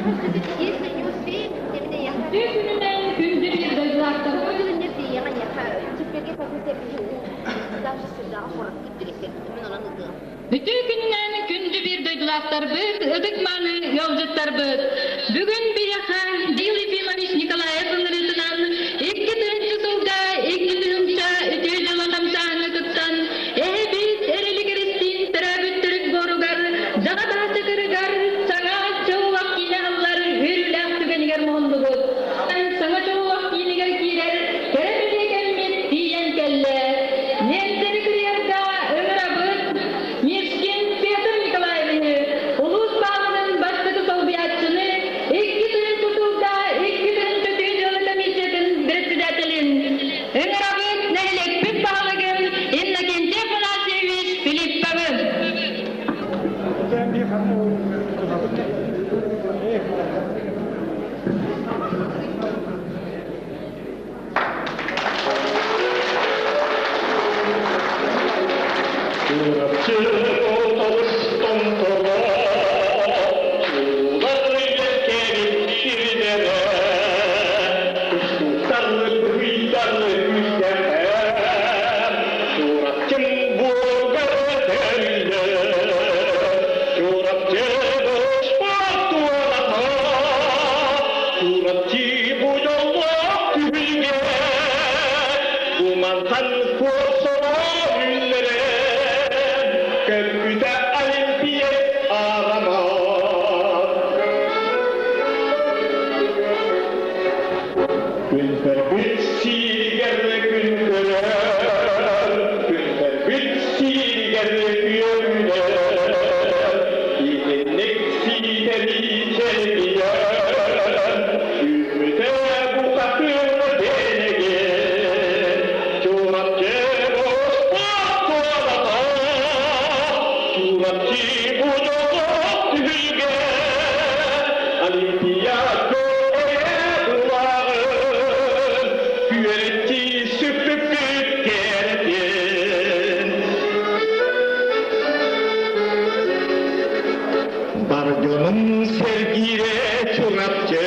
Үтүө күнүнэн күндү биир дойдулаахтарбыт! Үтүө күнүнэн күндү биир дойдулаахтарбыт, ытык-мааны ыалдьыттарбыт! Бүгүн биһиэхэ Дил Ефимович Николаев ыҥырыытынан 2 сылга 2 тыһыынча үтүө дьыала хамсааһыҥҥа кыттан, эһэбит Эрили Киристиин төрөөбүт төрүт буоругар, дьаҕа таһаччытыгар саҥа Чоллох киинэ аһыллар үөрүүлээх түгэнигэр муһуннубут. Саҥа Чоллох киинигэр киирэр кэрэ бэлиэ кэммит тиийэн кэллэ. Лиэнтэни кырыйарга ыҥырабыт Мишкин Петр Николаевиһы, улуус баһылыгын бастакы солбуйааччыны, 2 тыһыынча сылга 2 тыһыынча дьыала комиссиятын председателин, ыҥырабыт нэһилиэкпит баһылыгын Иннокентий Афанасьевич Филипповы. Чурапчы олустан тоҕо, чуулар үөскээбит сирдэрэ, тустууктар быһыйдар күүстэхэр, Чурапчым буоргар төрүллэр, Чурапчы спорт туолата, Чурапчы бу дьоллоох түһүлгэ, Бу мантан куорсоло үллэрэн, Көппүтэ Олимпия арамаат. Күнтэрбит сииригэр күн көрөр, күнтэрбит сииригэр үөрүнэр, итинник сиитэри чэлгийэр, үүммүтэ букатын тэнэгин, Чурапчы спорт туолата, Чурапчы бу дьоллоох түһүлгэ, Олимпия улаҕын, күөрэтии сүппүппүт кэрэтин. Бар дьонум сэргиирэ Чурапчы,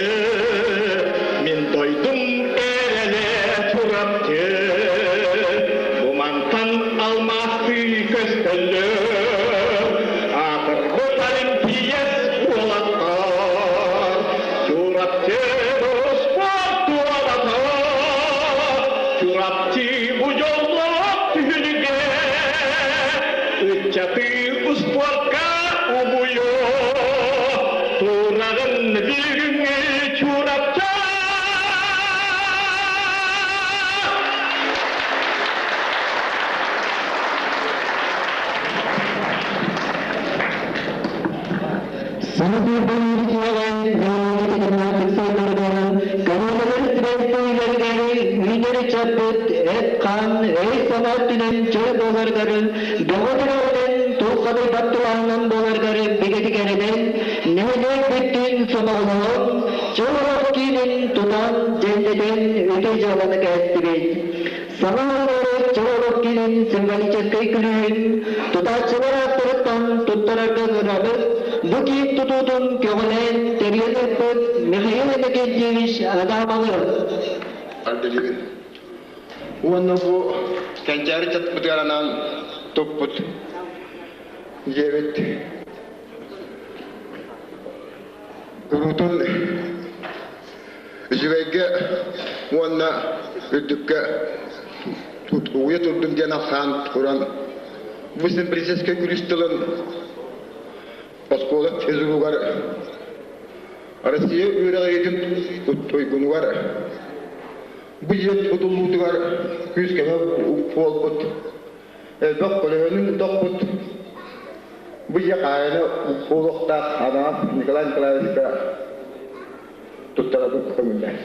мин дойдум эрэлэ Чурапчы. Бу мантан алмаастыы көстөллөр, аатырбыт Олимпиец уолаттар. Чурапчы спорт туолата, Чурапчы бу дьоллоох түһүлгэ, ыччаты успуорка угуйуо, тураҕын бүгүҥҥү Чурапчы! Саҥа үүнэр ыччаппыт эт-хаан, өй-санаа өттүнэн чөл буоларгарын, бөҕө төрөҕүнэн, туоххадай баттылааһынан буоларгарын бигэтик эрэнэн, нэһилиэк бүттүүн сомоҕолоһон, чөл олох киинин тутан, дьэллэтэн үтүө дьыаланы кээстибит. Саҥа олорор чөл олох киинин символическай күлүүһүн тутааччылар ааттарыттан туттарарга ыҥырабыт. Бу киин тутуутун көҕүлээн тэрийэн ыыппыт Михаил Иннокентьевич Адамовы. Ардылыгын. Уонна бу кэнчээри чатпытыгар анаан туппут дьиэбит куруутун үчүгэйгэ уонна үрдүккэ угуйа турдун диэн ахсаан туран бу символическай күлүүс тылын оскуола физругар Россия үөрэҕириитин туйгунугар бу дьиэ тутуллуутугар күүс-көмө буолбут элбэх көлөһөнүн тохпут бу дьиэ хаайаны буолуохтаах анаан Николай Николаевичка туттарабыт көҥүллэр.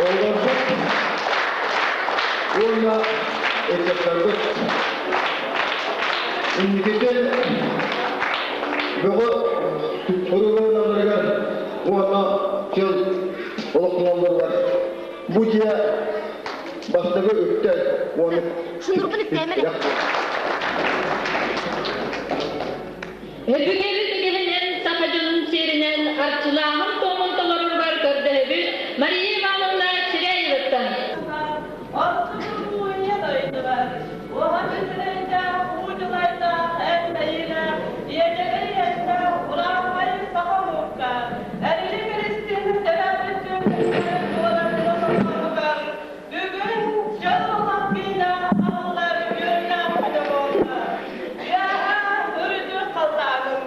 Оҕолорбут уонна ыччаттарбыт инникитин бөҕө туругуралларыгар уонна чөл олохтоноллоругар бу дьиэ. Бастакы үктэл уонна Шнурбун үктээмэ Өбүгэбит үгэһинэн, саха дьонун сиэринэн арчылааһын туомун толорорбар көрдөһөбүт Мария Ивановна Чиряеваттан. Бүгүн дьон олох аһыллар үөрүүлээх күнэ буолла. Үөһээ үрдүк халлааным,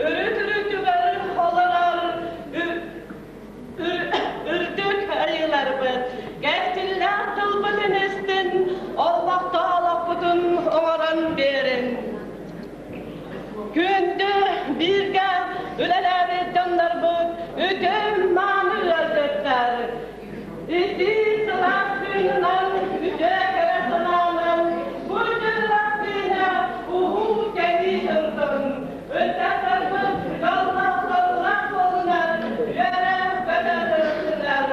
үрүт үрдүгэр олорор үрдүк айыыларбыт, кэскиллээх тылбытын истин, олохто олохпутун оҥорон биэрин. Күндү бииргэ үлэлээбит дьоннорбут үтүө-мааны ыалдьыттар. Итии сылаас тыынынан, үтүө кэрэ санаанан бу дьыллах тыына уһуу кэҥии сырдын. Ыччаттарбыт дьоллоох-соргулаах буолунар, үөрэ-көтө сырыттынар.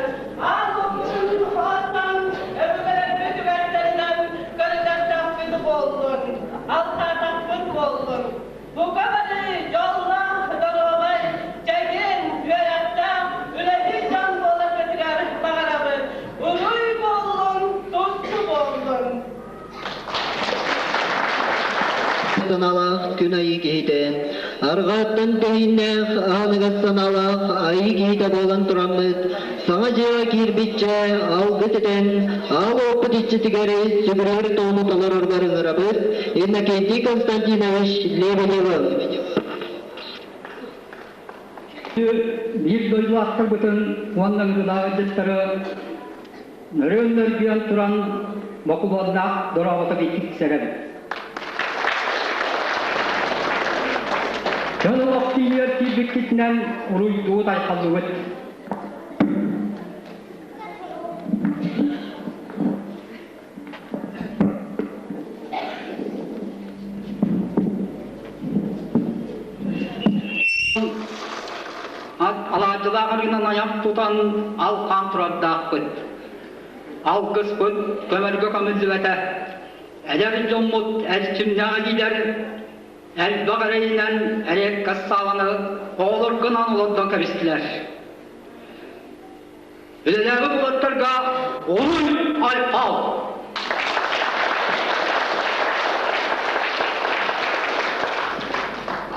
Аал уоппутун оттон өбүгэлэрбит үгэстэринэн көрүдэрдэхпит буоллун, алтаатахпыт буоллун. Бука бары дьоллоох, доруобай, чэгиэн, үөрэхтээх, үлэһит дьон буоларгытыгар баҕарабыт. Уруй буоллун, туску буоллун! Санаалаах күн айыы киһитэ, арҕааттан тэһииннээх ааныгас санаалаах айыы киһитэ буолан тураммыт, саҥа дьиэҕэ киирбиччэ алгыс этэн, аал уоппут иччитигэр сүгүрүйэр туому толороргор ыҥырабыт Иннокентий Константинович Лебедевы. Биир дойдулаахтарбытын уонна ыҥырыылаах ыалдьыттары нөрүөн-нөргүйэн туран бокулуоннаах дорообото киксэрэбит. Дьон олох киинигэр киирбиккитинэн уруйдуу-тайхаллыбыт. Алаадьылаах арыынан айах тутан алхаан турардаахпыт. Алгыспыт көмөргө көмүллүбэтэ. Эдэр дьоммут эрчимнээх илиилэр элбэх эрэйинэн эриэккэс сааланы оҕолоргунан олордон кэбистилэр. Үлэлээбит уолаттарга уруй айхал!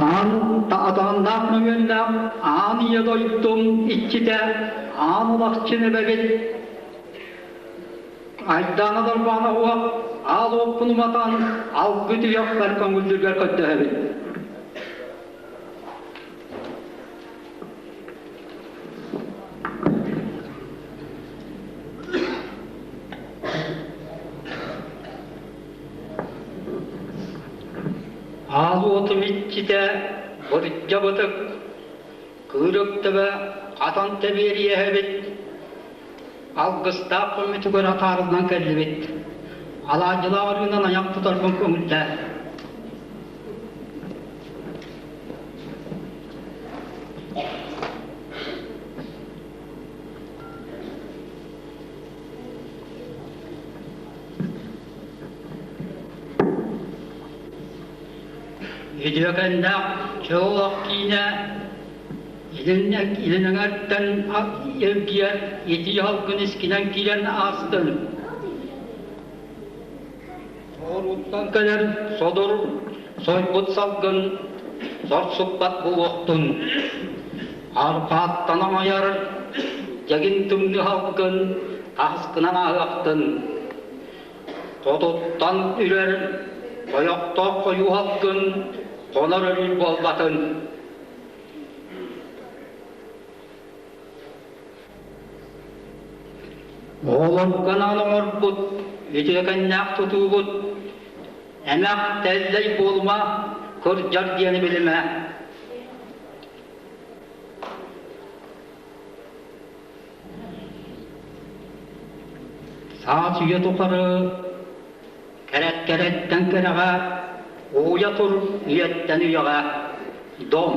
Аан атааннаах мөҥүөннээх аан ийэ дойдум иччитэ аан улахчын эбэбит Айдаана Дарбаана уох аал уоппун уматан алгы түйэхпэр көҥүллүргэр көрдөһөбүн. Аал уотум иччитэ бырдьабытык, кыырыктыба хатан тэбиэриэһэбит, алгыстаах көмөтүгэр атаарыллан кэллибит. Алаадьылаах арыынан айах тутарбын көҥүллээ. Үтүөкэннээх чөл киинэ илин эҥэртэн эргийэр итии салгын искинэн киирэн аастын. Соҕурууттан кэлэр содур сойбут салгын сорсуппат буолуохтун. Арҕааттан аҥайар дьэгин тымныы салгын таһыскынан ааһыахтын. Хотуттан үрэр хойохтоох хойуу салгын хонор өрүүр буолбатын. Оҕолоргунан оҥорбут үтүөкэннээх тутуубут эмэх тэллэй буолума, кырдьар диэни билимэ. Саас үйэ тухары кэрэт-кэрэттэн кэрэҕэ, ууйа тур үйэттэн үйэҕэ дом.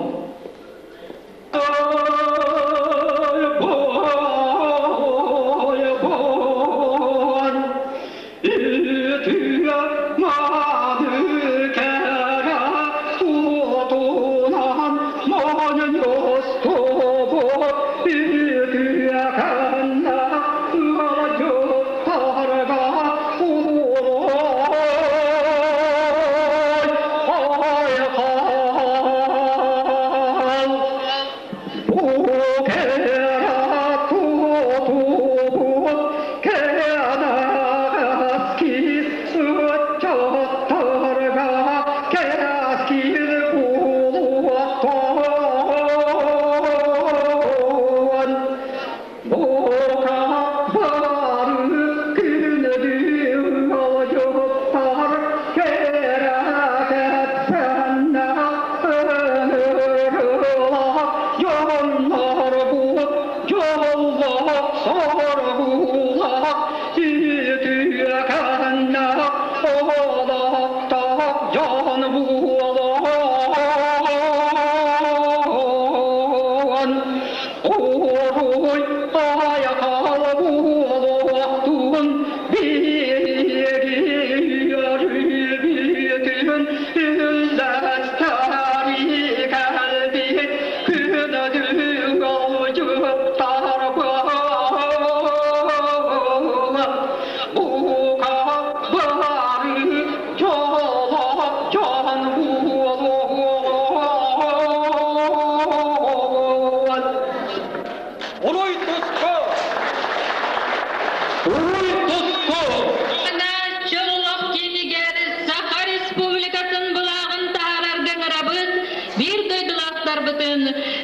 маастардарбытын,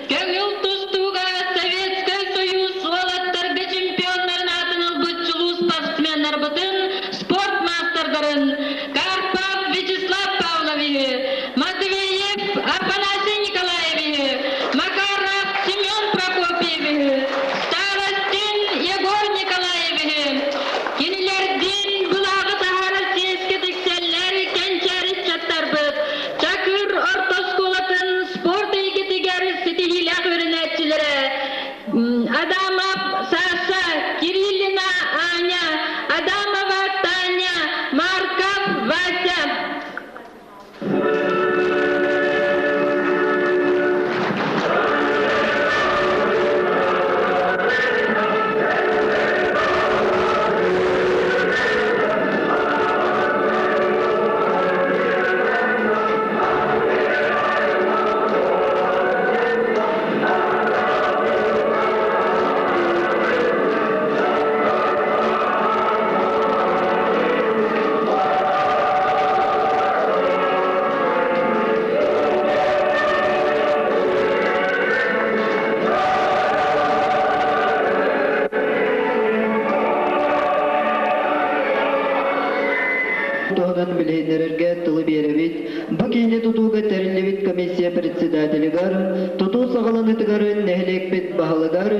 көҥүл тустууга Советскай Союз уолаттарга чемпионнарын аатын ылбыт чулуу спортсменнарбытын, спорт маастардарын Карпов Вячеслав Павловиһы, Матвеев Афанасий Николаевиһы, Макаров Семен Прокопьевиһы, Старостин Егор Николаевиһы, кинилэрдиин былааҕы таһаарар чиэскэ тиксэллэр кэнчээри ыччаттарбыт, Чакыр орто оскуолатын спорт эйгэтигэр ситиһиилээх үөрэнээччилэрэ Адамов Саша, Кириллина Аня, Адамова Таня, Марков Вася. Туһунан билиһиннэрэргэ тылы биэрэбит. Бу киини тутууга тэриллибит комиссия председателигэр, тутуу саҕаланыытыгар нэһилиэкпит баһылыгар,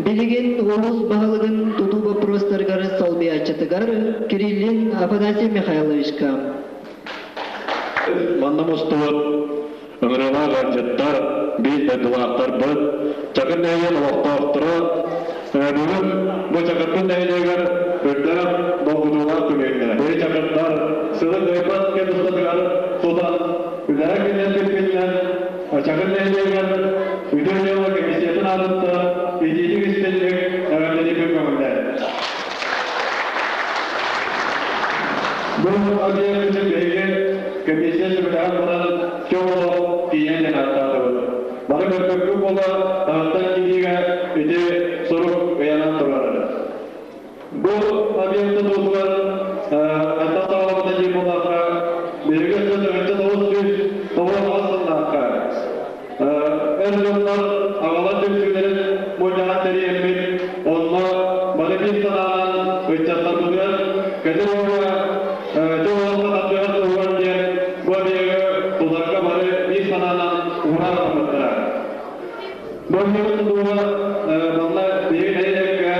билигин улуус баһылыгын тутуу боппуруостарыгар солбуйааччытыгар Кириллин Афанасий Михайловичка. Манна мустубут ыҥырыылаах ыалдьыттар, биир дойдулаахтарбыт, Чакыр нэһилиэгин олохтоохторо бүгүн бу Чакырбыт нэһилиэгэр үрдээх долгутуулаах күнүннэ. Били чакырдар сылы кыайбат кэм устатыгар тутан үлэҕэ киллэрбиппитинэн Чакыр нэһилиэгэр үтүө дьыала комиссиятын аатыттан итиитик истинник эҕэрдэлиибин көҥүллээн. Бу объект биһиги комиссия сүбэлэһэн баран чоҕолох тиийэн ааттаатыбыт. Бары көрбөккө буола таһыттан киириигэ ити сурук ыйанан турар. Бу объект тутуутугар хантан саҕаламмыта диир буоллахха, биһиги өссө 1998 сыллаахха эр дьоннор аҕалар түмсүүлэрин мунньаҕын тэрийэммит, онно бары биир санаанан ыччаттарбытыгар кэтир уола дьол олоххо тардыһар туһугар диэн бу объегы тутарга бары биир санаанан уһаан ылбыттара. Бу объегы тутууга манна биһиги нэһилиэккэ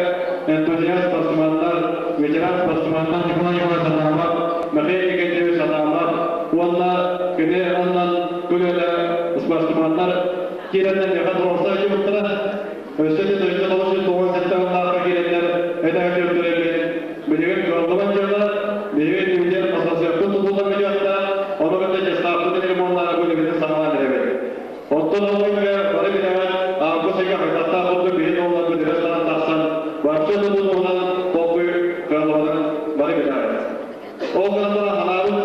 энтузиаст спортсменнар, ветеран спортсменнар Николай Николаевич Сатамов, Михаил Николаевич Сатамов уонна кини аннан көлүөнэ спортсменнар киирэннэр миэхэ туруорса сылдьыбыттара. Өссө да дойду 997 сыллаахха киирэннэр этэҥҥэ көрдөрөммүт, билигин кыаллыбат дьыала, биһиги иннибитигэр ассоциация тутуллан бүтүөхтээх, ону кытта честаахпытын ремоннаары үлэбитин саҕалаан эрэбит. Оттон ол кэмҥэ бары билэҕит, август ыйга хайдахтаах курдук биһиги уолларбыт өрө санаан тахсан, вообще тутуу туһунан толкуй кыаллыбатын бары билэҕит. Ол гынан баран ханаабыт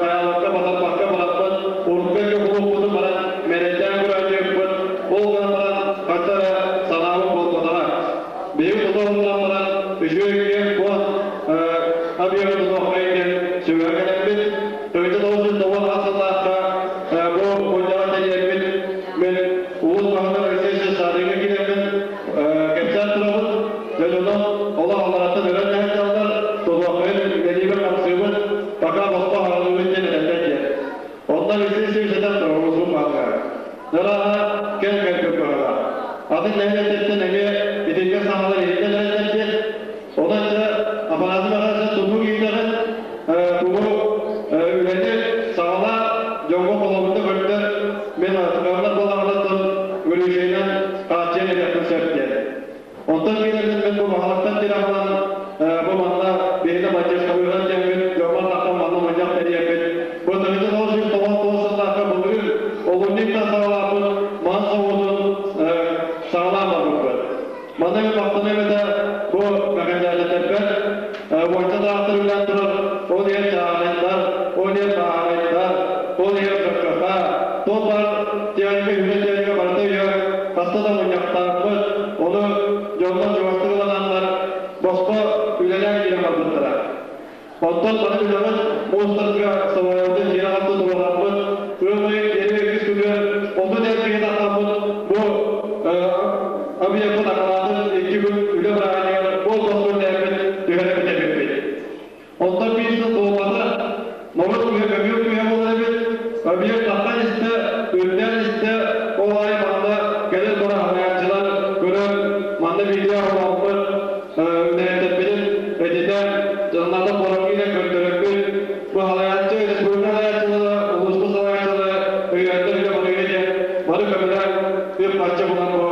хайааларга батарбакка бараппыт, урукку эргэ кулууппутун баран мэрэйдээн көрөөччүбүт, ол гынан баран ханна эрэ санаабыт буолбатаҕа. Биһиги тутан ылан баран үчүгэй киэҥ куон объегы тутуоххайын диэн сүбэҕэ кэлэммит, 1998 сыллаахха бу мунньаҕы тэрийэммит, мин улуус баһылыга Алексей Шарыга киирэммин кэпсээн турабыт. Дьонунан олох аллараттан өрөн дэһэллэр, тутуоххайын үлэлиибит хамсыыбыт, пока босхо аһарыллыбыт диэн этэллэр диэн. Онно Алексей Алексеевич этэн турар улуус баһылыга. Нараха кэм кэлбит быһыылаах. Атын нэһилиэктэртэн эмиэ итинник саҥалар иһиллэн эрэллэр диэн. Онон дьэ Афанасий Михайлович тутуу киирдэҕин тугу үлэни саҕалаа дьоҥҥо холобурда көрдөр мин кыаллар буолаҕыттан үрүчэйинэн хааччыйан эриэхпин сөп диэн. Онтон киирэммин мин бу баһылыктан тирэх ылан бу манна биһиги поддержкалыыран диэммин дьоммор тахсан манна мунньах тэрийэммит бу 1999 сыллаахха былырыын олунньуттан саҕалааппыт мас заводун саҕалаан барбыппыт. Манна мин махтаныам этэ бу мэхэньээтэтэрбэр уонча таахтар үлээн турар ол иһин чааһынайдар, ол иһин бааһынайдар, ол иһин ККХ, туох баар техника, үлэ техника барыта үйэ хаста да мунньахтаахпыт, ону дьоннор чугастык ылананнар босхо үлэлээн киирэн барбыттара. Оттон бары үлэҕит муустарга салайарбытын дьиэ хатта туруорарбыт, ыам ыйын биэри үгүс күнүгэр 30 эр киһи тахсаммыт. буолбата. Норуот күүһэ көмүөл күүһэ буолар эбит. Объект таххан истэ, үрдээн истэ, ол аайы манна кэлэн баран хаһаайаччылар көрөн, манна видео оҥороммут, үлэһиттэрбитин этитэн, дьоннорго форумҥа көрдөрөммүт, бу салайааччы, республика салайааччылара, улууспут салайааччылара өйөөннөр үлэ барыга диэн бары көмөлөөн үп-харчы булан бу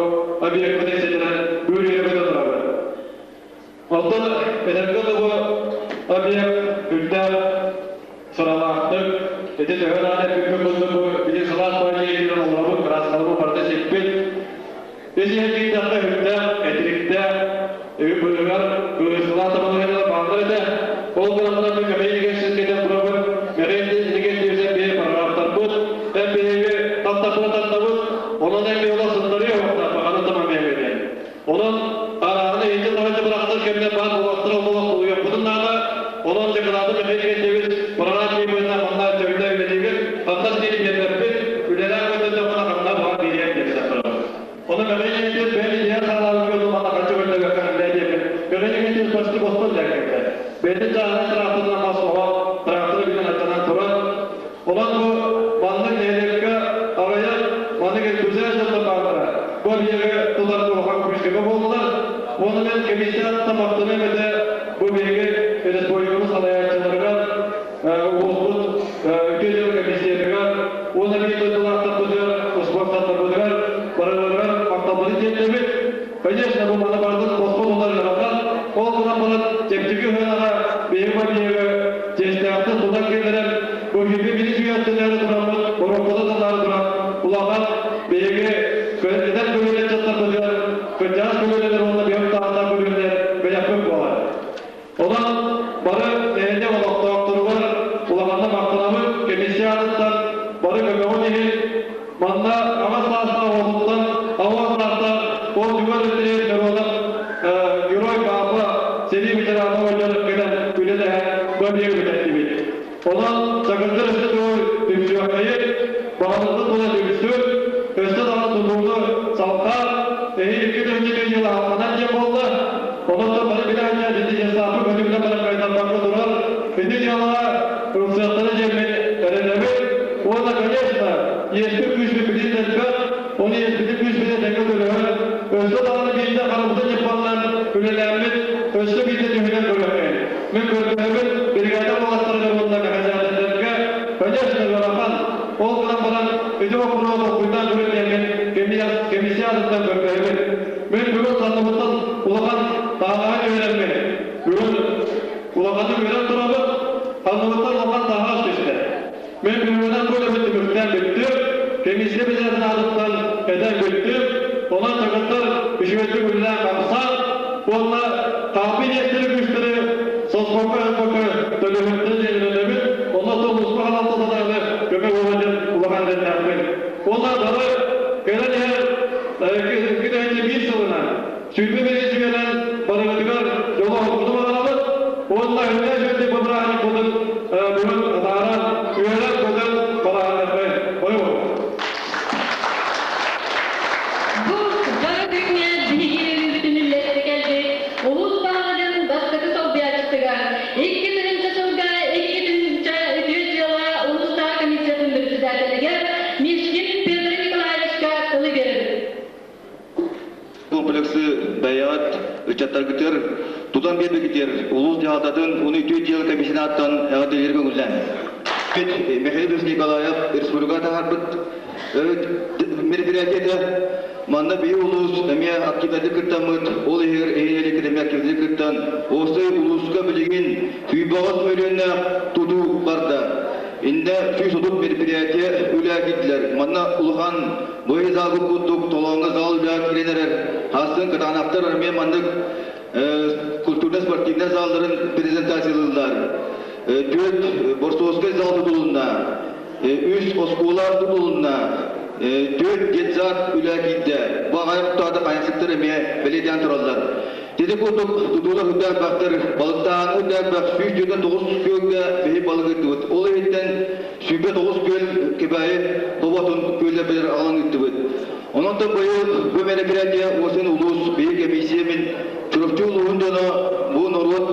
объекпытын ситэрэн бүгүн көтө турабыт. Оттон этэргэ дылы объект үрдээх сыралаахтык, ити төһө даҕаны эппиппит курдук бу били сылаас баайыйыгар олоробут, кырааскалабыт барыта сиппит. Ис иһин киирдэххэ үрдээх, этириктээх, үп быыһыгар кыырсылаах табалыһыылар бааллар этэ. Ол гынан баран мин Михаил Игоревич кэтэн турабын, Михаил Игоревич биһи параграфтарбыт, эн биһиги таттаппыта таттабыт, онон эн биһи олох сыннарыа уохтаах, ханна тамамыаҥа диэн. Онон арааһына иһитин-таһырдьа бырахтар кэмҥэ баар буолуохтара олох тулуйуохпутун наада. Онон дьокутааты Михаил Игнатьевич прораб быһыытынан манна дьоҥҥо үлэлиигит, хамнас диэри биэрбэппит, үлэлээх көрдөрдөххүнэ хамнас баҕар биэриэм диэн сахтарар. Онон Михаил Игнатьевич бэйэм идея саҕалаабыкка дуу манна харчы көрдөбөккө үлээ диэбит. Михаил Игнатьевич почти бостон үлэлээбитэ. Бэйэтин чааһынай тыраахтарынан мас оһон, тыраахтары бүтэн аттанан турар. Онон бу маннык нэһилиэккэ аҕыйах маннык энтузиаст дьоннор бааллара бу объегы тутарга улахан күүскэ буоллулар. Уонна мен комиссия махтаныам этэ бу биһиги республикабыт салайааччыларыгар, улууспут үтүө дьыала комиссиятыгар уонна биир дойдулаахтарбытыгар, успуортаттарбытыгар барыларыгар махталбытын тиэрдэбит. Конечно, бу маны барытын босхо тутар ыарахан. Ол гынан баран чэпчэки сыанаҕа биһиги бабиегы чиэстээхтик тутан киллэрэн, бу биһиги били сүүйэттэнээри тураммыт, уруккута танаары туран, улахан биһиги эдэр көлүөнэ ыччаттарбытыгар кырдьаҕас көлүөнэлэр уонна биһиги таһыннаах көлүөнэлэр бэлэхпит буолар. Онон бары нэһилиэк олохтоохторугар улаханнык махтанабыт, комиссия аатыттан бары көмөҕүт иһин. Манна аҕа саастаах оҕотуттан аҕа саастаах ол түгэн өттүнэн норуотун Герой Папа сэрии ветерана оҕонньор кэлэн үлэлэһэн бу бүтэрдибит. Онон Чакырдар өссө төгүл түмсүөххэйин, баҕаларбыт тула түмсүн, өссө даҕаны тутууну салҕаан, эһиил 2 тыһыынча дьыл аһылланан диэн буолла. Онон бары билэ ити дьассаапы көтүмүнэ баран кайтарбакка турар. Ити дьыалаҕа ылсыахтара диэммин эрэнэбин. Уонна, конечно, иэспит күүспүт билин элбэх, оны иэспитин күүспүтүн тэҥҥэ төлөһөн, өссө даҕаны биирдэ харабытын ньыппаллан үлэлээммит, өссө биирдэ түһүнэн көрүөххэйин. Мин көрдөһөбүн бригада уолаттарыгар уонна механизатордарга, конечно, ыарахан, ол гынан баран ити боппуруоһу толкуйдаан көрүн диэммин комиссия атыттан көрдөһөбүн. Мин бүгүн санныбыттан улахан таһаҕаһы үөрэммин, бүгүн улаханнык үөрэн турабын, санныбыттан улахан таһаҕас түстэ. Мин бүгүнэн бу үлэбин түмүктээн бүттүм, комиссия президентин аатыттан этэн бүттүм, онон чакыттар үчүгэйдик үлэлээн хамсаан уонна хаалбыт иэстэри күүстэри соспокко-өспөккө төлөһүөхтэрин диэн эрэнэбин, онно улууспа халалтата даҕаны көмө буолуо диэн улахан эрэллээхпин. Уонна бары кэлэн иһэр 2 тыһыынча 1 сылынан 21 сүгэнэн барыгытыгар дьолу-соргуну баҕарабыт уонна үлэ үчүгэйдик бу бырааһынньыкпытын бүгүн атааран, үөрэн-көтөн бараһыныаххайын. Бойу! Бу дьоро күҥҥэ биһиги үөрүүбүтүн үллэстэ кэлбит улуус баһылыгын бастакы солбуйааччытыгар 2 тыһыынча сылга 2 тыһыынча үтүө дьыала улуустааҕы комиссиятын председателигэр Мишкин Петр Николаевичка тылы биэрэбит. Комплексы бэйэҕит ыччаттаргытыгар тутан биэрбикитигэр улуус дьаһалтатын уну үтүө дьыала комиссиятын ааттан эҕэрдэлиир көҥүллээн. Михаил Николаев республика таһаарбыт мероприятиета манна биһи улуус эмиэ активнайдык кыттаммыт, ол иһигэр эһиэли эмиэ активнайдык кыттан, Остой улууска билигин 108 миллионнаах тутуу барда. Инде 130 мероприятие үлэ киирдилэр. Манна улахан быйы залгы курдук толооҥҥо зал үлэ киирэн эрэр. Хасын кытаанахтар эмиэ маннык культурно-спортивнай залларын презентациялыыллар. Түөрт борцовскай зал тутулунна, үс оскуола тутулунна, түөрт детсад үлэ киирдэ. Бу аҕай тутаата хайансыктар эмиэ бэлиэтээн тураллар. Тити курдук тутуула үрдээх бахтар балыктааһын үрдээх бах 109 күөлгэ биһи балык ыттыбыт. Ол иһиттэн 29 күөл Кэбээйи хоботун күөллэрбитигэр аҕалан ыттыбыт. Онон да быйыл бу мероприятие уосын улуус биһи комиссия мин Чурапчы улууһун дьоно бу норуот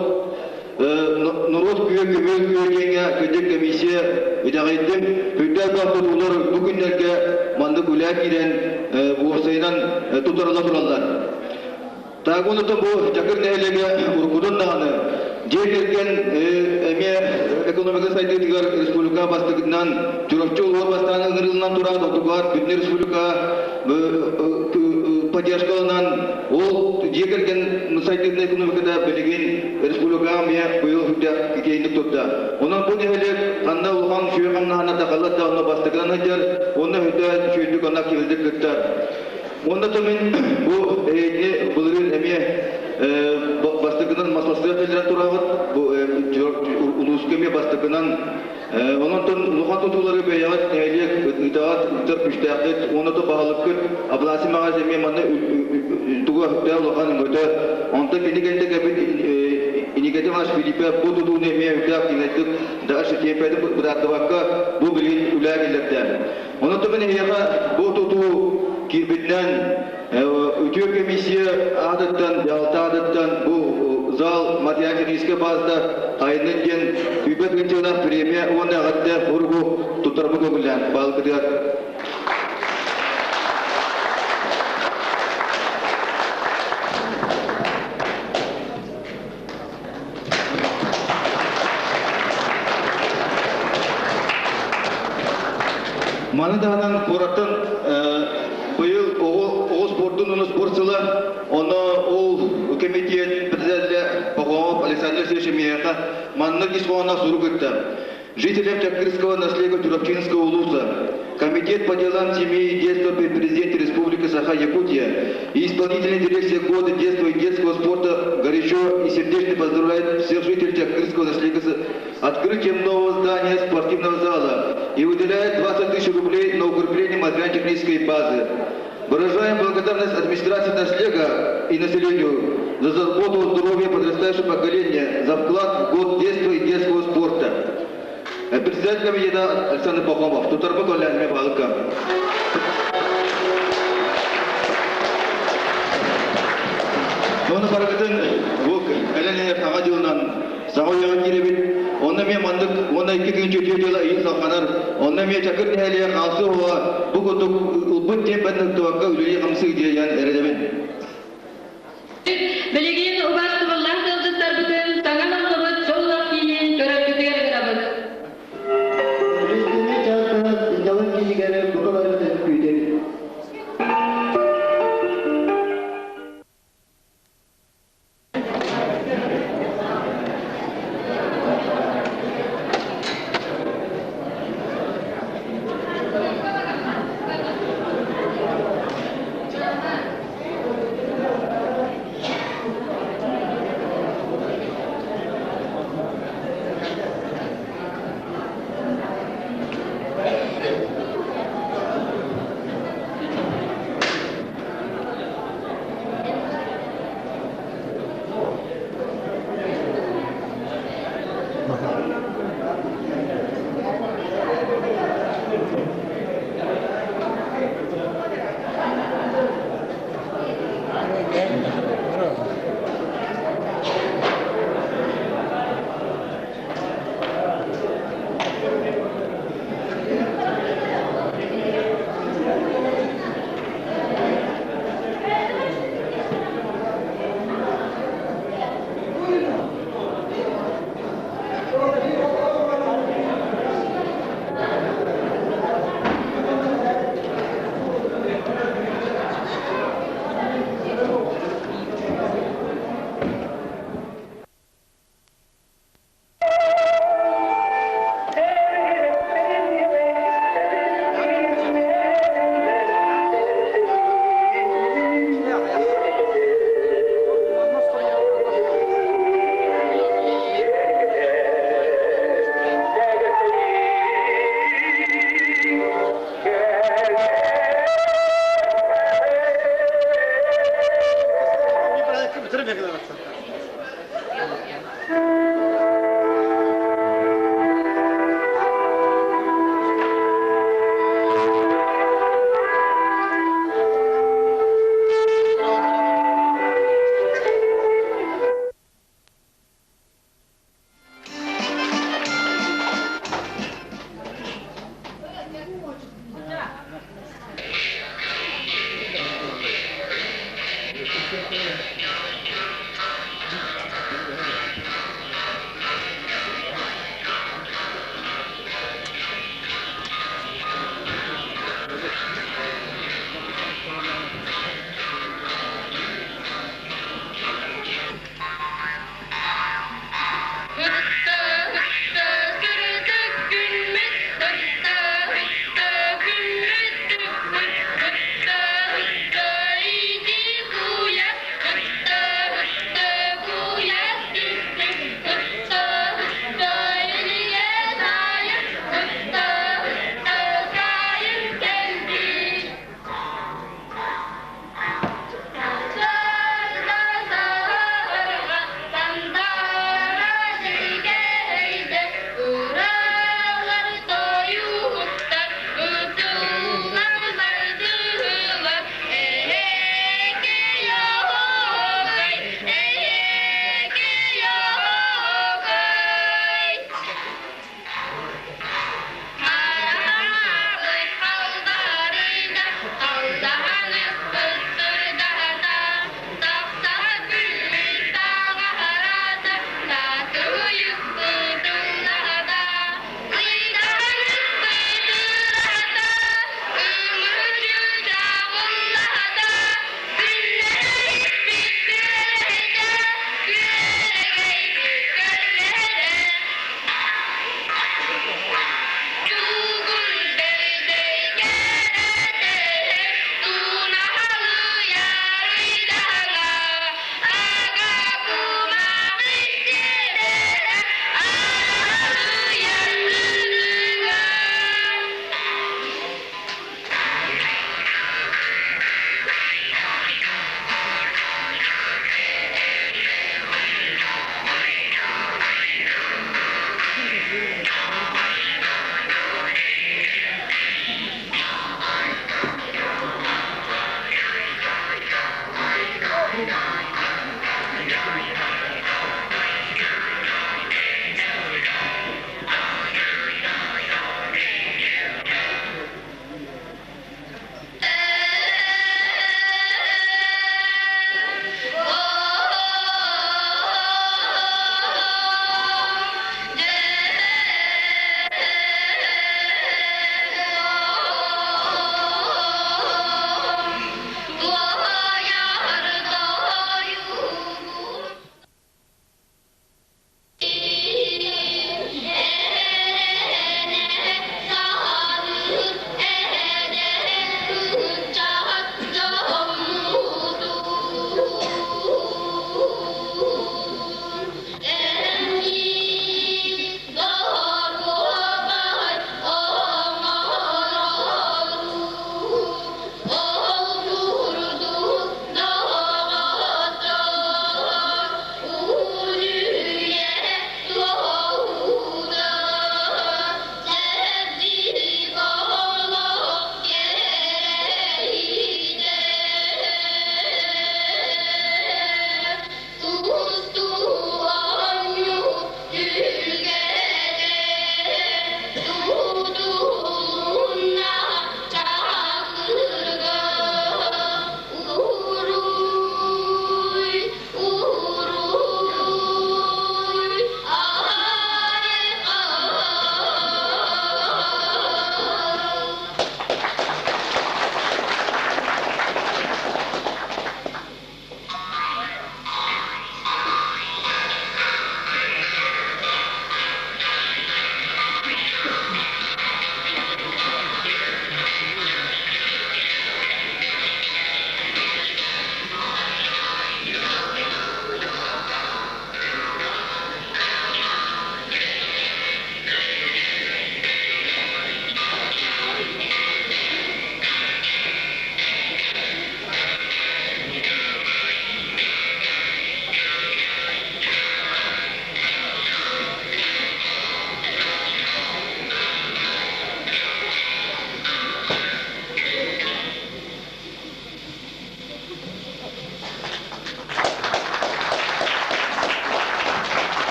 норуот күө көмүөл күө диэҥҥэ кырдьык комиссия итэҕэйдим. Үрдээх тутуулар бу күннэргэ маннык үлэ киирэн уопсайынан тутарыла тураллар. Таагунута бу Чакыр нэһилиэгэ уруккутун даҕаны дьиэ кэргэн эмиэ экономика сайдыытыгар республика бастакытынан Чурапчы улууһа бастаан ыҥырыылынан туран отугар бүтүн республика поддержкаланан ол дьиэ кэргэн сайдыытын экономиката билигин республикаҕа эмиэ быйыл сүрдээх киэҥник турда. Онон бу нэһилиэк ханна улахан үчүгэй хамнаһына тахаллар да онно бастакынан сылдьар, уонна сүрдээх үчүгэйдик онно активдик кыттар. Уонна то мин бу эһиги былырыын эмиэ бастакынан масластыга кэллэрэн тураҕыт. Бу улууска эмиэ бастакынан. Онон улахан тутуулары бэйэҕит нэһилиэк ыытаҕыт, ыытар күүстээххит. Уонна то баһылыккыт Абласи маҕаас эмиэ манна тугу өһүктээх улахан өҥөтө. Онтон кини кэннэ кэлбит Иникетин Иванович Филиппов бу тутууну эмиэ үрдээх киҥэтик даже тиэмпэтин бырааттыбакка бу билигин үлээ киллэрдэ. Онон мин эһиэхэ бу тутуу киирбитинэн үтүө комиссия аатыттан, дьаһалта аатыттан бу зал материально-техническэй базата айыннын диэн күүпэт гынчыылаах премия уонна эҕэрдэ суругу туттарбыт көҥүллээн баалгытыгар. Маны таһынан куораттан быйыл оҕо спордун уонна спорт сыла, онно ол комитет председателя Пахомов Александр Алексеевич миэхэ маннык ис хоһоонноох сурук ыытта. Жителям Чакырского наследия Чурапчинского улуса, Комитет по делам семьи и детства при президенте Республики Саха-Якутия и исполнительная дирекция Года детства и детского спорта горячо и сердечно поздравляет всех жителей Чакырского наследия с открытием нового здания спортивного зала и выделяет 20 тысяч рублей на укрепление материально-технической базы. Выражаем благодарность администрации Наслега и населению за заботу о здоровье подрастающего поколения, за вклад в год детства и детского спорта. Председатель комитета Александр Пахомов. Тутарба коллегами балыка. Оны барыгытын бу кэлэн саҥа дьылынан саҥа үйэҕэ киирэбит. Онно эмиэ маннык уонна икки тыһыынча үтүө дьыала ыйын салҕанар. Онно эмиэ Чакыр нэһилиэгэ хаалсыы оҕо бу курдук ылбыт диэн ыктыбакка үлэлии-хамсыы диэйэн эрэдэбин. Билигин убаастабыллаах ыалдьыттарбытын саҥа наллыбыт дьоллоох киинин көрөргүтүгэр ыҥырабыт. Билиҥҥи чааска сынньалаҥ киинигэр бука барытын күүтэбит.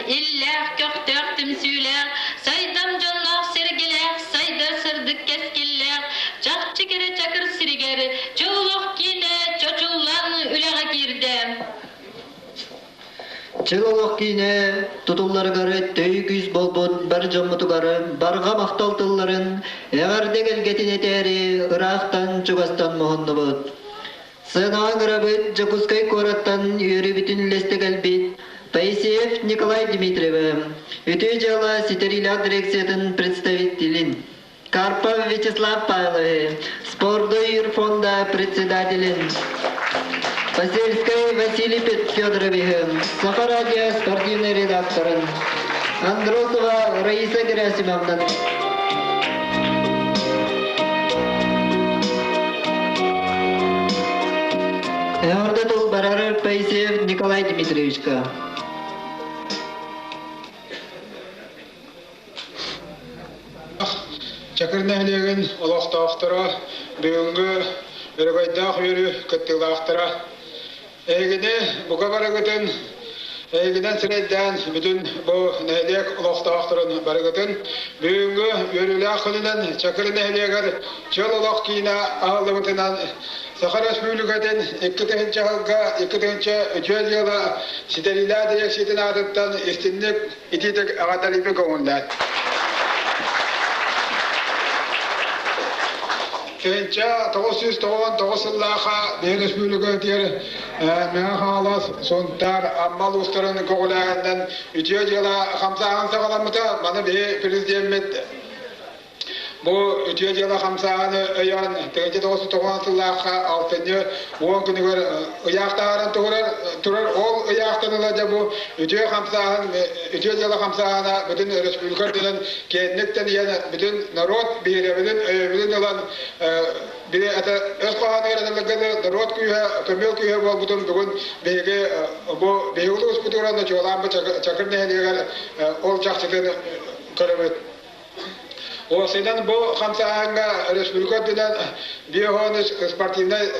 Иллээх, көхтөөх түмсүүлээх, сайдам дьонноох сэргэлээх, сайда сырдык кэскиллээх, чахчы кэрэ чакыр сиригэр чыл олох киинэ чочуллан үлэҕэ киирдэ. Чыл олох киинэ тутулларыгар төй күүс буолбут бар дьоммутугар барҕа махтал тылларын эҕэрдэ кэлгэтин этээри ыраахтан-чугастан муһуннубут. Сыанаҕа ыҥырабыт Дьокуускай куораттан үөрүүбүтүн үллэстэ кэлбит Таисеев Николай Дмитриевы, Үтүө дьыала ситэриилээх дирекциятын представителин, Карпов Вячеслав Павлович, спорду фонда председателин, Посельскай Василий Федоровиһы, Саха радио спортивный редакторын, Андросова Раиса Герасимовна. Эҕэрдэ тыл барар Паисеев Николай Дмитриевичка. Чакыр нэһилиэгин олохтоохторо бүгүҥҥү өрөгөйдөөх үөрүү кыттыылаахтара Эһигини бука барыгытын эһигинэн сирэйдээн бүтүн бу нэһилиэк олохтоохторун барыгытын бүгүҥҥү үөрүүлээх күнүнэн Чакыр нэһилиэгэр чөл олох киинэ аһыллыбытынан Саха Өрөспүүбүлүкэтин 2 сылга 2 үтүө дьыала ситэриилээх дириэксийэтин аатыттан истинник итиитик эҕэрдэлиибин көҥүллээн. 1999 сыллааха биһиги республикатыгар Мэҥэ Хаҥалас, Сунтаар, Амма улуустарын көҕүлээһининэн үтүө дьыала хамсааһын саҕаламмыта. Маны биһи президеммит Бу үтүө дьыала хамсааһыны өйөөн 1990 сыллаахха алтынньы 10 күнүгэр ыйаах таһааран турар. Ол ыйаахтан ыла дьэ бу үтүө хамсааһын, үтүө дьыала хамсааһына бүтүн республика үрдүнэн киэҥник тэнийэн, бүтүн норуот биһирэбилин, өйөбүлүн ылан били это өс хоһоонугар этэллэргэ норуот күүһэ, көмүөл күүһэ буолбутун бүгүн биһиги бу биһиги улууспутугар уонна чуолаан бу Чакыр нэһилиэгэр ол чахчытын көрөбүт. Уопсайынан бу хамсааһыҥҥа республика үрдүнэн биоһонус спортивнай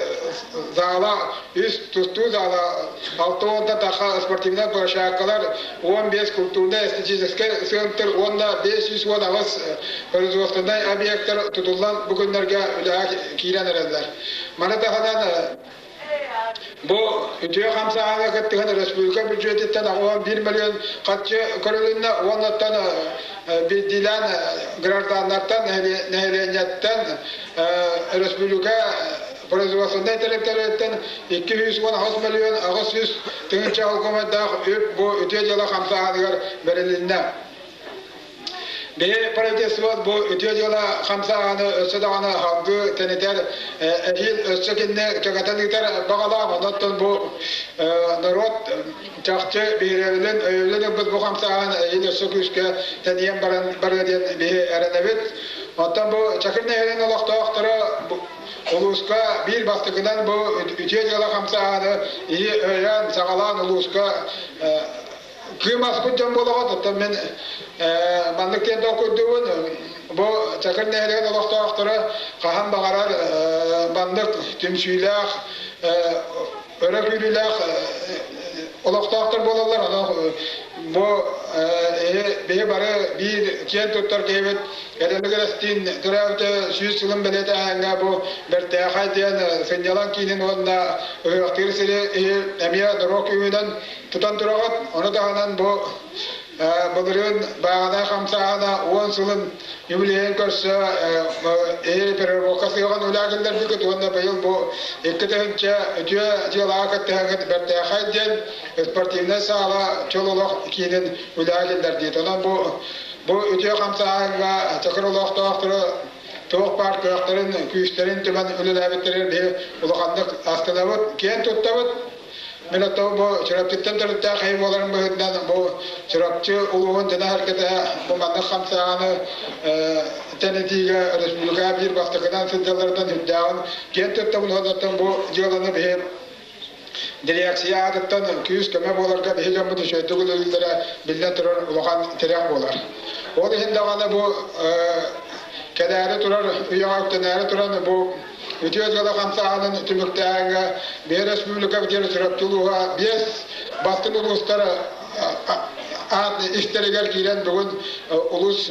зала, үс тустуу зала, 60 тахха спортивнай площадкалар, 15 культурнай-эстетическэй центр уонна 518 производственнай объектар тутуллан бу күннэргэ үлэҕэ киирэн эрэллэр. Маны таһынан Бу үтүө хамсааһыҥҥа кыттыһан республика бюджетиттэн 81 миллион харчы көрүлүннэ уоннаттан биирдиилээн гражданнартан, нэһилиэнньэттэн республика производственнай тэрилтэлэриттэн 218 миллион 800 тыһыынча холкуомайдаах үп бу үтүө дьыала хамсааһыныгар бэрилиннэ. Биһи правительствобыт бу үтүө дьыала хамсааһыны өссө даҕаны салгыы тэнитэр, эһиил өссө кинини кэҥэтэн ыытар баҕалаах. Онон бу норуот чахчы биһирэбилин, өйөбүлүн ылбыт бу хамсааһын эһиил өссө күүскэ тэнийэн баран барыа диэн биһи эрэнэбит. Оттон бу Чакыр нэһилиэгин олохтоохторо улууска биир бастакынан бу үтүө дьыала хамсааһыны иһи өйөөн, саҕалаан улууска Кыым аспыт дьон буолаҕыт, оттон мин маннык диэн толкуйдуубун. Бу Чакыр нэһилиэгин олохтоохторо хаһан баҕарар маннык түмсүүлээх, өрө күүрүүлээх олохтоохтор буолаллар. Онон бу биһи бары биир киэн туттар киһибит Эрэлик Эрэстиин төрөөбүтэ 100 сылын бэлиэтээһиҥҥэ бу бэртээхэй диэн сынньалаҥ киинин уонна ыһыахтыыр сири эмиэ норуот күүһүнэн тутан тураҕыт. Ону таһынан бу былырыын Бааҕанай хамсааһына 10 сылын юбилейын көрсө переработка сыаҕын үлээ киллэрбиккит уонна быйыл бу 2000 үтүө дьыалаҕа кыттыһаҥҥыт бэртээхэй диэн спортивнай саала чөл олох киинин үлээ киллэрдиит. Онон бу үтүө хамсааһыҥҥа Чакыр олохтоохторо туох баар кыахтарын, күүстэрин түмэн үлэлээбиттэрин биһи улаханнык астынабыт, киэн туттабыт. Мин оттон бу Чурапчыттан төрүттээх киһи буоларым быһыытынан бу Чурапчы улууһун дьоно-сэргэтэ бу маннык хамсааһыны тэнитиигэ республикаҕа биир бастакынан сылдьалларынан үрдээҕин киэн туттабын уонна бу дьыаланы биһи делегация аатыттан күүс-көмө буоларга биһи дьоммут үчүгэйдик үлэлииллэрэ биллэн турар улахан тирэх буолар. Ол иһин даҕаны бу кэлээри турар үйэҕэ үктэнээри туран бу Үтүө дьыала хамсааһынын түмүктээһиҥҥэ биһи республикабыт Чурапчы улууһа биэс бастыҥ улуустар аат истэригэр киирэн бүгүн улуус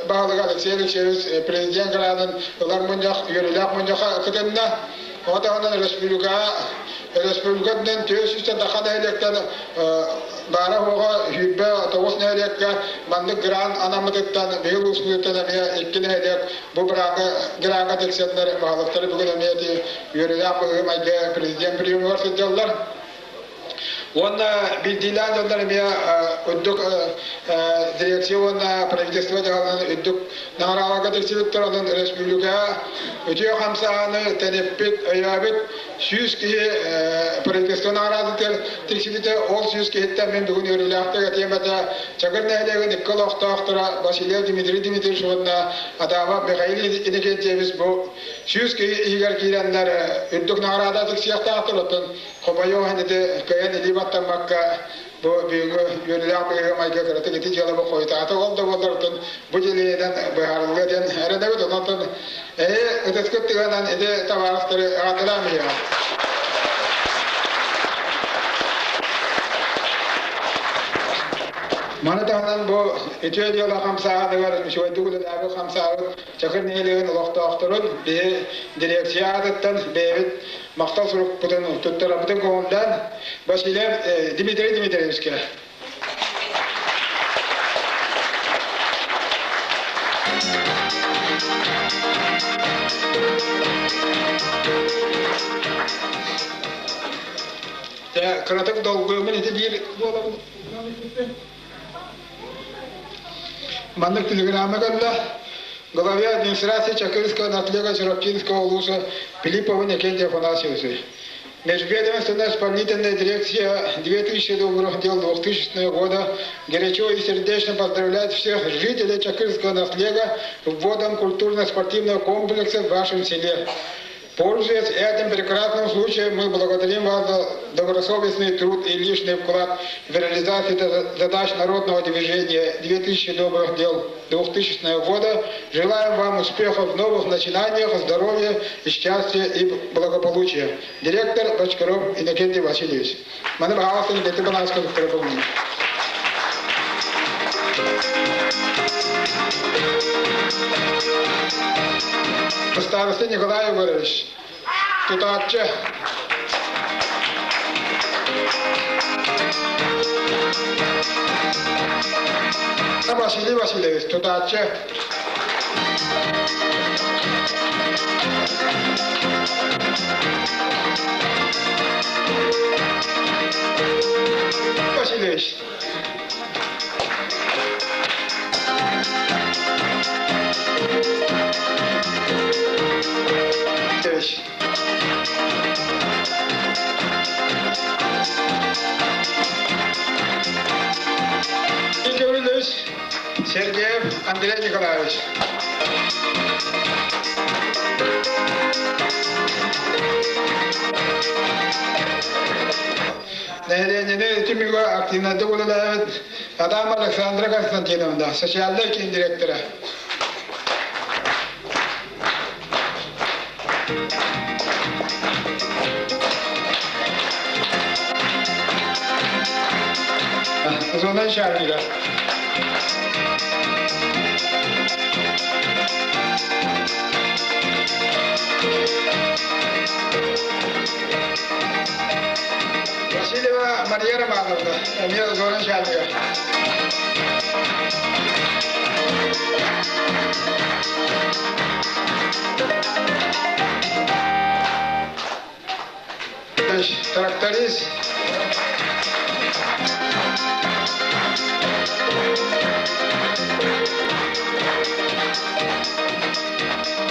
баһылыга Алексей Алексеевич президент гранын ылар мунньах үөрүүлээх мунньахха кытынна. Ону таһынан республикаҕа республикатынан 400 таха нэһилиэктэн баара-суоҕа 29 нэһилиэккэ маннык грант анаммытыттан биһи улууспутуттан эмиэ икки нэһилиэк Бу граҥҥа тиксэннэр баһылыктары бүгүн эмиэ ити үөрүүлээх быһыы-майгы президент приемугар сылдьаллар. Уонна биирдиилээн дьоннор эмиэ үрдүк дирекция уонна правительство дьаһалынан үрдүк наҕарааларга тиксибиттэр. Онон республикаҕа үтүө хамсааһыны тэниппит, өйөөбүт 100 киһи правительство наҕараадатыгар тиксибитэ. Ол 100 киһиттэн мин бүгүн үөрүүлээхтик этиэм этэ. Чакыр нэһилиэгин икки олохтоохторо Васильев Дмитрий Дмитриевич уонна Адамов Михаил Иннокентьевич бу 100 киһи иһигэр киирэннэр үрдүк наҕараада тиксиэхтээхтэр. Оттон хомойуох иһин ити кыайан илии баттаммакка бу бүгүҥҥү үөрүүлээх быһыы-майгы кыратык ити дьыала бу хойутаата. Ол да буоллар оттон бу дьиэлиэнэн быһаарыллыа диэн эрэнэбит. Онон эһи ытыскыт тыганан ити табаарыстары эҕэрдэлээн биһиэхэ. Маны таһынан бу үтүө дьыала хамсааһыныгар үчүгэйдик үлэлээбит хамсаабыт Чакыр нэһилиэгин олохтоохторун биһи дирекция аатыттан бэйэбит махтал сурукпутун туттарабытын көҥүллээн Васильев Дмитрий Дмитриевичкэ. Кыратык долгуйумун ити биир буолабын. Маннык телеграмма кэллэ. Главе администрации Чакырского наслега Чурапчинского улуса Филиппову Никите Афанасьевичу. Межведомственная исполнительная дирекция 2000 добрых дел 2000 года горячо и сердечно поздравляет всех жителей Чакырского наслега вводом культурно-спортивного комплекса в вашем селе. Пользуясь этим прекрасным случаем, мы благодарим вас за добросовестный труд и личный вклад в реализацию задач народного движения 2000 добрых дел 2000 года. Желаем вам успехов в новых начинаниях, здоровья, счастья и благополучия. Директор Бочкаров Иннокентий Васильевич. Маны баҕаластан дэти банааска Староста Николай Егорович. Тутааччы. Василий Васильевич, тутааччы. Васильевич. Игорь Сергеев Андрей Николаевич. Нэһилиэнньэни түмүгэ активнайдык үлэлээбит Адам Александра Константиновна, социальнай киин директора. Зона начальника. Васильева Мария Романовна, эмиэ зона начальника. Тракторист.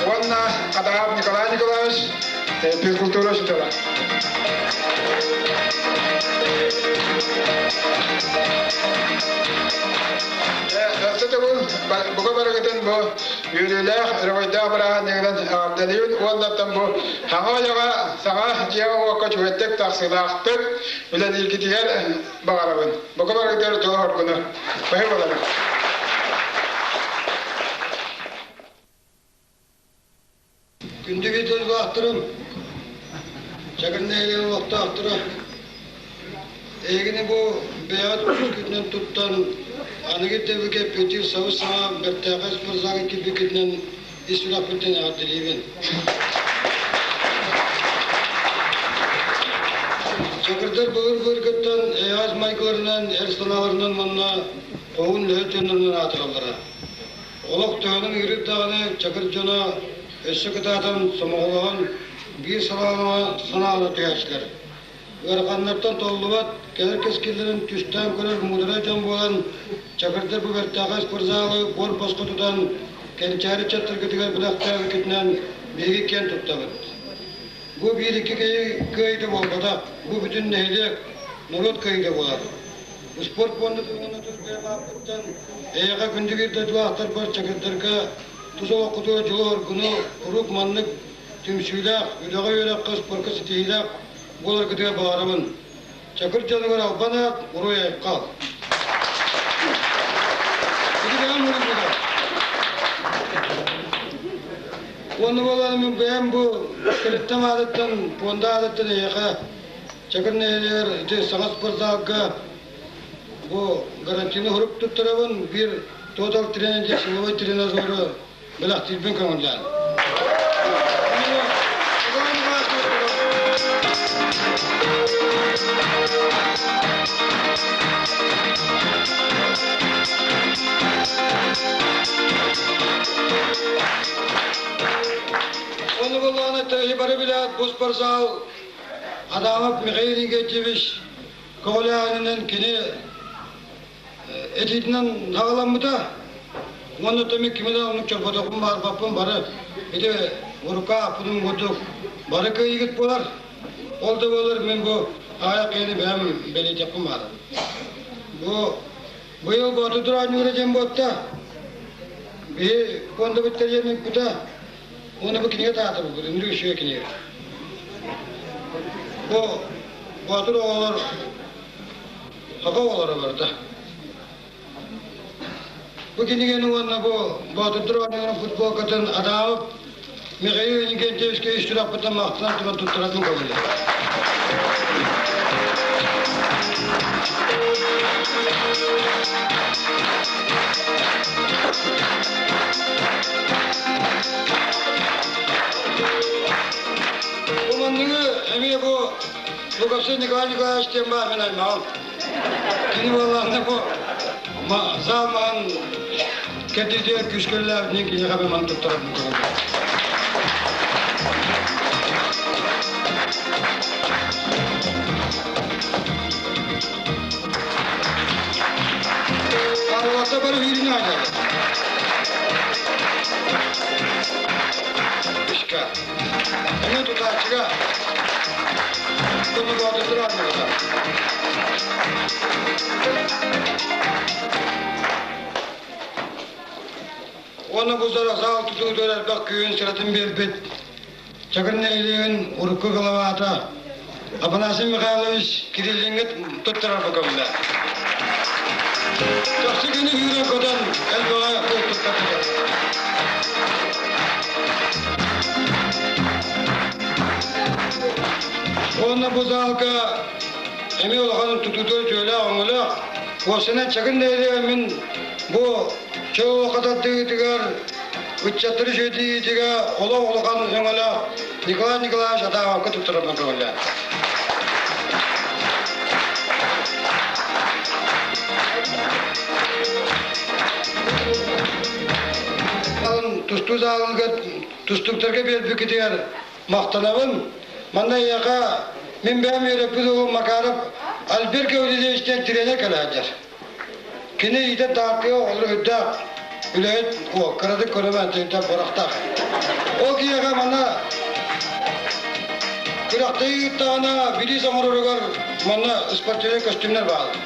Уонна Адаап Николай Николаевич, физкультура учителя. Өссө буга барыгытын бу үөрүүлээх өрөгөйдөөх бырааһынньыгынан эҕэрдэлиибин уоннаттан бу хаҥа ойоҕо саҥа дьиэҕэ-уокка үчүгэйдик тахсыылаахтык үлэлииргитигэр баҕарабын. Бука барыгытыгар дьолу-соргуну. Баһы буоларын. Күндү дойдулаахтарым, Чакыр нэһилиэгин олохтоохторо, эһигини бу бэйэҕит күүскүтүнэн туттан, аныгы ирдэбилгэ эппиэттиир сабыс-саҥа бэртээхэй спортзалга киирбиккитинэн ис сүрэхпиттэн эҕэрдэлиибин. Чакырдар былыр-былыргыттан эйэҕэс майгыларынан, эр санааларынан уонна хоһуун үлэһит дьоннорунан аатыраллара. Олох төһөнөн ыарыыр даҕаны Чакыр дьоно өссө кытаатан, сомоҕолоһон биир санаалана түһээччилэр. Ыараханнартан толлубат, кэлэр кэскиллэрин түстээн көрөр муударай дьон буолан, Чакырдар бу бэртээхэй спортзалы буор-босхо тутан, кэнчээри ыччаттаргытыгар бэлэхтээбиккитинэн биһиги киэн туттабыт. Бу биир-икки кыайыыта буолбатах, бу бүтүн нэһилиэк, норуот кыайыыта буолар. Спорт пуондатын уонна тус бэйэм ааппыттан эйиэхэ күндү биир дойдулаахтарбар Чакырдарга тус олоххутугар дьолу-соргуну куруук маннык түмсүүлээх, үлэҕэ-үөрэххэ, спорка ситиһиилээх буоларгытыгар баҕарабын. Чакыр дьонугар албан аат, уруй-айхал! Ити бэйэм уруйбута. Уонна буолан мин бэйэм бу тэрилтэм аатыттан, пуонда аатыттан эйиэхэ Чакыр нэһилиэгэр ити саҥа спортзалга бу гарантияны сурук туттарабын, биир тотал тренер силовой тренажеры бэлэхтиирбин көҥүллээн. Оны буллаҕына төһө бары билээт бу спортзал Адамов Михаил Игоревич көҕүлээһининэн кини этиитинэн хаҕаламмыта. Уонна тэмик кими да оннук чорботохпун баарбаппын бары ити урука аппытын курдук бары кыайыгыт буолар. Ол да буолар мин бу аҕыйах киһини бэйэм бэлиэтиэхпин баҕарабын. Бу быйыл Боотур оонньуура диэн буолта. Биһи пуондабыт тэрийэн ыыппыта. Уонна бу кинигэ таата булбут, үндү үчүгэй кинигэ. Бу Боотур оҕолор саха оҕолоро барда. Бу кинигэни уонна бу Боотурдар оонньууларын футболкатын Адаабып Михаил Иннокентьевичка үс сүрэхпиттэн махтанан туран туттаратын көҥүлэ. Бу манныгы эмиэ бу Луковцев Николай Николаевич диэн баар мин аймаҕым. Кини буоллаҕына бу зал маҕан кэрдиитигэр күүскэллээбитинэн киниэхэ бу маны туттарабын көҥүллээх. Арылата бары биирин аайдады. Ишка. Эмиэ тутааччыга көмөлөөтүтүр аанньабыта. Уонна бу зал тутуутугар элбэх күүһүн сыратын биэрбит Чакыр нэһилиэгин урукку главата Афанасий Михайлович Кириллиҥҥэ туттарарга көмөлө. Чахчы күнү үүрэн көтөн элбэҕи туттардылар. Уонна бу залга эмиэ улахан тутуутугар үтүөлээх өҥөлөөх. Уопсайынан Чакыр нэһилиэгэ мин бу чөл хатардыытыгар ыччаттары үчүгэйдиитигэ олох улахан өҥөлөөх Николай Николаевич Атаевка туттарарга көҥүллээх. Тустуу залыгар тустууктарга биэрбиккитигэр махтанабын. Манна эйиэхэ мин бэйэм үөрэппит уолум Макаров Альберт Гаврильевичтэн тренер кэлээдэр. Кини иитэ таартыга оҕолору үрдээх үлэһит уол, кыратык көрөмөн тыынтан борохтоох. Ол киһиэхэ манна күрэхтэһии ыыттаҕына билиис оҥороругар манна спортивнай көстүүмнэр бааллар.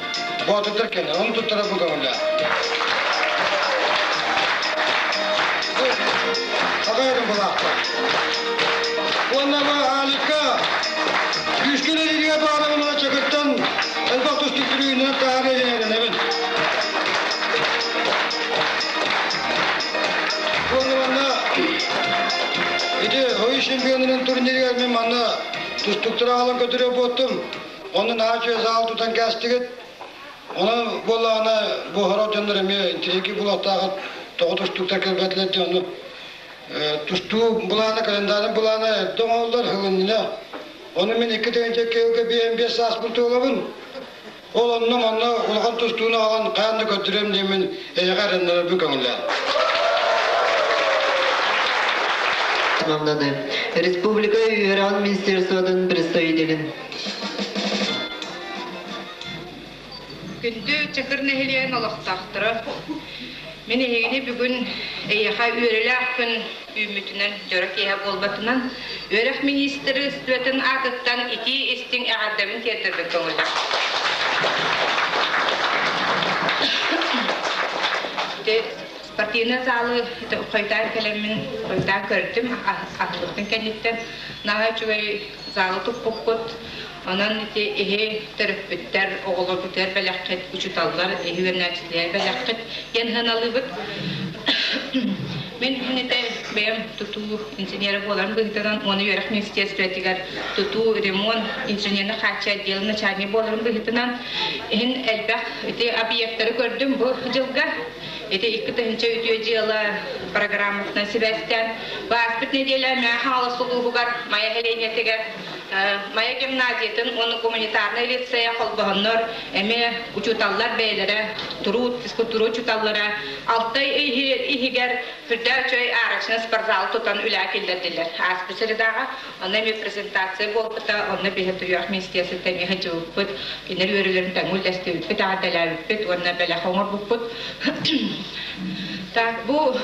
Боотурдар кэлэр, ону туттара бу көҥүллээх. Саха былаахтар. Уонна бу Аликка күүскэ үлэлииргэ баҕарабын Чакыртан элбэх тустуук түрүүнүнэн таһаарыы эрэнэбин. Уонна манна ити Ойуу чемпионунун турнирыгар мин манна тустууктары аҕалан көтүрүө буоттум. Онно наһаа үчүгэй зал тутан кээстигит. Онон буоллаҕына бу хорох дьоннор эмиэ интэриэһиргии буолуохтаахыт тоҕо тустууктар кэлбэтилэр диэн ону тустуу былаана, календарын былаана эрдэ оҥоһуллар сыл иннинэ. Ону мин 2 киһилгэ биэм биэс сааспын туолабын. Ол онно манна улахан тустууну аҕалан хаан да көрдөрүөм диэммин эйэҕэ эрэннэрэрбин көҥүллээн. Мамнаны Республика үөрэҕин министерствотын представителин Күндү Чакыр нэһилиэгин олохтоохторо, мин эһигини бүгүн эйиэхэ үөрүүлээх күн үүммүтүнэн, дьоро киэһэ буолбатынан, үөрэх министерствотын аатыттан итии-истиҥ эҕэрдэбин тиэрдэрбин көҥүллээх. Спортивнай залы хойутаан кэлэммин хойутаан көрдүм, аһыллыбытын кэнниттэн наһаа үчүгэй залы туппуппут. Онон ити иһи төрөппүттэр, оҕолорбутугар бэлэххит, учууталлар иһи үөрэнээччилэр бэлэххит диэн сыаналыыбыт. Мин итэ бэйэм тутуу инженерэ буоларым быһыытынан уонна үөрэх министерствотыгар тутуу, ремонт, инженерный хааччы отделын начальник буоларым быһыытынан иһин элбэх ити объектары көрдүм бу дьылга. Ити 2000 үтүө дьыала программатынан сибээстээн бу ааспыт нэдиэлэ Мэҥэ Хаҥалас улууһугар Майа сэлиэнньэтигэр. Майа гимназиятын уонна гуманитарнай лицея холбоһоннор эмиэ учууталлар бэйэлэрэ туруут физкультура учууталлара Алтай иһигэр сүрдээх үчүгэй арочный спортзал тутан үлэҕэ киллэрдилэр. Ааспыт средаҕа онно эмиэ презентация буолбута, онно биһи туйах министерствота эмиэ сылдьыбыппыт, кинилэр үөрүүлэрин тэҥҥэ үллэстибиппит, эҕэрдэлээбиппит уонна бэлэх оҥорбуппут. Так, бу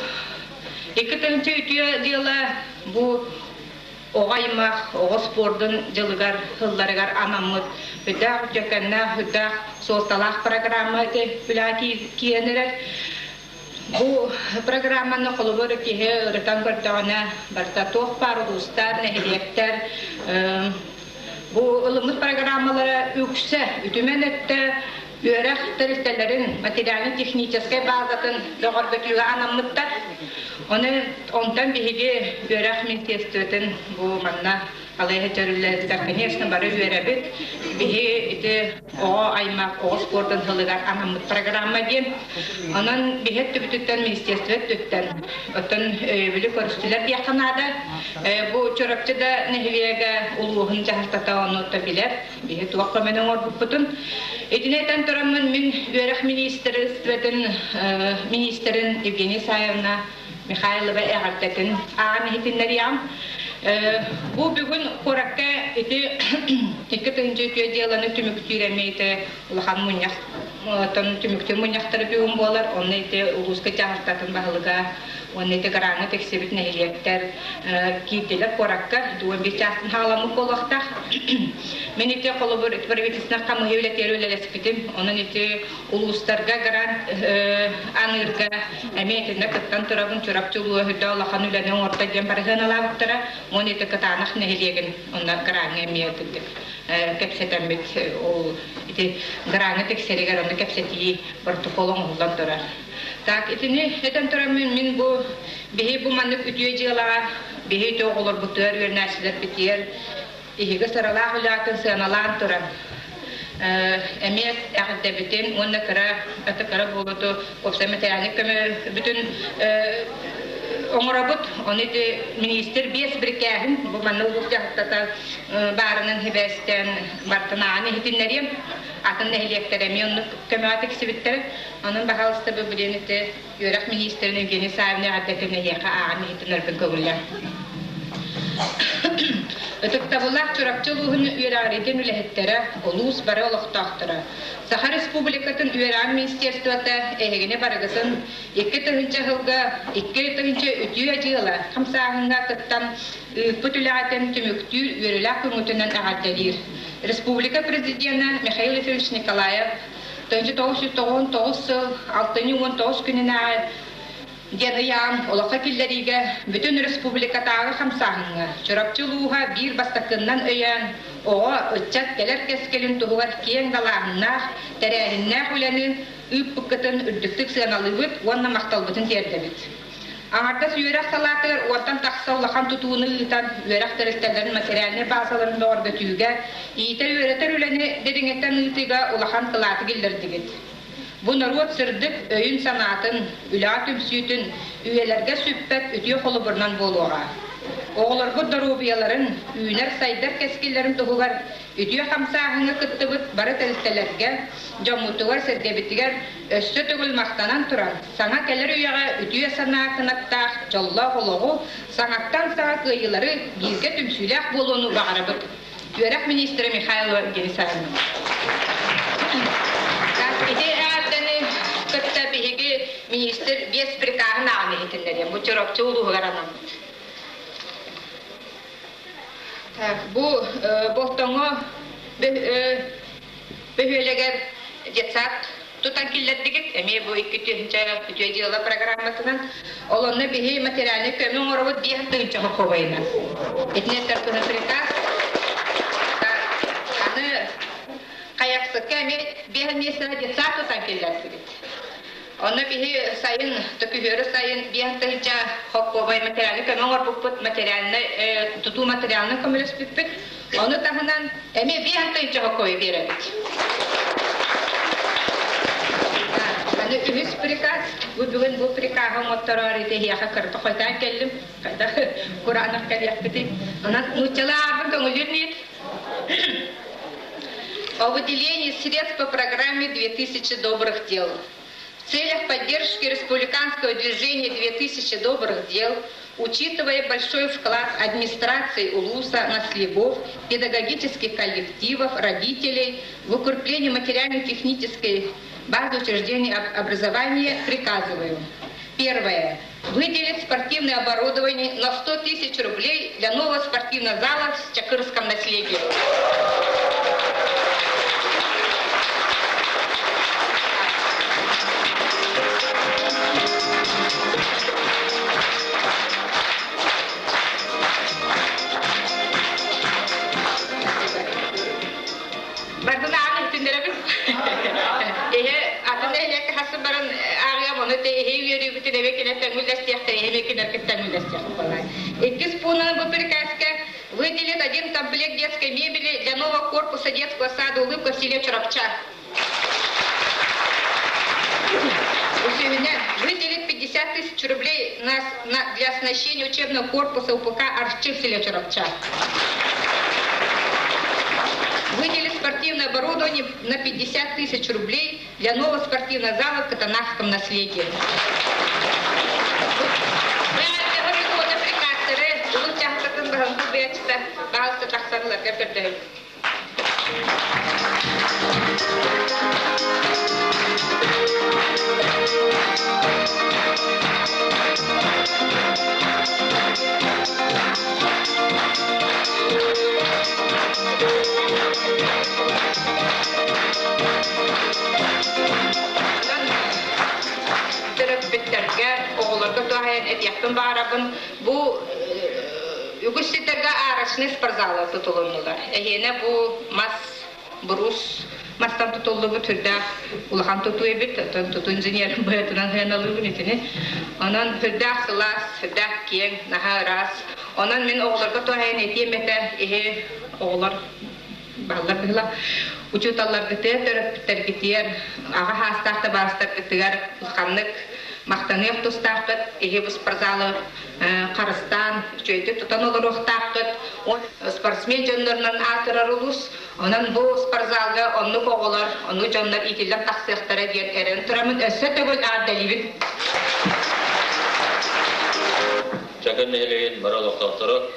2 тыһыынча үтүө дьыала бу оҕо аймах, оҕо спордун дьылыгар, сылларыгар анаммыт үрдээх үтүөкэннээх, үрдээх суолталаах программа ити үлэҕэ киирэн эрэр. Бу программаны холобур киһи ырытан көрдөҕүнэ барыта туох баар улуустар, нэһилиэктэр бу ылыммыт программалара үксэ үтүмэн өттө үөрэх тэрилтэлэрин материально-техническэй базатын бөҕөргөтүүгэ анаммыттар. Ону онтон биһиги үөрэх министерствотын бу манна алайа төрүллэригэр, конечно, бары үөрэбит. Биһи ити оҕо аймах, оҕо спордун сылыгар анаммыт программа диэн. Онон биһи өттүбүтүттэн, министерство өттүттэн оттон өйөбүлү көрүстүлэр диэххэ наада. Бу Чурапчы да нэһилиэгэ улууһун дьаһалтата ону билэр. Биһи туох көмөнү оҥорбуппутун. Итини этэн тураммын мин үөрэх министерствотын министрин Евгения Исаевна Михайлова эҕэрдэтин ааҕан иһитиннэриэҕим. Бу бүгүн куоракка ити 2 тыһыынча үтүө дьыаланы түмүктүүр эмиэ ити улахан мунньах түмүктүүр мунньахтары бүгүн буолар. Онно ити улууска дьаһалтатын баһылыга уонна ити граҥҥа тиксибит нэһилиэктэр киирдилэр куоракка 11 чаастан хаҕаламмыт буолуохтаах. Мин ити холобур правительственных хамыыһыйа үлэтигэр үлэлэспитим. Онон ити улуустарга грант аныырга эмиэ итиннэ кыттан турабын. Чурапчы улууһа үрдэ улахан үлэни оҥордо диэн барыһыаналаабыттара. Уонна ити Кытаанах нэһилиэгин онно граҥҥа эмиэ итинник кэпсэтэммит ол ити граҥҥа тиксэригэр онно кэпсэтии протокол оҥоһуллан турар. Так, итини этэн тураммын мин бу биһи бу маннык үтүө дьыалаҕа биһи үтүө оҕолорбутугар үөрэнээччилэрбитигэр иһиги сыралаах үлэҕитин сыаналаан туран эмиэ эҕэрдэбитин уонна кыра аты кыра буолуту уопсай материальнай көмө бүтүн оҥоробут. Ону ити министр биэс бирикээһин бу манна улуус дьаһалтата баарынан сибээстээн бартынааҕын иһитиннэриэм. Атын нэһилиэктэр эмиэ оннук көмөҕө тиксибиттэрэ. Онон баһаалыста бу билиэн ити үөрэх министрин Евгений Саввин эҕэрдэтин эһиэхэ ааҕан иһитиннэрбин көҥүллээн. Ытыктабыллаах Чурапчы улууһун үөрэҕириитин үлэһиттэрэ, улуус бары олохтоохторо, Саха Республикатын үөрэҕин министерствота эһигини барыгытын 2 тыһыынча сылга 2 тыһыынча үтүө дьыала хамсааһыҥҥа кыттан ыыппыт үлэҕитин түмүктүүр үөрүүлээх күҥҥүтүнэн эҕэрдэлиир. Республика президенэ Михаил Ефимович Николаев 1999 сыл алтынньы 19 күнүнээҕи диэн ыйаан олоххо киллэриигэ бүтүн республикатааҕы хамсааһыҥҥа Чурапчы улууһа биир бастакыннан өйөөн, оҕо, ыччат кэлэр кэскилин туһугар киэҥ далааһыннаах, тэрээһиннээх үлэни ыыппыккытын үрдүктүк сыаналыыбыт уонна махталбытын тиэрдэбит. Аҥардас үөрэх салаатыгар уонтан тахса улахан тутууну ыытан, үөрэх тэрилтэлэрин материальнай базаларын бөҕөргөтүүгэ, иитэр-үөрэтэр үлэни дириҥэтэн ыытыыга улахан кылааты киллэрдигит. Бу норуот сырдык өйүн-санаатын, үлэҕэ түмсүүтүн үйэлэргэ сүппэт үтүө холобурунан буолуоҕа. Оҕолорбут доруобуйаларын, үүнэр-сайдар кэскиллэрин туһугар үтүө хамсааһыҥҥа кыттыбыт бары тэрилтэлэргэ, дьоммутугар-сэргэбитигэр өссө төгүл махтанан туран, саҥа кэлэр үйэҕэ үтүө санаа кынаттаах дьоллоох олоҕу, саҥаттан саҥа кыайыылары, бииргэ түмсүүлээх буолууну баҕарабыт. Үөрэх министрэ Михайлова Евгений Саввина. Ити эҕэрдэни кытта биһиги министр биэс прикаһын ааҕан иһитиннэриэм. Бу Чурапчы улууһугар анаммыт. Бу Болтоҥо бөһүөлэгэр детсад тутан киллэрдигит. Эмиэ бу 2 тыһыынча үтүө дьыала программатынан. Ол онно биһи материальнай көмө оҥоробут 5 тыһыынча хохуобайынан. Итинэн туһун приказ. Аны Хайахсыкка эмиэ биэс миэстэлэ детсад тутан киллэрдигит. Онно биһи сайын, төкүһүөрү сайын 5 тыһыынча хоккуобай материальнай көмө оҥорбуппут, материальнай тутуу материалынан көмөлөспүппүт. Ону таһынан эмиэ 5 тыһыынча хоккуобай биэрэбит. Аны үһүс приказ, бу бүгүн бу прикаһы оҥоттороор итиһиэхэ кырта хойутаан кэллим, хайдах кураанах кэлиэхпитий. Онон нууччалыы аарбын көҥүлүүр ниит. О выделении средств по программе «2000 добрых дел». В целях поддержки республиканского движения «2000 добрых дел», учитывая большой вклад администрации Улуса, наследов, педагогических коллективов, родителей в укрепление материально-технической базы учреждений образования, приказываю. Первое. Выделить спортивное оборудование на 100 тысяч рублей для нового спортивного зала в Чакырском наследии. Бардын ааны бүтүннэрэбин. Эһэ атын нэһилиэккэ хассын баран ааҕыам, ону те эһэ үөрүүбүтүн эбэ кинэ тэҥүллэстиэхтэр, эһэ кинэркит тэҥүллэстиэх буолар. Иккис пуунан бу приказка выделит один комплект детской мебели для нового корпуса детского сада «Улыбка» в селе Чурапча. Үсүһүнэн, выделит 50 тысяч рублей на, на, для оснащения учебного корпуса УПК «Арчы» в селе Чурапча. Выделить спортивное оборудование на 50 тысяч рублей для нового спортивного зала в Катанахском наследии. Төрөппүттэргэ, оҕолорго туһайан этиэхпин баҕарабын. Бу үгүс сирдэргэ арочный спортзаллар тутулуннулар. Эһиэнэ бу мас брус мастан тутуллубут сүрдээх улахан тутуу эбит. Оттон тутуу инженерин быһыытынан сыаналыыбын итини. Онон сүрдээх сылаас, сүрдээх киэҥ, наһаа ыраас. Онон мин оҕолорго туһайан этиэм этэ, иһи оҕолор бааллар быһыла. Учууталларгытыгар, төрөппүттэргитигэр, аҕа саастаах табаарыстаргытыгар улаханнык махтаныах тустааххыт, иһи бу спортзалы харыстаан, үчүгэйдик тутан олоруохтааххыт. Ол спортсмен дьоннорунан аатырар улуус. Онон бу спортзалга оннук оҕолор, оннук дьоннор иитиллэн тахсыахтара диэн эрэн тураммын өссө төгүл аардалыыбын. Чакыр нэһилиэгин бары олохтоохторо,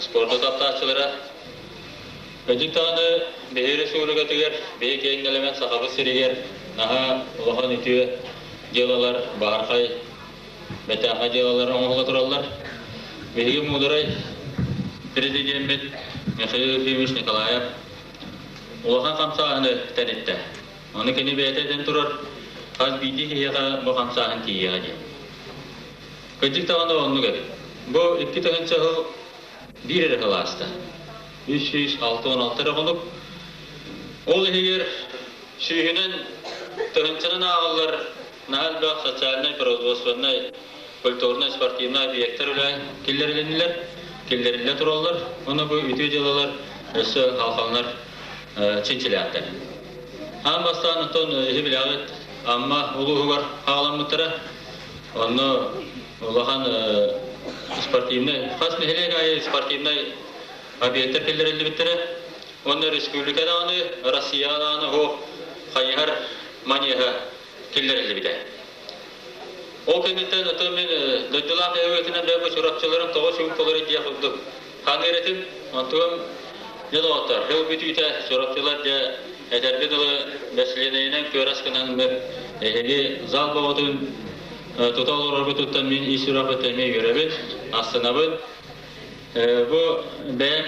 спорду таптааччылара, Кырдьык даҕаны биһиги республикатыгар, биһи киэҥ нэлэмэн Сахабыт сиригэр наһаа улахан үтүө дьыалалар, баһархай, бэтээхэй дьыалалар оҥоһулла тураллар. Биһиги муударай президеммит Михаил Ефимович Николаев улахан хамсааһыны тэниттэ. Ону кини бэйэтэ этэн турар, хас биирдии киһиэхэ бу хамсааһын тиийиэҕэ диэн. Кырдьык даҕаны оннук эбит. Бу 2 тыһыынча сыл биир эрэ сыл ааста. 366 эрэ хонук. Ол иһигэр сүүһүнэн тыһыынчанан ааҕыллар наһаа элбэх социальнай, производственнай, культурнай, спортивнай объектар үлэ киллэрилиннилэр, киллэриллэ тураллар. Ону бу үтүө дьыалалар өссө халхаланар чинчилээхтэр. Аан бастаан оттон иһи билэҕит Амма улууһугар хаҕаламмыттара. Онно улахан спортивнай, хас нэһилиэк аайы спортивнай объектар киллэриллибиттэрэ. Уонна республика даҕаны, Россия даҕаны оһох хайыһар манеһа киллэриллибитэ. Ол кэнниттэн ото мин дойдулаах өйөтүнэн бэйбэ чурапчыларын тоҕо сүүмпалары диэх курдук ханыыр этим. Онтугум дьэ доҕоттор, сыл бүтүүтэ чурапчылар дьэ этэргэ дылы бэсилиэнэйинэн күөрэс гынан эһиги зал боҕотун тута олороргутуттан мин ис сүрэхпиттэн эмиэ үөрэбин, астынабын. Бу бэйэм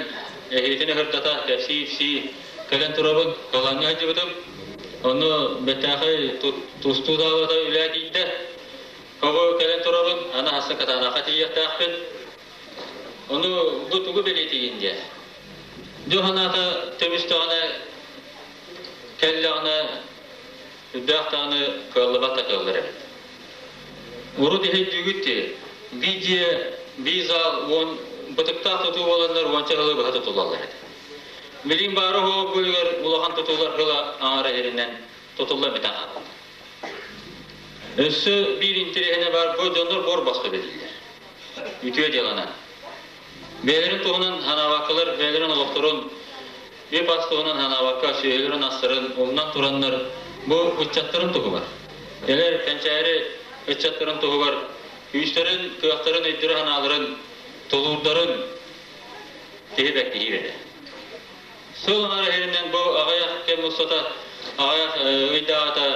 эһиитин ыһырдата кэпсии-ипсии кэлэн турабын, кылаҥҥа сылдьыбытым. Ону бэттээхэй тустуу даалата үлээ тиийдэ. Хобу кэлэн турабын, аны хасса катаанаха тиийиэхтээхпин. Ону бу тугу бэлиэтиигин диэ. Дьон санаата төбүстэҕинэ кэллэҕинэ үрдээх даҕаны кыаллыбат да кыаллар эбит. Урут иһэйдүүгүт дии, бии дьиэ, бии зал уон бытыктаах тутуу буоланнар уонча сылы быһа тутуллаллар этэ. Билигин баара уһуок бөлүгэр улахан тутуулар сыла аҥара иһэринэн тутулла бүтэн хаалла. Өссө биир интэриэһинэ баар, бу дьоннор буор босхо бэриллэр. Үтүө дьыаланан. Бэйэлэрин туһунан ханаабаккалар бэйэлэрин олохторун Үп-ас туһунан санаабакка сүөһүлэрин-астарын умнан тураннар бу ыччаттарын туһугар, кэлэр кэнчээри ыччаттарын туһугар күүстэрин, кыахтарын, өйдөрө-санааларын, тулуурдарын киһи бэркиһиир этэ. Сыл анара иһэринэн бу аҕыйах кэм устата аҕыйах ыйдааҕыта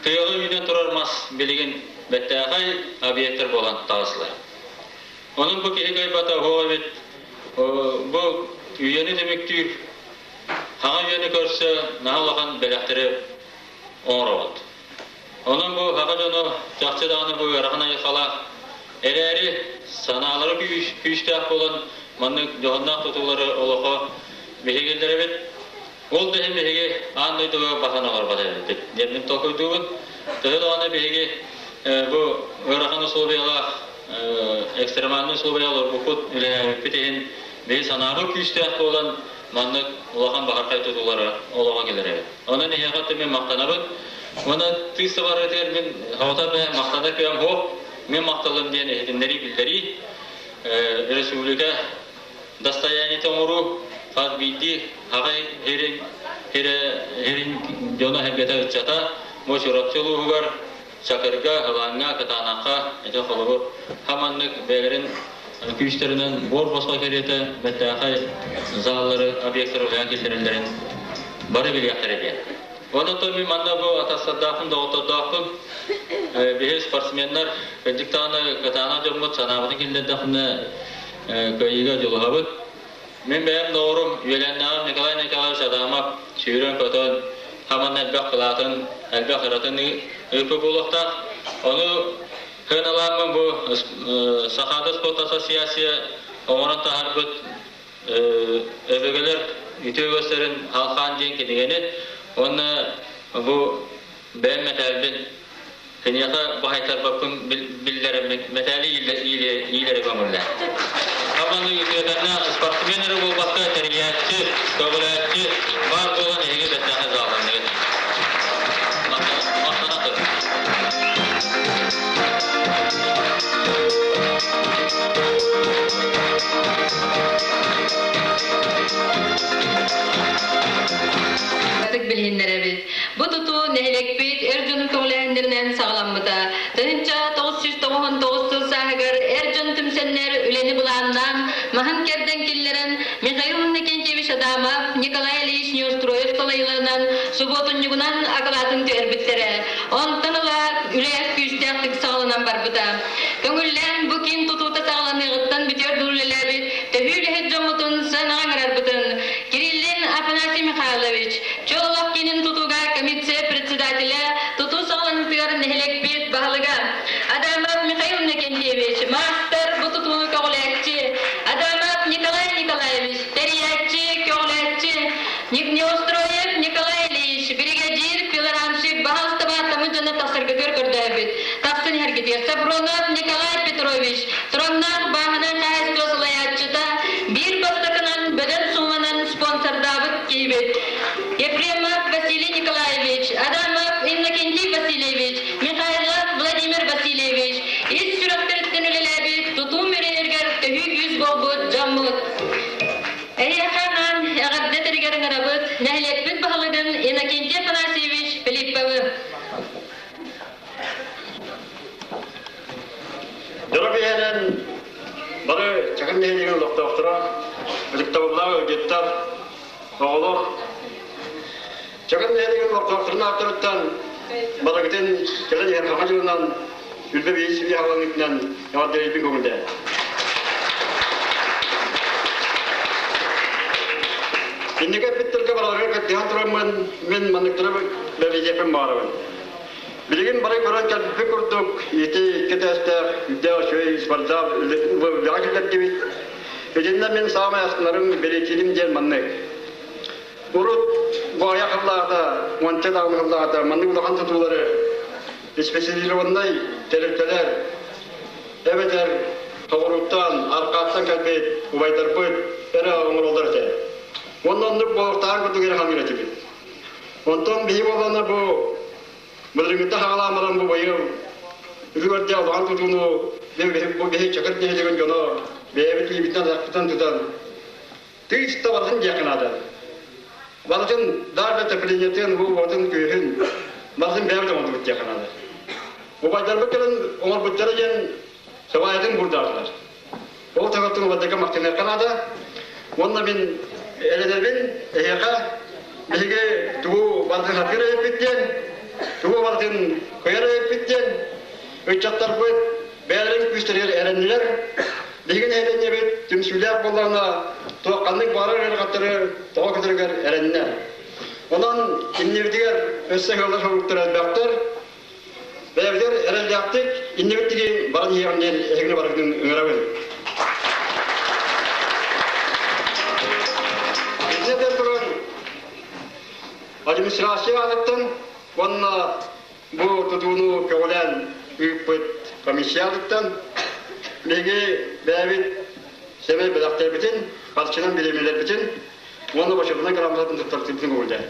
тыаҕа үүнэн турар мас билигин бэртээхэй объектар буолан таҕыстылар. Онон бу киһи кыайбата оһуох эбит. Бу үйэни түмүктүүр хаҥа үйэни көрсө наһаа улахан бэлэхтэри оҥоробут. Онон бу саха дьоно чахчы даҕаны бу ыарахан айылҕалаах эрээри санаалара күүстээх буолан маннык дьоһуннаах тутуулары олохо биһигиллэрэбит. Ол да иһин биһиги аан дойдуга баһан олорбот эбиппит диэммин толкуйдуубун. Төһө даҕаны биһиги бу ыарахан условиялаах экстремальный условия олорбуппут, үлэлээбиппит иһин биһи санаабыт күүстээх буолан маннык улахан баһархай тутуулары олоҕо кэлэр эбит. Онон эһиэхэ өттө мин махтанабын. Уонна тыыс табаарытыгар мин хавата бэйэм махтанар кыам суох. Мин махталым диэн иһитиннэрии биллэрии республика достояниета оҥоруу хас биирдии аҕай хирин хирин дьоно сэргэтэ ыччата бу Чурапчы улууһугар Чакырга, Ылааҥҥа, Кытаанахха ити холобур хаманнык бэйэлэрин күүстэринэн буор босхо кэриэтэ бэртээхэй заллары, объектары үлэҕэ киллэрэллэрин бары билиэхтэрэ диэн. Онон мин манна бу атастардаахпын, доҕоттордоохпун. Биһи спортсменнар кырдьык даҕаны кытаанах дьоммут санаабытын киллэрдэхпинэ кыайыыга дьулуһабыт. Мин бэйэм доҕорум, үөлээннээҕим Николай Николаевич Адамов сүүрэн-көтөн, хаман элбэх кылаатын, элбэх ыратын ыыппыт буолуохтаах. Ону сыаналааммын бу Сахаада спорт ассоциация оҥорон таһаарбыт өбүгэлэр үтүө үгэстэрин халхаан диэн кинигэни уонна бу бэйэм мэтээлбин Киниэхэ баһайтарбаппын биллэрэммин мэтээли иилэрэ көҥүллээх. Хаманы үтүөтэннэ спортсмен эрэ буолбакка тэрийээччи, көҕүлээччи баар буолан эһиги бэртээхэй заалланныгыт. Махтана турун. Ытык билиһиннэрэбит. Бу тутуу нэһилиэкпит эр дьонун көҕүлээһиннэринэн саҕаламмыта. 1999 сыл сааһыгар эр дьон түмсэннэр үлэни былааннаан, маһын кэрдэн киллэрэн Михаил Иннокентьевич Адамов, Николай Ильич Неустроев салайыыларынан субуотунньугунан акылаатын түһэрбиттэрэ. Онтон ыла үлэ күүстээхтик саҕаланан барбыта. Көҥүллээн бу киин тутуута саҕаланыаҕыттан бүтүөр дылы үлэлээбит төһүү үлэһит дьоммутун сыанаҕа ыҥырарбытын Кириллин Афанасий Михайлович, Чололох киинин тутууга комиссия председателэ, тутуу саҕаланыытыгар нэһилиэкпит баһылыга Адамов Михаил Иннокентьевич, маастар бу тутууну көҕүлээччи, Адамов Николай Николаевич, тэрийээччи, көҕүлээччи, Неустроев Николай Ильич, биригэдьиир, пилорамщик, баһаалыстаба тамы дьоно тахсаргытыгар көрдөөбүт. Тахсын иһэргитигэр Сафронов Николай Петрович, Тураннаах бааһынай хаһаайыстыба салайааччыта, биир бастакынан бөдөҥ сууманан спонсордаабыт киһибит. Ефремов Василий Николаевич, Адамов Иннокентий Васильевич, Михайлов Владимир Васильевич ис сүрэхтэриттэн үлэлээбит тутуу мөрөйөргөр төһүү күүс буолбут дьоммут. Эһиэхэ анаан эҕэрдэ тэригэр ыҥырабыт нэһилиэкпит баһылыгын Иннокентий Афанасьевич Филипповы. Дьоро биһэнэн бары Чакыр нэһилиэгин олохтоохторо, ытыктабыллаах ыалдьыттар, оҕолор Чакыр нэһилиэгин олохтоохторун ааттарыттан барыгытын кэлэн иһэр хаха дьылынан үлбэ биһи сибии хааланыытынан эҕэрдэлиирбин көҥүллээн. Инники эппиттэргэ бараларыгар кыттыһан тураммын, мин манныктары бэлиэтиэхпин баҕарабын. Билигин бары көрөн кэлбиппит курдук, ити икки этээстээх үрдээх үчүгэй спортзал үлэҕэ киллэрдибит. Итиннэ мин саамай астынарым, бэлиэтиирим диэн маннык. Урут бу айах ыллаата, уонча даҕаны ыллаата, маннык улахан тутуулары специализированнай тэрилтэлэр эбэтэр тоҕуруттан, аркааттан кэлбит убайдарбыт эрэ оҥороллор этэ. Уонна оннук буолуохтааҕын курдук эрэ саныыр этибит. Онтон биһи буоллаҕына бу былырыҥҥыттан хаҕалаан баран бу быйыл үгүөрдээх улахан тутууну бу биһи Чакыр нэһилиэгин дьоно бэйэбит илиибитинэн атахпытынан тутан тыыс табатын диэххэ наада. Барытын даар да теплениятын, уотун, күүһүн барытын бэйэбит оҥордубут диэххэ наада. Убайдарбыт кэлэн оҥорбуттара диэн сабаайатын бурдаатылар. Ол таҕаттан убайдарга махтаныахха наада. Уонна мин эрэнэрбин эһиэхэ биһиги тугу барытын хатыыр эбиппит диэн, тугу барытын кыайар эбиппит диэн ыччаттарбыт бэйэлэрин күүстэригэр эрэннилэр. Биһиги нэһилиэнньэбит түмсүүлээх буоллаҕына туох-ханнык баҕарар ыарахаттары тоҕо көтөрүгэр эрэннэ. Онон иннибитигэр өссө ыаллар соруктар элбэхтэр. Бэйэбитигэр эрэллээхтик иннибит диги баран иһиэҕин диэн эһигини барыгытын ыҥырабын. Итинэн туран администрация аатыттан уонна бу тутууну көҕүлээн ыыппыт комиссиятыттан биһиги бэйэбит сэмэй бэлэхтэрбитин, харчынан бириэмэлэрбитин уонна бочуотунай грамотатын туттартыыбытын көҕүлээн.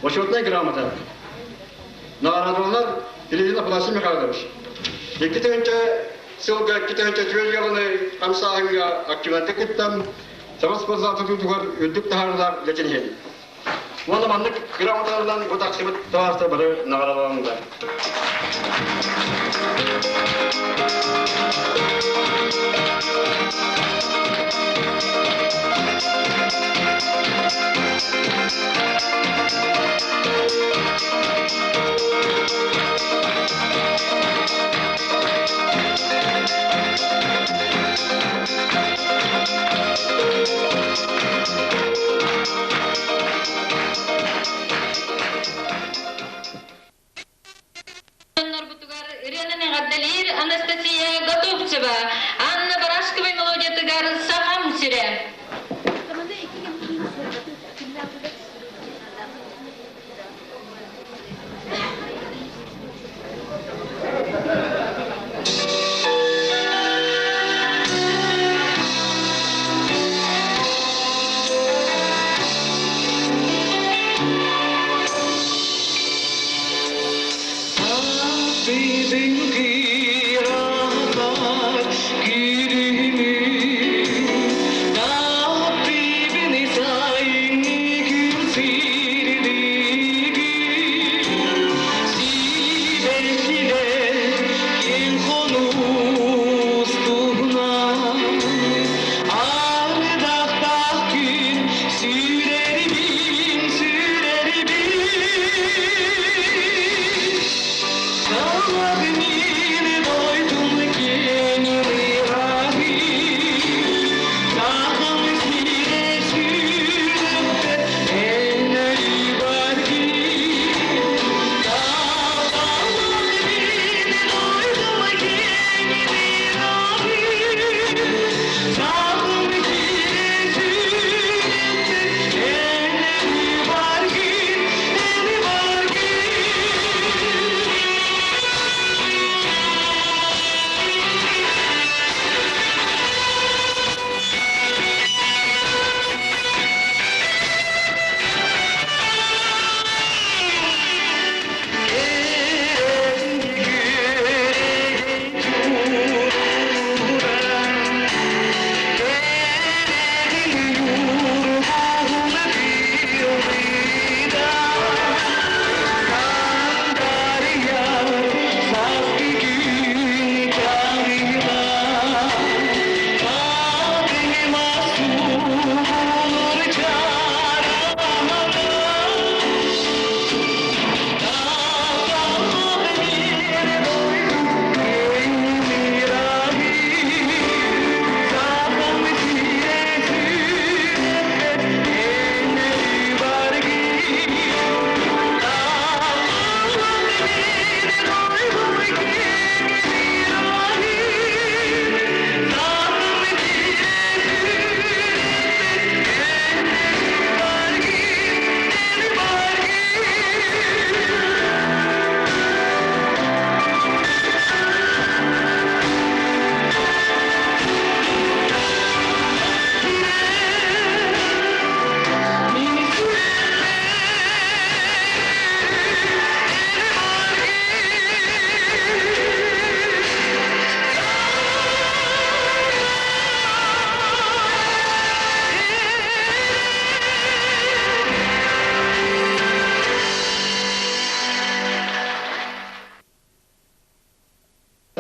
Бочуотунай грамота Наҕараадаланар Ильин Афанасий Михайлович. 2 тыһыынча сылга 2 тыһыынча түөрт ыалы хамсааһыҥҥа активнайдык кыттан, саҥа спортзал тутуутугар үрдүк таһаарыылаах үлэтин иһин. Уонна маннык грамоталарынан бу тахсыбыт табаарыстар бары наҕараадаланнылар. Дьоннорбутугар ырыанан эҕэрдэлиир Анастасия Готовцева, Анна Барашкова мелодиятыгар «Сахам сирэ».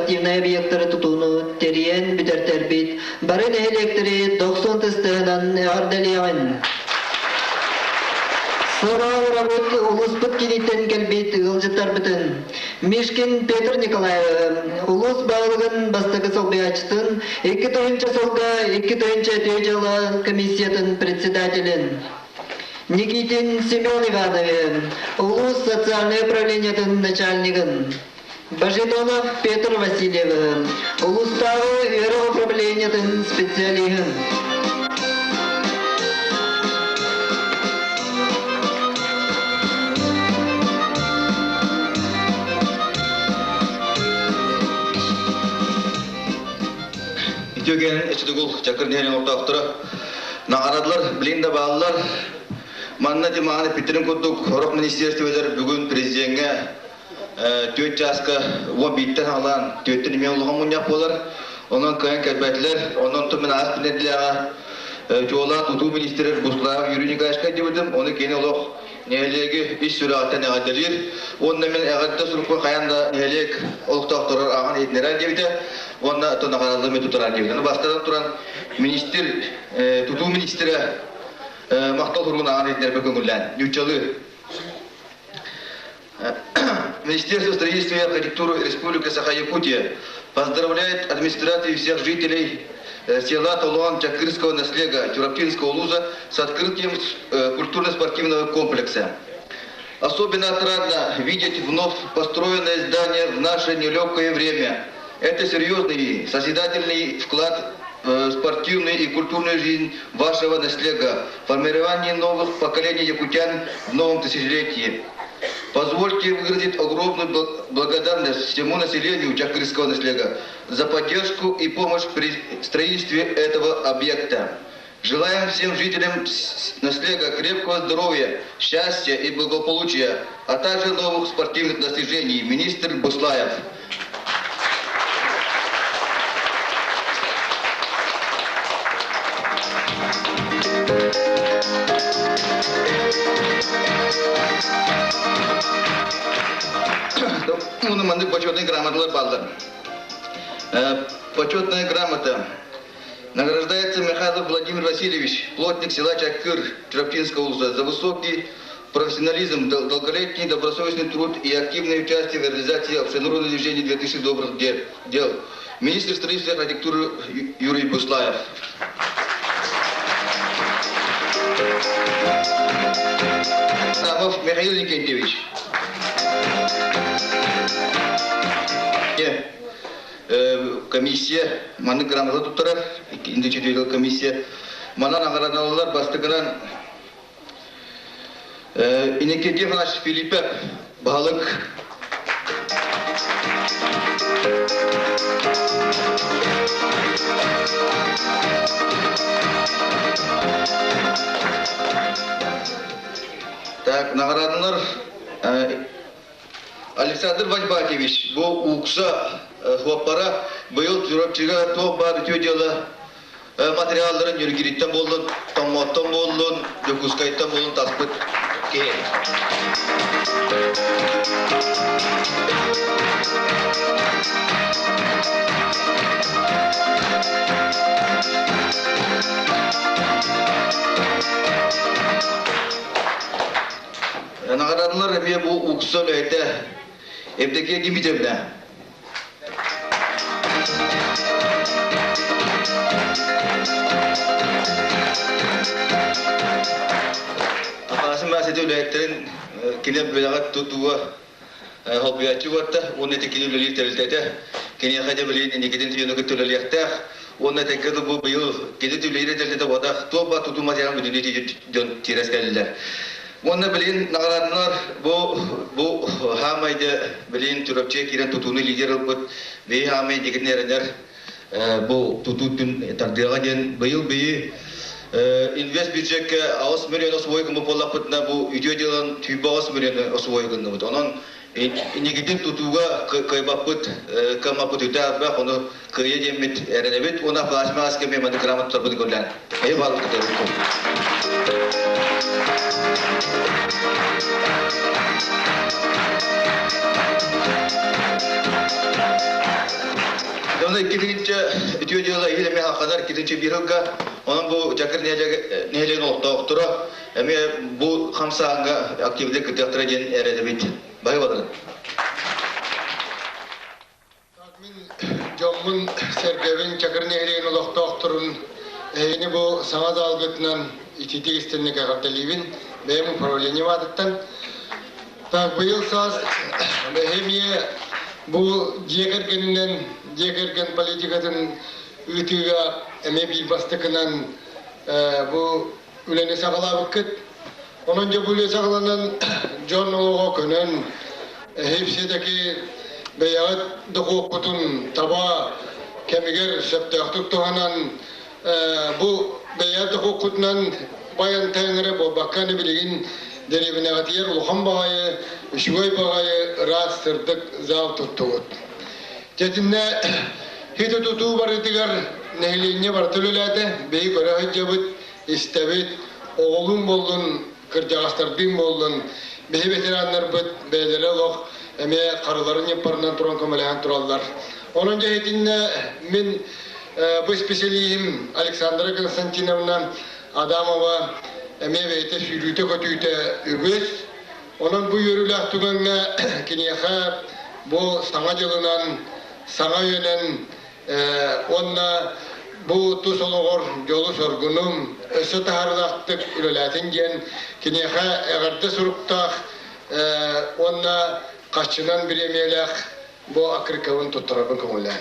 спортивнай объектары тутууну тэрийэн бүтэртэрбит бары нэһилиэктэри дохсун тыстыһынан эҕэрдэлиэҕин. Сорооҕурабыт улууспут киниттэн кэлбит ыалдьыттарбытын Мишкин Петр Николаевы, улуус баһылыгын бастакы солбуйааччытын, 2000 сылга 2000 үтүө дьыала комиссиятын председателин, Никитин Семен Ивановиһы, улуус социальнай управлениетын начальнигын, Божедонов Петр Васильевиһы, улуустааҕы үөрэх управлениетын специалиһын. Үтүөкэн Эчитигул Чакыр нэһилиэгин олохтоохторо наҕараадалар билин да бааллар. Манна Тимахан эппиттэрин курдук, сорох министиэристибэлэр бүгүн президеҥҥэ түөрт чааска уон бииртэн саҕалаан түөртэн эмиэ улахан мунньах буолар. Онон кыайан кэлбэтилэр. Онон мин аас нэдиэлэҕэ чуолаан тутуу министрэ Буслаев Юрий Николаевичка дьыбытым. Ону кини олох нэһилиэги ис сүрэҕиттэн эҕэрдэлиир. Уонна мин эҕэрдэ сурукпун хайаан да нэһилиэк олохтоохторор ааҕан иһитиннэрэр диэбитэ. Уонна тонаҕараллыы тутарар диэбитэ. Бастатан туран министр, тутуу министрэ махтал суругун ааҕан иһитиннэрбэ көҥүллээн. Ньуччалыы. Министерство строительства и архитектуры Республики Саха-Якутия поздравляет администрацию всех жителей села Толуан Чакырского наслега Чурапчинского улуса с открытием культурно-спортивного комплекса. Особенно отрадно видеть вновь построенное здание в наше нелегкое время. Это серьезный созидательный вклад в спортивную и культурную жизнь вашего наслега, формирование новых поколений якутян в новом тысячелетии. Позвольте выразить огромную благодарность всему населению Чакырского наслега за поддержку и помощь при строительстве этого объекта. Желаем всем жителям наслега крепкого здоровья, счастья и благополучия, а также новых спортивных достижений. Министр Буслаев. Уну маннык почетный грамоталар бааллар. Почетная грамота награждается Михайлов Владимир Васильевич, плотник села Чакыр, Чурапчинского улуса, за высокий профессионализм, долголетний добросовестный труд и активное участие в реализации общенародного движения 2000 добрых дел. Министр строительства и архитектуры Юрий Буслаев. Самов Михаил Никентьевич. Комиссия маннык грамота туттарар, индичүтүөл комиссия. Манан ағараналар бастыгынан Иннокентий Афанасьевич Филиппов баһылык Так, наградалар Александр Ваньбатевич бу укса хуаппара быйыл Чурапчыга туох баар үтүө дьыала материалларын Ньургириттэн буоллун, Томмоттон буоллун, Дьокуускайтан буоллун таспыт киһи. Наҕараадалар эмиэ бу укса үлэһитэ Евдокия Дмитриевна. Афанасий Масити үлэһиттэрин кини бэлэҕэ тутууга холбуйааччы буолта уонна ити кини үлэлиир тэрилтэтэ киниэхэ дьэ билигин инникитин түйөнү кытта үлэлиэхтээх уонна тэҥкэ бу быйыл кини үлэлиир тэрилтэтэ буотах туох баар тутуу материалын бүтүннүү дьон тирэс кэллилэр. Уонна билигин наҕараадалар бу бу хаамай дьэ билигин Чурапчыга киирэн тутууну лидер ылбыт биһи хаамай инникитин эрэнэр бу тутуу күн тардыаҕа диэн быйыл биһи инвест бюджекка 8 миллион освой гыммыт буоллахпытына бу үтүө дьыалан сүүрбэ 8 миллион освой гынныбыт. Онон инникитин тутууга кыайбаппыт кыаммаппыт үтэ элбэх ону кыайа диэммит эрэнэбит уонна Афанасий Михайловичка эмиэ маннык грамота тутарбытын көрүлээн эйэ баалык Онно иккитинчи үтүө дьыала иһил эмиэ хахханар иккитинчи биир сылга. Онон бу Чакыр нэһилиэгин олохтоохторо эмиэ бу хамсааһыҥҥа активдык кыттыахтара диэн эрэнэбит. Баһы баларын. Мин дьоммун сэргэбин Чакыр нэһилиэгин олохтоохторун эһигини бу саҥа залгытынан ититик истинник эҕэрдэлиибин. Бэйэм управлением аатыттан. Так, быйыл саас эмиэ бу дьиэ кэргэнинэн, дьиэ кэргэн политикатын ыытыыга эмиэ биир бастакынан бу үлэни саҕалаабыккыт. Онон дьэ бу үлэ саҕаланан дьон олоҕо көнөн, эһип-сиэтэки бэйэҕит дохуоккутун таба кэмигэр сөптөөхтүк туһанан бу бэйэҕит дохуоккутунан байан эрэ буолбакка аны билигин дэриэбинэҕитигэр улахан баҕайы, үчүгэй баҕайы ыраас сырдык зал туттубут. Дьэтиннэ хити тутуу барытыгар нэһилиэнньэ барыта үлэлээтэ, биһи көрө сылдьабыт, истэбит, оҕолуун буоллун, кырдьаҕастардыын буоллун, биһи ветераннарбыт бэйэлэрэ олох эмиэ харыларын ньыппарынан туран көмөлөһөн тураллар. Онон дьэ итиннэ мин бу исписэлииһим Александра Константиновна Адамова эмиэ бэйэтэ сүүрүүтэ-көтүүтэ үгүс. Онон бу үөрүүлээх түгэҥҥэ киниэхэ бу Саҥа дьылынан, саҥа үйэнэн уонна бу тус олоҕор дьолу-соргуну өссө таһаарыылаахтык үлэлээтин диэн киниэхэ эҕэрдэ суруктаах уонна харчынан бириэмийэлээх бу аккырыыккабын туттарарбын көҥүллээн.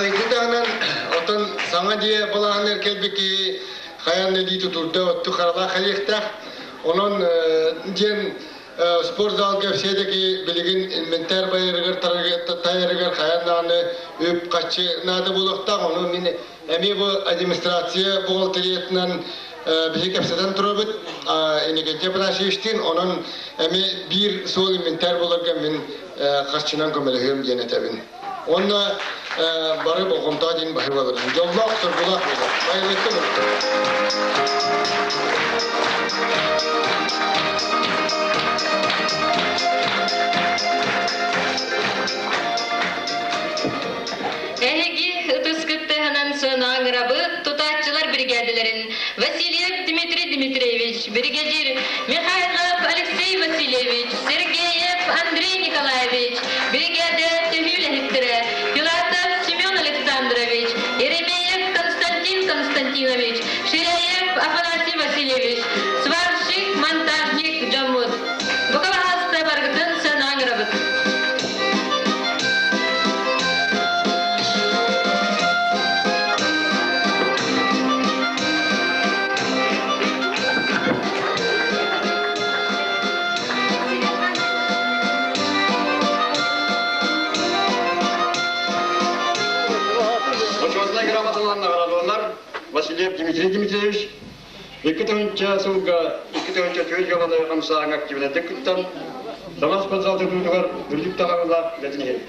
Ити таһынан оттон саҥа дьиэ балаһаннар кэлбит киһи хайаан да илии тутуурда отту харалаах кэлиэхтээх. Онон диэн спортзалга все-таки билигин инвентарь байарыгар тайарыгар хайаан даҕаны үп-харчы наада буолуохтаах. Ону мин эмиэ бу администрация бухгалтериятынан биһи кэпсэтэн турабыт Иннокентий Афанасьевичтыын. Онон эмиэ биир суол инвентарь буоларга мин харчынан көмөлөһүөм диэн этэбин. Уонна бары болҕомтоҕо диэн баһыыбаларын. Дьоллоох, соргулаах буолар. Байылыкты буолар. Эһиги ытыскыт тыаһынан сыанаҕа тутааччылар биригээдэлэрин Васильев Дмитрий Дмитриевич, бригадир Михайлов Алексей Васильевич, Сергеев Андрей Николаевич, биригээдэ төһүү үлэһиттэрэ Филатов Семен Александрович, Еремеев Константин Константинович, Ширяев Афанасий Васильевич, сварщик, монтажник дьоммут. Бука баһаалыста баргытын сыанаан ырабыт. Бочуотунай грамоталарын наҕараадаланар Васильев Дмитрий Дмитриевич 2 тыһыынча сылга 2 тыһыынча дьыаланы хамсааһыҥҥа активнайдык кыттан, саҥа спортзал тутуутугар үрдүк таһаарыылаах үлэтин иһин.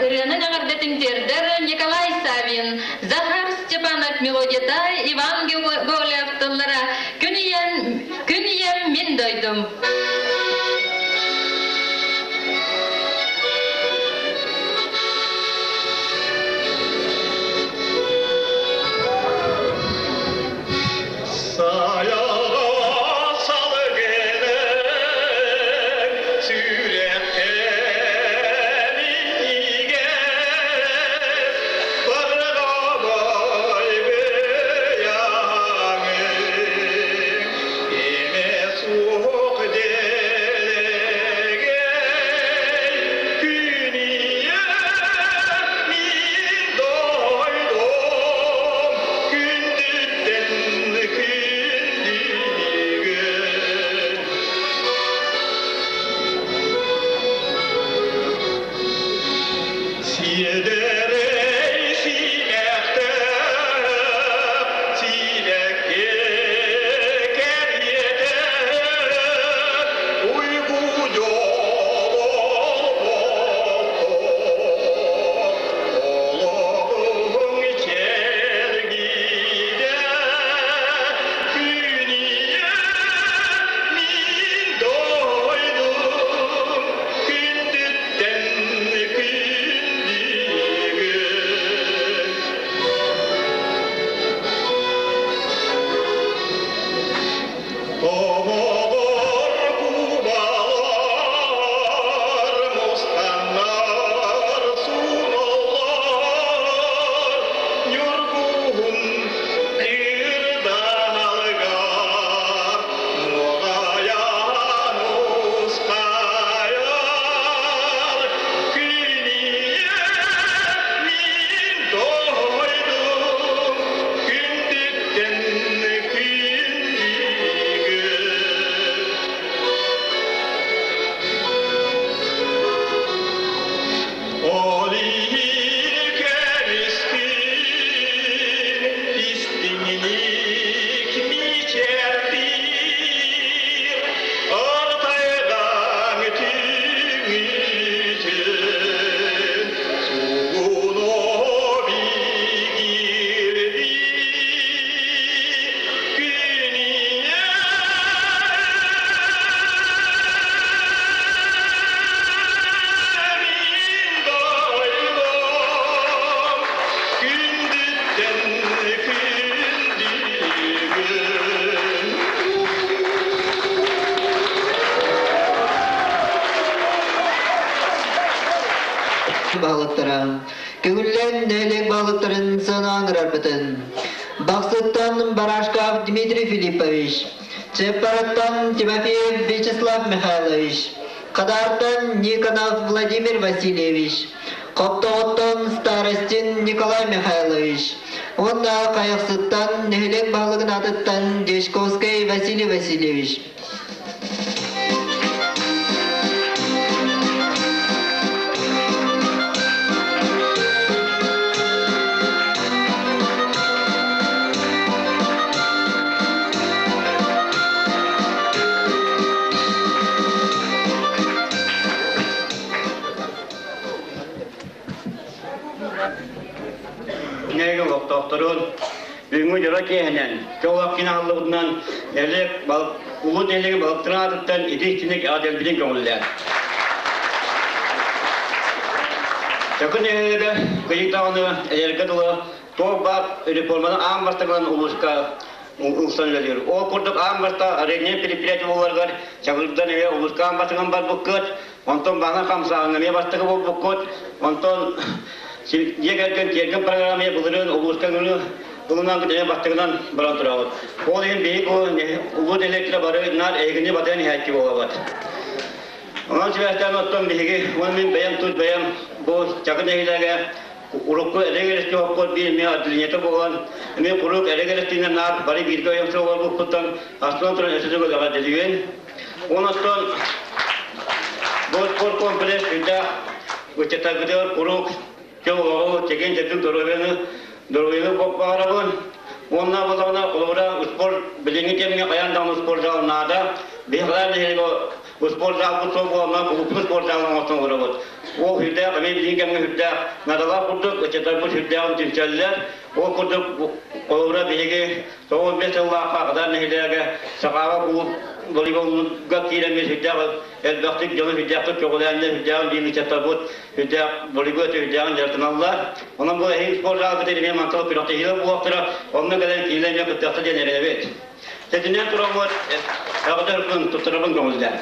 Ырыаны эҕэрдэтин тиэрдэр Николай Савин, Захар Степанов мелодията, Иван Гоголев тыллара «Күн ийэм, күн ийэм мин дойдум». Саяға салгының сүрэххэ минньигэс, барҕабай Сиэдэрэй симэхтээх, сибэкки кэриэтэ, уйгу дьол олоҕуҥ чэлгийдэ, күн ийэ мин дойдум, күндүттэн күндүгүн. Тобоҕор кубалар, мустаннар суноллар, Ньургуһун кырдан алгар, нуоҕайан ускайар. Күн ийэ мин дойдум, күндүттэн күндүгүн. Ол иһин кэрискин истиҥник мичээрдиир, артайдаҥ түҥүтүн сугуну бигирдии күн ийэ мин дойдум, күндүттэн күндүгүн. Баһылыктара көҥүллээн нэһилиэк баһылыктарын санаан ырарбытын. Бахсыттан Барашков Дмитрий Филиппович, Чеппараттан Тимофеев Вячеслав Михайлович, Хадаартан Никонов Владимир Васильевич, Хоптоҕоттон Старостин Николай Михайлович уонна Хайахсыттан нэһилиэк баһылыгын аатыттан Дьячковскай Василий Васильевич. Нэһилиэк олохтоохторун бүгүҥҥү дьоро киэһэнэн, чоҕулах кини аһыллыбытынан нэһилиэк улуу нэһилиэгин балыктарын аатыттан ити истиник эҕэрдэлбитин көҥүллээн. Чакыр нэһилиэгэ кыйык даҕаны эдэргэ дылы туох баар реформаны аан бастакынан улууска ылсан үлэлиир. Ол курдук аан баста аренднай предприятие буоларыгар Чакырдан эмиэ улууска аан бастакынан барбыккыт, онтон баҕа хамсааһыҥҥа эмиэ бастакы буолбуккут, онтон дьиэ кэргэн тиэргэн программа былырыын улууска ылынан эмиэ бастакынан баран турабыт. Ол иһин биһиги бу улуу нэһилиэктэрэ бары наар эһигини батыһан иһээччи буолабыт. Онон сибээстээн оттон биһиги уонна мин бэйэм тут бэйэм бу Чакыр нэһилиэгэ урукку эрэгэрести хоппот биир эмиэ отделениета буолан эмиэ куруук эрэгэрестиинэн наар бары бииргэ ойомсо олорбуппуттан астынан туран өссө төгүл эҕэрдэлиибин. Онон бу спорт комплекс үрдээх ыччаттарбытыгар куруук чөл олоҕу, чэгиэн-чэбдик доруобуйаны доруобуйаны баҕарабын. Уонна буоллаҕына холобура спорт билиҥҥи кэмҥэ хайаан даҕаны спорт зал наада. Биһиги нэһилиэгэ спорт залбыт суох буоланна кулууппут спорт залын оҥостон олоробут. Ол сүрдээх эмиэ билиҥҥи кэмҥэ сүрдээх наадалаах курдук ыччаттарбыт сүрдээҕин түмсэллэр. Ол курдук холобура биһиги 95 сыллаахха Хадан нэһилиэгэ Сахаба кулууп волейболга киирэммит сүрдээх элбэхтик дьону сүрдээхтик көҕүлээннэр сүрдээҕин биир ыччаттарбыт сүрдээх волейбол сүрдээҕин дьарыктаналлар. Онон бу эһиги спорт залгыт эмиэ мантан күрэхтэһиилэр буолуохтара, онно кэлэн киирэн эмиэ кыттыахта диэн эрэнэбит. Сэтинэн тураммыт эҕэрдэ туттарабын көҥүллээн.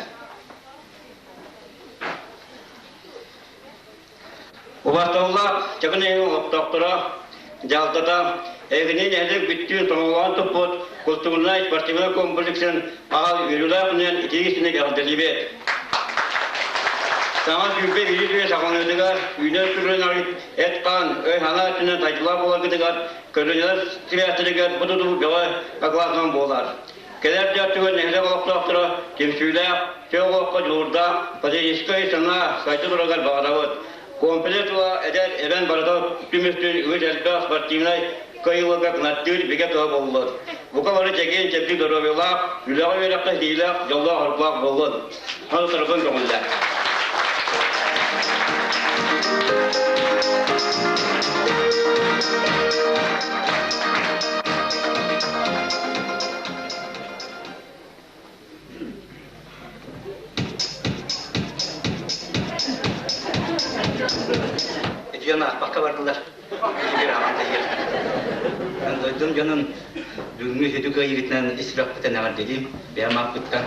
Убастабыллаах Чакын нэһилиэгин олохтоохторо, дьаһалтата эһигини нэһилиэк бүттүүн тоҥолоон туппут култуурунай спортивнай комплексын аҕал үөрүүлээх күнүнэн итии-истиҥник эҕэрдэлиибит. Саҥа 21 үйэ саҕаланыытыгар үүнэр күрүөн эт-хаан, өй-санаа өттүнэн сайдыылаах буоларгытыгар көлүөнэлэр сибээстэригэр бу тутуу бөҕө акылаатынан буолар. Кэлэр дьэ нэһилиэк олохтоохторо түмсүүлээх, чөл олоххо дьулуурдаах патриотическай санаа сайда турарыгар баҕарабыт. Комплекс тула эдэр эбэн барыта түмүстүүр үгүс элбэх спортивнай кыайыыларга кынаттыыр бигэ тыла буоллун. Бука бары чэгиэн чэбдик доруобуйалаах, үлэҕэ үөрэххэ ситиһиилээх, дьоллоох-соргулаах буоллун. Хантаргын көҥүллээх. Дьон аахпакка бардылар. Дойдум дьонун бүгүҥҥү сүдү кыайыытынан ис сүрэхпиттэн эҕэрдэлиим, бэйэм ааппыттан.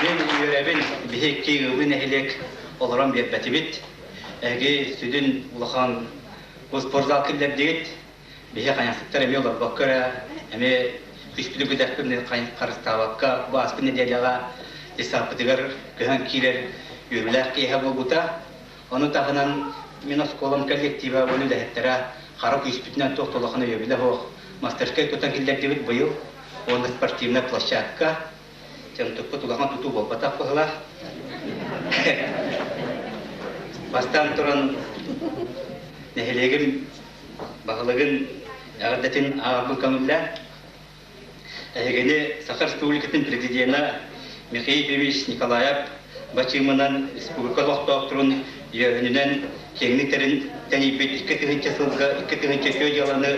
Мин үөрэбин, биһикки ыылы нэһилиэк олорон биэрбэтибит. Эһиги сүдүн улахан спортзал киллэрдигит. Биһи хайахсыттар эмиэ олорбокко эрэ, эмиэ түспүтү күтэхпин харыстаабакка, бу ааспыт нэдиэлэҕэ детсадпытыгар көһөн киирэр үөрүүлээх киэһэ буолбута. Ону таһынан мин оскуолам коллектива уонна үлэһиттэрэ хара күүспүтүнэн туох да улахан өйөбүлэ суох мастерскай тутан киллэрдибит быйыл уонна спортивнай площадка. Туппут улахан тутуу буолбатах быһыылаах. Бастаан туран нэһилиэгим баһылыгын эҕэрдэтин ааҕарбын көҥүллээн Эһигини Саха Республикатын Президенэ Михаил Ефимович Николаев бачыымынан республика олохтоохторун үөһүнүнэн киэҥник тэнийбит 2000 сылга 2000 үтүө дьыаланы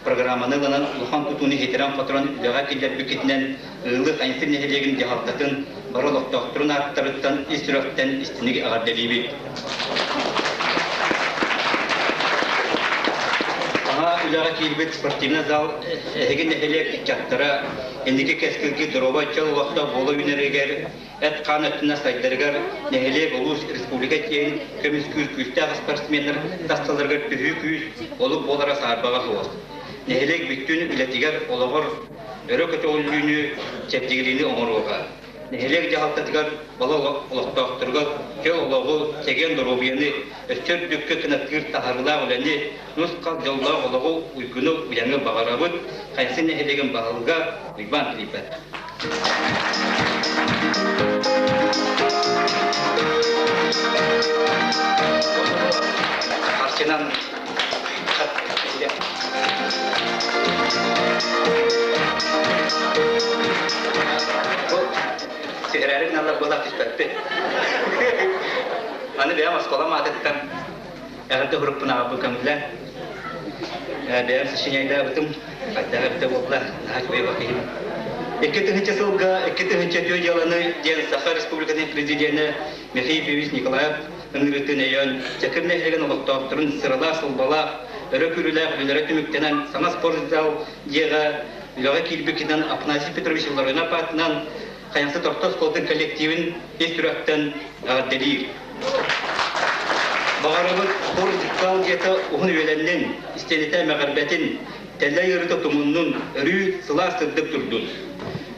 программаны ылынан улахан тутууну ситэрэн-хоторон үлэҕэ киллэрбиккитинэн Ыылы Хайсыр нэһилиэгин дьаһалтатын бары олохтоохторун ааттарыттан ис сүрэхтэн истиҥник эҕэрдэлиибит. Саҥа үлэҕэ киирбит спортивнай зал эһиги нэһилиэк ыччаттара инники кэскилгэ доруобай чөл олохтоох буола үүнэригэр, эт-хаан өттүнэн сайдарыгар нэһилиэк, улуус, республика киэн көмүскүүр күүстээх спортсменнар тахсалларыгар төһүү күүс, олук буолара саарбаҕа суох. Нэһилиэк бүттүүн үлэтигэр, олоҕор өрө көтөҕүллүүнү, чэбдигириини оҥоруоҕа. Нэһилиэк дьаһалтатыгар, бала олохтоохторугар чөл олоҕу, чэгиэн доруобуйаны, өссө үрдүккэ кынаттыыр таһаарыылаах үлэни, нус-хал дьоллоох олоҕу, уйгуну, уйаҥы баҕарабыт, Хайсы нэһилиэгин баһылыга Уйбаан Филиппов. Харчынан Бу сиһэрээри гыналлар буолан түспэппин. Аны бэйэм оскуолам аатыттан эҕэрдэ урукпун аҕабын көҥүллээн бэйэм сочиняйдаабытым хайдах эбитэ буолла наһаа үчүгэй киһим. 2000 сылга 2000 үтүө дьыаланы диэн Саха Республикатын Президенэ Михаил Ефимович Николаев ыҥырыытын өйөөн, Чакыр нэһилиэгин олохтоохторун сыралаах-сылбалаах, өрө күүрүүлээх үлэлэрэ түмүктэнэн, саҥа спортзал дьиэҕэ үлэҕэ киирбиккитинэн Афанасий Петрович Ларионов аатынан Хайахсыт орто оскуолатын коллективин ис сүрэхтэн эҕэрдэлиир. Баҕарабыт спортзал дьиэтэ уһун үйэлэннин, истиэнэтэ эмэҕирбэтин, тэллэй ыарыыта тумуннун, өрүү сылаас сырдык турдун.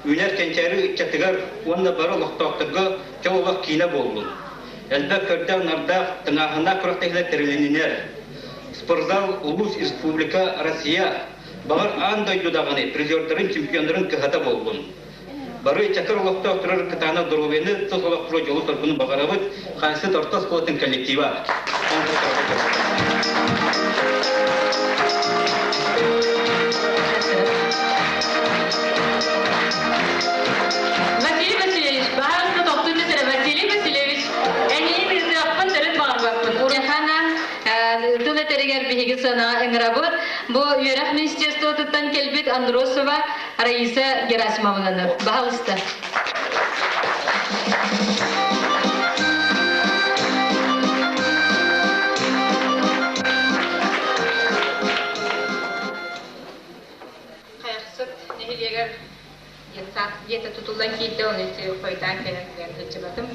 Үүнэр кэнчээри ыччатыгар уонна бары олохтоохторго чөл олох киинэ буоллун. Элбэх көрдөөх-нардаах, тыҥааһыннаах күрэхтэһиилэр тэрилиннилэр. Спортзал улуус, республика, Россия, баҕар аан дойду даҕаны призердарын, чемпионнарын кыһата буоллун. Бары чакыр олохтоох турар кытаанах доруобуйаны, тус олохтору дьолу-соргуну баҕарабыт. Хайсыт орто оскуолатын коллектива. Василий Васильевич, баһаалыста тохтуу түс Василий Васильевич, эйиин ыытыахпын төрүт баҕарбаппын. Урехана тыл этэригэр биһиги сыанаҕа ыҥырабыт. Бу үөрэх министерствотыттан кэлбит Андросова Раиса Герасимовнаны. Баһаалыста. Хайахсыт нэһилиэгэр детсад дьиэтэ тутуллан киирдэ, ону ити хойутаан кэлэн кэлэн сылдьыбатым.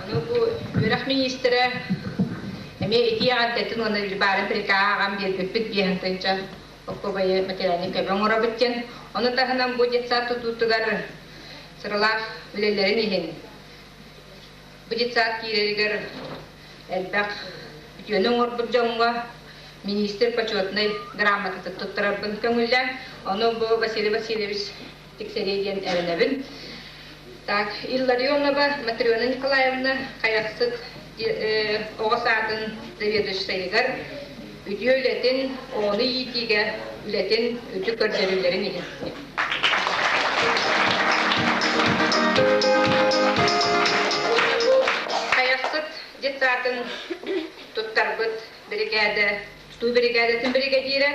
Ону бу үөрэх миниистирэ эмиэ итии эҕэрдэтин уонна баарын прикаһа аҕам биэрбиппит биэһин тыһыынча оккубайы материальнай көмө оҥоробут диэн. Ону таһынан бу детсад тутуутугар сыралаах үлэлэрин иһин бу детсад киирэригэр элбэх үтүөнү оҥорбут дьоҥҥо министр почетнай грамотатын туттарарбын көҥүллээн, ону бу Василий Васильевич тиксэриэ диэн эрэнэбин. Так, Илларионова Матрена Николаевна Хайахсыт. оҕо саадын заведующайыгар үтүө үлэтин, оҕону иитиигэ үлэтин үрдүк көрдөрүүлэрин иһин. Хайахсыт детсадын туттарбыт биригээдэ, тутуу биригээдэтин биригэдьиирэ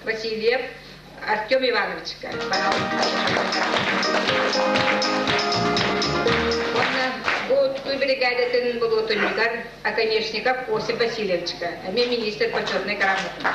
Васильев Артем Ивановичка. Уонна бу тутуу биригээдэтин болуотунньугар Оконешников Осип Васильевичка, эмиэ министр почетной грамота.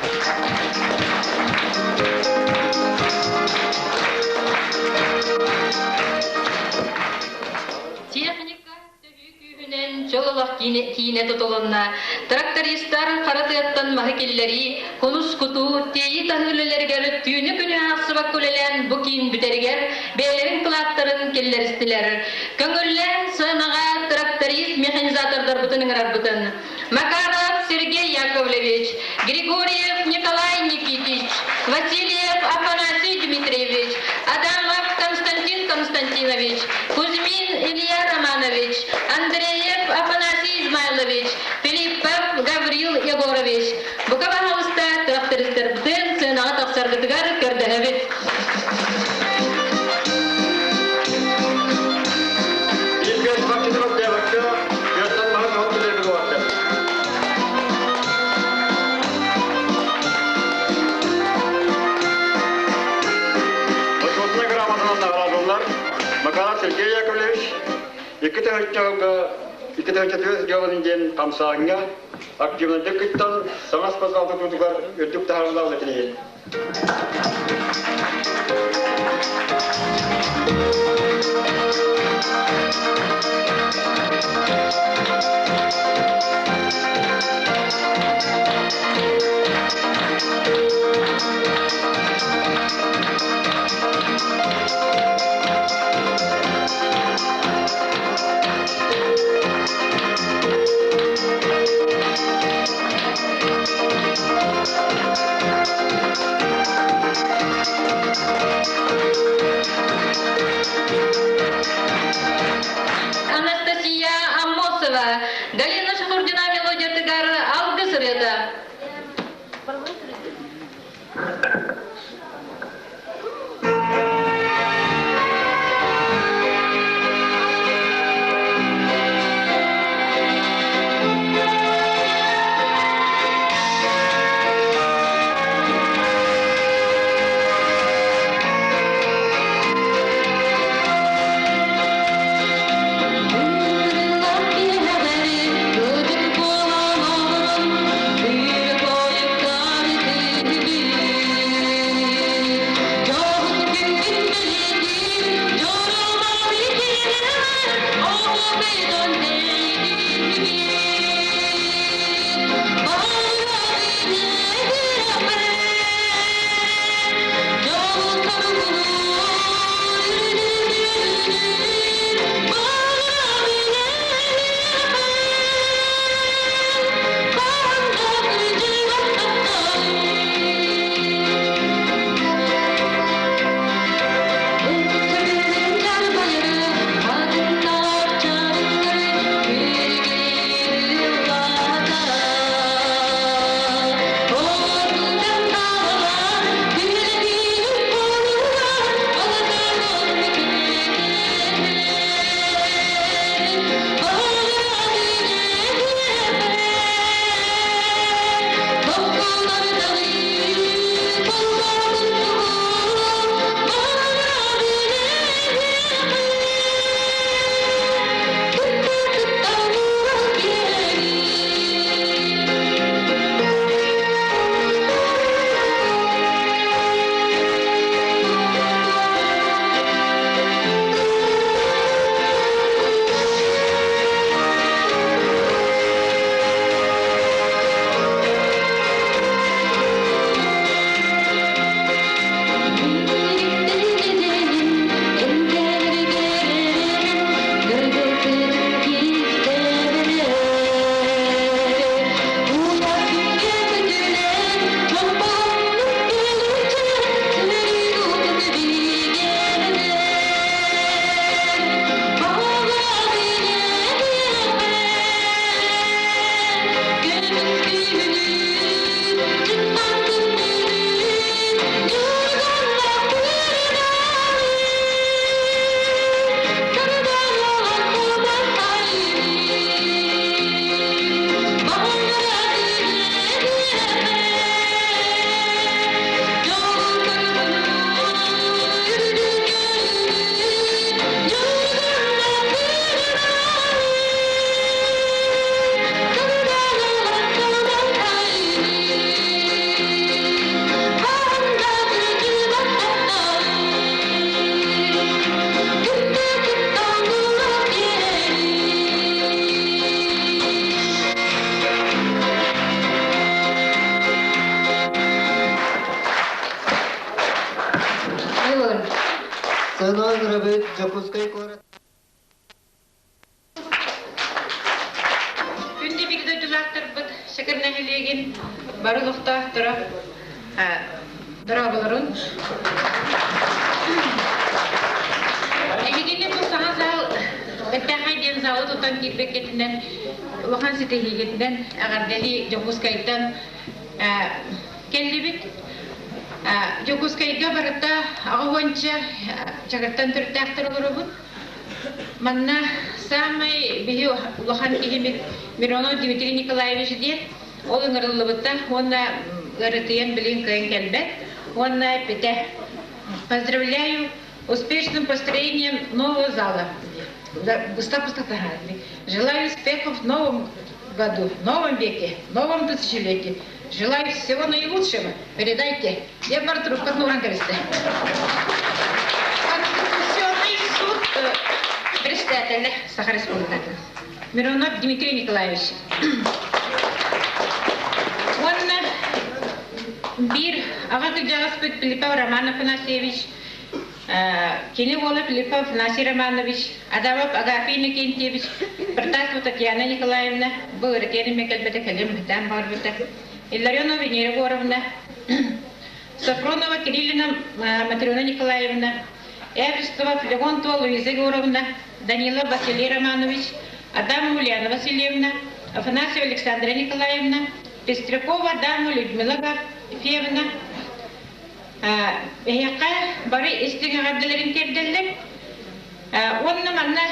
Техника төһүү күүһүнэн чөл олох киинэ тутулунна. Трактористар хара тыаттан маһы киллэрии, кунус кутуу, тиэйии таһыы үлэлэригэр түүнү-күнү аахсыбакка үлэлээн бу киин бүтэригэр бэйэлэрин кылааттарын киллэристилэр. Көҥүллээн сыанаҕа тракторист механизатордарбытын ыҥырарбытын Макаров Сергей Яковлевич, Григорьев Николай Никитич, Васильев Афанасий Дмитриевич, Адамов Константин Константинович, Кузьмин Илья Романович, Андреев Афанасий Измайлович, Филиппов Гаврил Егорович. Бука баһаалыста трактористарбытын сыанаҕа тахсаргытыгар көрдөһөбүт. Бочуотунай грамотанан наҕараадаланар Макаров Сергей Яковлевич 2 тыһыынча дьыалын диэн хамсааҥҥа активнайдык кыттан саҥа спортзал тутуутугар үрдүк таһаарыылаах үлэтин иһин. Анастасия Аммосова, Галина Шахурдина мелодиятыгар алгыс ырыата. Чакыр нэһилиэгин бары олохтоохторо дорооболорун. Эһигини бу саҥа зал Бэртээхэй диэн залы тутан киирбиккитинэн улахан ситиһиигитинэн эҕэрдэлии Дьокуускайтан кэллибит. Дьокуускайга барыта аҕа уонча Чакыртан төрүттээхтэр олоробут. Манна саамай биһи улахан киһибит Миронов Дмитрий Николаевич диэн ол ыҥырыллыбыта уонна ыарытыйан билигин кыайан кэлбэт уонна эппитэ «Поздравляю успешным построением нового зала». Желаю успехов в новом году, в новом веке, в новом тысячелетии. Желаю всего наилучшего. Передайте. Я бар трубкатын уран кэбистэ. Конституционный суд председателя Саха Республикатын. Миронов Дмитрий Николаевич. Уонна биир аҕа кырдьаҕаспыт Филиппов Роман Афанасьевич Кини уола Филиппов Афанасий Романович, Адамов Агафий Иннокентьевич, Протасова Татьяна Николаевна, бу ырытыан эмэ кэлбэтэ кэлин быһытаан баҕарбыта, Илларионова Венера Егоровна, Софронова Кириллина Матрена Николаевна, Эверстова Флегонтова Луиза Егоровна, Данилов Василий Романович, Адамова Ульяна Васильевна, Афанасьева Александра Николаевна, Пестрякова Адамова Людмила Гафеевна, Эһиэхэ бары истиҥ эҕэрдэлэрин тиэрдэллэр. Уонна манна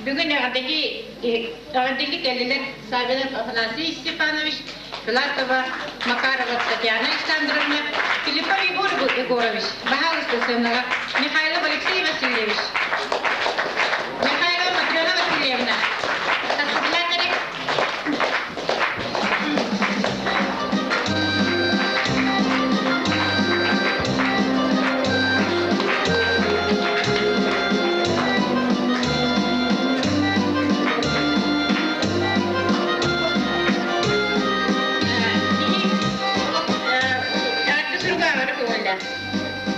бүгүн эҕэрдэлии кэллилэр Саввинов Афанасий Степанович, Филатова Макарова Татьяна Александровна, Филиппов Егор Егорович, баһаалыста сыанаҕа Михайлов Алексей Васильевич, Михайлова Матрена Васильевна, тахсытылаан эрэ.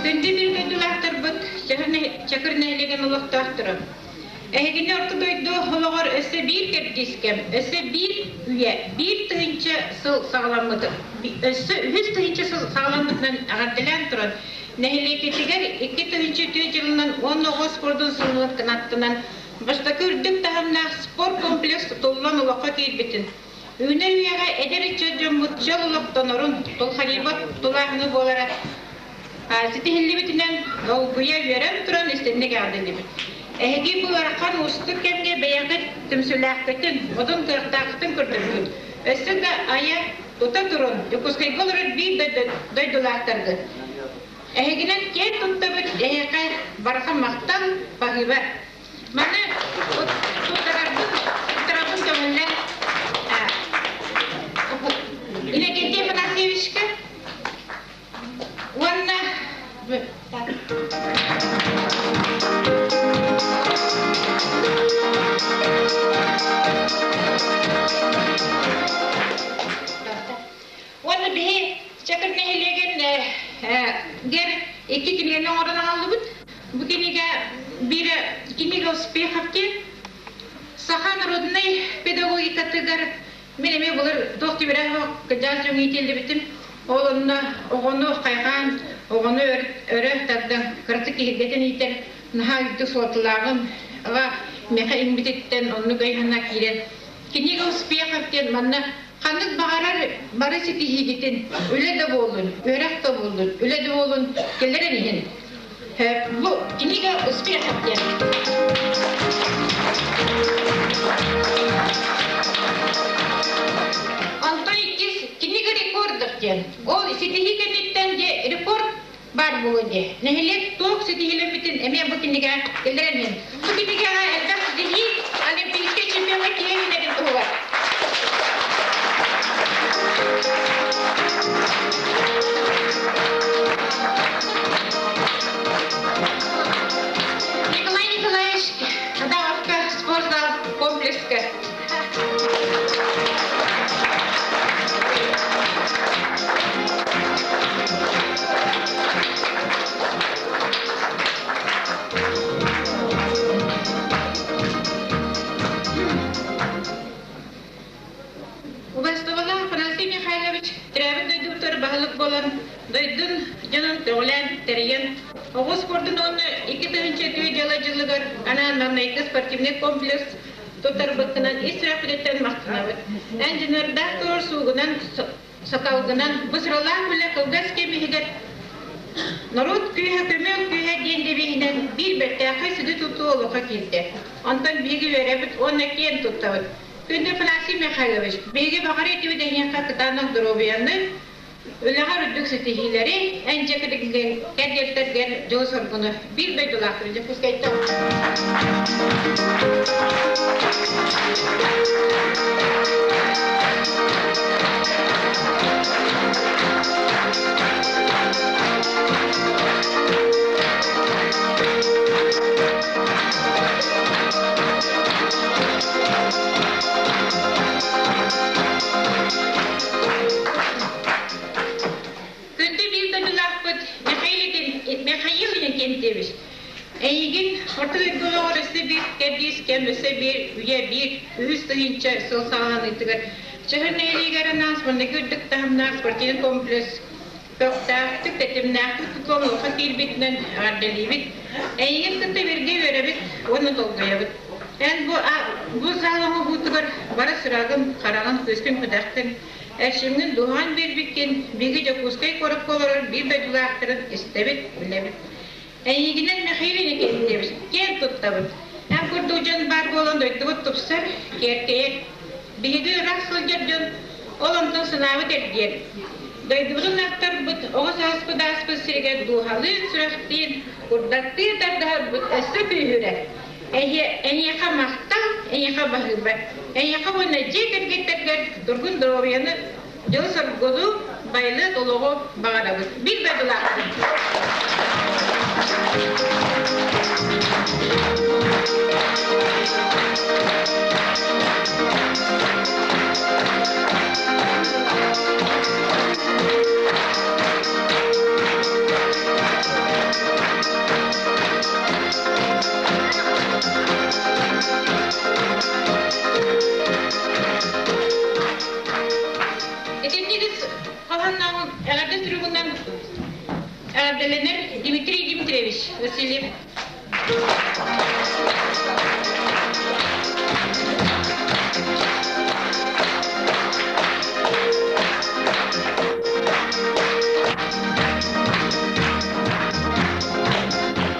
Күндү биир дойдулаахтарбыт, Чакыр нэһилиэгин олохтоохторо! Эһигини Орто дойду олоҕор өссө биир кэрдиис кэм, өссө биир үйэ, биир тыһыынча сыл саҕаламмыт, өссө үһүс тыһыынча сыл саҕаламмытынан эҕэрдэлээн туран, нэһилиэккитигэр 2003 дьылынан уонна оҕо спордун сылынан кынаттанан бастакы үрдүк таһымнаах спорт комплекс тутуллан олоххо киирбитин, үүнэр үйэҕэ эдэр ыччат дьоммут чөл олохтонорун, тулхадыйбат тулааһыны буолара Ситиһиллибитинэн долгуйа үөрэн туран истинник эҕэрдэлиибит. Эһиги бу ыарахан уустук кэмҥэ бэйэҕит түмсүүлээххитин, модун кыахтааххытын көрдөрбүт. Өссө да айа тута турун, Дьокуускайга олорор биир дойдулаахтаргыт. Эһигинэн киэн туттабыт, эһиэхэ барҕа махтал, баһыыба. Маны туттарарбын, туттарарбын көҥүллээн Иннокентий Афанасьевичка Уонна Уонна биһи Чакыр нэһилиэгин гэр икки кинигэни оҥорон аҕаллыбыт. Бу кинигэ биирэ «Книга успехов» диэн саха народнай педагогикатыгар Мин эмиэ былыр туох тимирэ суох кырдьаҕас дьоҥҥо иитиллибитим. Ол онно оҕону хайҕаан, оҕону өрө тардан, кыратык киһиргэтэн иитэр наһаа үрдүк суолталааҕын ва миэхэ иҥмититтэн оннук өй-санаа киирэн «Книга успехов» диэн манна ханнык баҕарар бары ситиһиигитин үлэ да буоллун, үөрэх да буоллун, үлэ да буоллун кэлэрин иһин бу «Книга успехов» диэн. Онтон иккис «Книга рекордов» диэн. Ол ситиһии кэнниттэн дьэ рекорд баар буолуо диэ. Нэһилиэк туох ситиһиилэммитин эмиэ бу кинигэ киллэрэн иһин. Бу кинигэҕэ элбэх ситиһии Олимпийскай чемпиоҥҥа киһи үүнэрин туһугар. Николай Николаевич Адамовка спортзал комплекска. дойдун дьонун көҕүлээн тэрийэн, оҕо спордун уонна 2002 дьыла дьылыгар анаан маҥнайгы спортивнай комплекс туттарбыккынан ис сүрэхпититтэн махтанабыт. Эн дьаныардаах туруорсуугунан, саталгынан бу сыралаах үлэ кылгас кэм иһигэр норуот күүһэ көмүөл күүһэ диэн девиһинэн биир бэртээхэй сүдү тутуу олоххо киирдэ. Онтон биһиги үөрэбит уонна киэн туттабыт. Күндү Афанасий Михайлович, биһиги баҕар этибит эйиэхэ кытаанах доруобуйаны, үлэҕэр үрдүк ситиһиилэри, эн дьиэ кэргэттэргэр дьолу-соргуну биир дойдулаахтарын Дьокуускайтан. Күндү биир дойдулаахпыт Михаил Иннокентьевич, эйигин Орто дойду олоҕор өссө биир кэрдиис кэм, өссө биир үйэ биир үһүс тыһыынча сыл саҕаланыытыгар Чаһы нэһилиэгэр анаан маҥнайгы үрдүк таһымнаах спортивнай комплекс көхтөөхтүк, тэтимнээхтик тутуллан олоххо киирбитинэн эҕэрдэлиибит. Эйигин кытта бииргэ үөрэбит уонна долгуйабыт. Эн бу, бу саал оҥоһуутугар бары сырагын, хараҕын, күүскүн-күдэххин, эрчимҥин дууһаҕын биэрбиккин биһиги Дьокуускай куоракка олорор биир дойдулаахтарын истэбит, билэбит. Эйигинэн Михаил Иннокентьевич киэн туттабыт. Эн курдук дьон баар буолан дойдубут тупсар, киэркэйэр. Биһиги ыраах сылдьар дьон ол онтон санаабыт эргиэн. Дойдубутун ахтарбыт, оҕо сааспыт ааспыт сиригэр дууһалыын, сүрэхтиин, курдаттыы тардыһарбыт өссө күүһүрэр. Эйиэхэ махтал, эйиэхэ баһыыба. Эйиэхэ уонна дьиэ кэргэттэргэр тургун доруобуйаны, дьолу-соргуну, байылыат олоҕу баҕарабыт. Биир дойдулаахпыт. Итинник хоһоонноон эҕэрдэ суругунан эҕэрдэлэнэр Дмитрий Дмитриевич Васильев.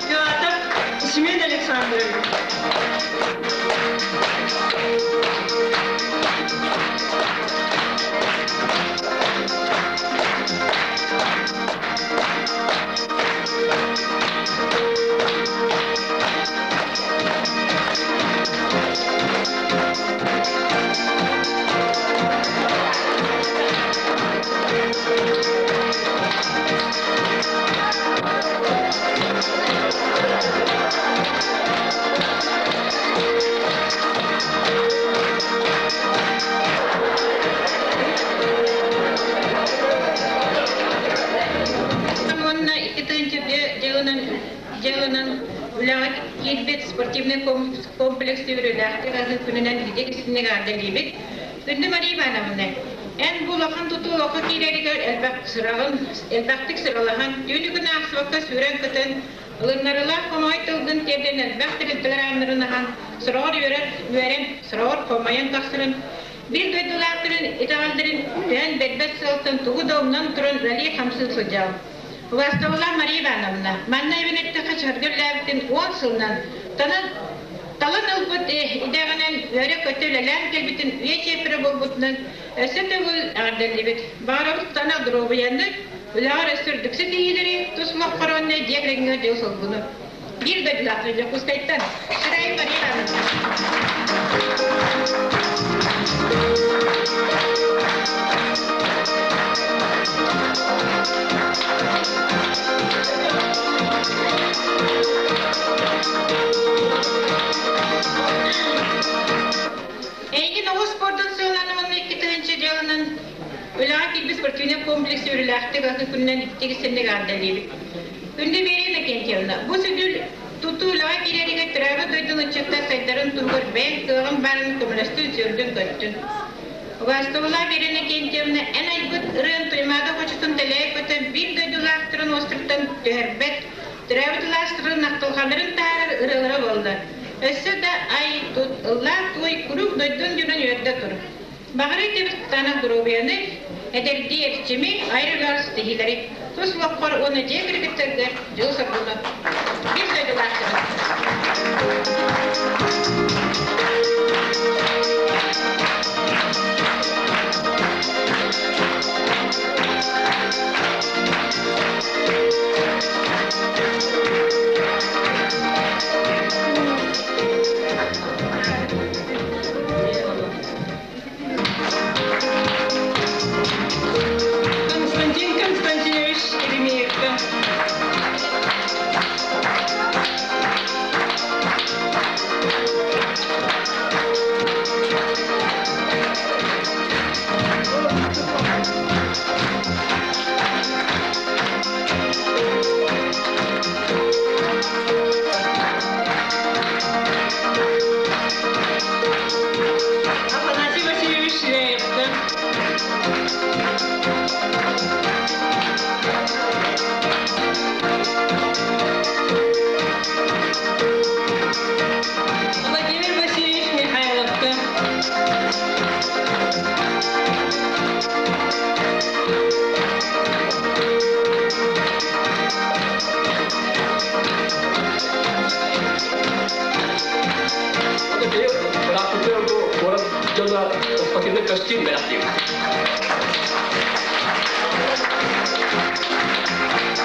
Филатов Семен Александрович. Уонна 2 дьылынан дьыаланан үлэҕэ киирбит спортивнай комплекс үөрүүлээхтик аһыы күнүнэн биһиги истиҥник эҕэрдэлиибит. Күндү Мария Ивановна, эн бу улахан тутуу олоххо киирэригэр элбэх сыраҕын, элбэхтик сыралаһан, түүнү-күнү аахсыбакка сүүрэн-көтөн, ылыннарыылаах хомоҕой тылгын тиэрдэн элбэх тэрилтэлэр ааннарын аһан, сороҕор үөрэр, үөрэн, сороҕор хомойон тахсарын, биир дойдулаахтарын итэҕэллэрин түһэн бэрбэт сыалтан тугу да умнан туран үлэлии-хамсыы сылдьаҕын. Убаастабыллаах Мария Ивановна, манна эбэн эттэххэ чарга үлэлээбитин 10 сылынан танан талан ылбыт идэҕинэн үөрэ-көтө үлэлээн кэлбитин үйэ чиэппэрэ буолбутунан өссө төгүл эҕэрдэлиибит. Баҕарабыт сана доруобуйаны, үлэҕэр өссө үрдүк ситиһиилэри, тус олоххор уонна дьиэ кэргэҥҥэр дьол-соргуну. Биир дойдулаахтар Дьокуускайтан Ширай Мария Ивановна. Эйигин оҕо спордун сыаланан уонна 2 тыһыынча дьыаланан үлэҕэ киирбит спортивнай комплекс үөрүүлээхтик аты күнүнэн ититик истинник эҕэрдэлиибит. Күндү Верия Иннокентьевна, бу сүдүл тутуу үлэҕэ киирэригэр төрөөбүт дойдун ыччаттар сайдарын туһугар бэйэҥ кыаҕын баарын көмөлөстүн, сүрдүн-көттүн. Убаастабылаах Ирина Кентьевна, эн айбыт ырыан Туймаада хочотун тэлэйэ көтөн биир дойдулаахтарын уостуруттан түһэрбэт, төрөөбүт алаастарын ахтылҕаннарын таһаарар ырыалара буолла. Өссө да ай, тут, ыллаа, туой, куруук дойдун дьонун үөрдэ тур. Баҕарыы тэбис кытаанах доруобуйаны, эдэрдии эрчими, айар үлэҕэр ситиһиилэри тус олоххор уонна дьиэ кэргэттэргэр дьолу-соргуну биир дойдулаахтарын. Константин Константинович Еремеевка. Афанасий Васильевич Ширяевка. Владимир Васильевич Михайловка. Куорат дьоно спортивный костюм бэлэхтиир.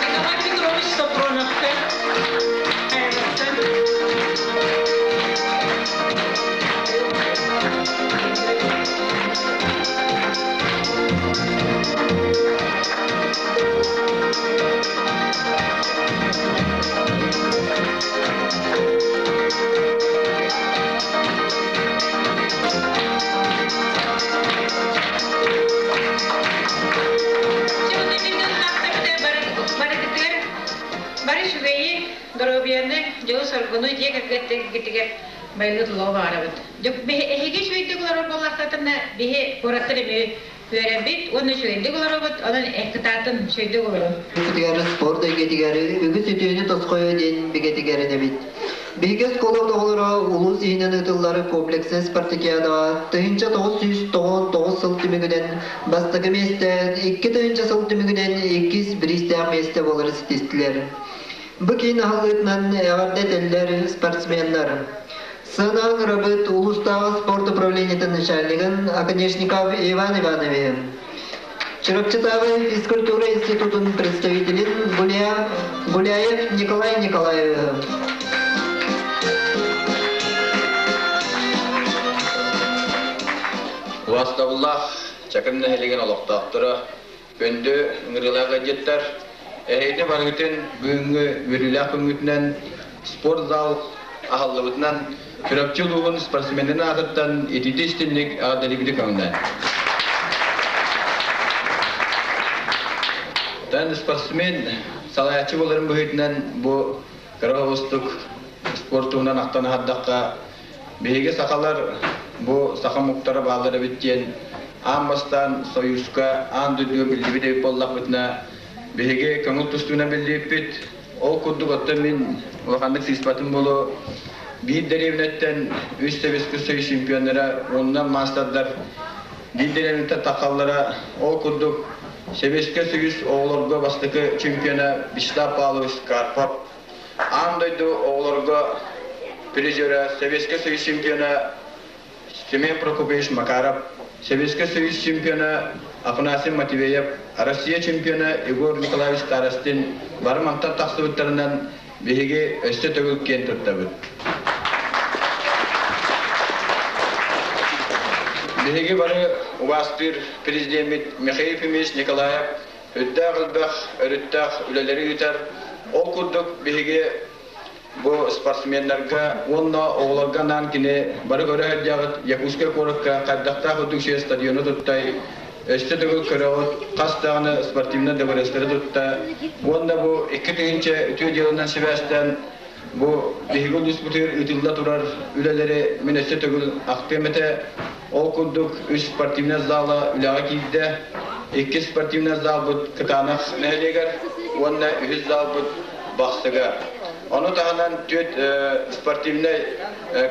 Николай Петрович Сафроновка. Бары үчүгэйи, доруобуйаны, дьолу-соргуну дьиэ кэргэттэргитигэр байылыт олоҕу баҕарабыт. Эһиги үчүгэйдик олорор буоллаххытына, биһи куораттар эмиэ үөрэбит уонна үчүгэйдик олоробут, онон кытаатын үчүгэйдик олорун. Үгүтүгэр спорт эйгэтигэр үгүс үтүөнү тосхойо диэн бигэтигэр энэбит. Биһиги оскуола оҕолоро улуус иһинэн ыытыллар комплекснай спартакиадаҕа 1999 сыл түмүгүнэн бастакы миэстэ, 2000 сыл түмүгүнэн иккис бириистээх миэстэ буолары ситистилэр. Бу киин аһыллыытынан эҕэрдэ этэллэр спортсменнар. Сыанаҕа ыҥырабыт улуустааҕы спорт управлениетын начальнигын Оконешников Иван Ивановиһы. Чурапчытааҕы физкультура институтун представителин Гуляев Николай Николаевиһы. Убастабыллаах Чакым нэһилиэгин олохтоохторо, күндү ыҥырыылаах ыалдьыттар, эһигини барыгытын бүгүҥҥү үөрүүлээх күҥҥүтүнэн спортзал аһыллыбытынан Чурапчы улууһун спортсменын аатыттан итиитэ истинник эҕэрдэлиибит көҥүллээн. Тан спортсмен салайааччы буоларын быһыытынан бу кыра оҕустук спорт туһунан ахтан аһардахха биһиги сахалар бу саха омуктара бааллар эбит диэн аан бастаан Союзка аан дойдуга биллибит эбит буоллахпытына биһиги көҥүл тустууна биллибиппит. Ол курдук оттон мин улаханнык сыыспатым буолуо. Биир дэриэбинэттэн үс Советский Союз чемпионнара уонна маастардар биир дэриэбинэттэн таххаллара. Ол курдук Советский Союз оҕолорго бастакы чемпиона Вячеслав Павлович Карпов, аан дойду оҕолорго призера Советский Союз чемпиона Семен Прокопьевич Макаров, Советский Союз чемпиона Афанасий Матвеев, Россия чемпиона Егор Николаевич Старостин бары мантан тахсыбыттарынан биһиги өссө төгүл киэн туттабыт. Биһиги бары убаастыыр президеммит Михаил Ефимович Николаев үрдээх элбэх өрүттээх үлэлэри ыытар. Ол курдук биһиги Бу спортсменнарга уонна оҕолорго анаан кини бары көрө сылдьаҕыт Якутскай куоракка хайдахтаах үрдүк сир стадиону туттай, өссө төгүл көрөҕүт хас даҕаны спортивнай дыбарыастары тутта уонна бу 2000 үтүө дьыаланан сибээстээн бу биһиги улууспутугар ыытылла турар үлэлэри мин өссө төгүл ахтыам этэ. Ол курдук үс спортивнай зала үлэҕэ киирдэ. Иккис спортивнай залбыт Кытаанах нэһилиэгэр уонна үһүс залбыт Бахсыга. Ону таһынан түөрт спортивнай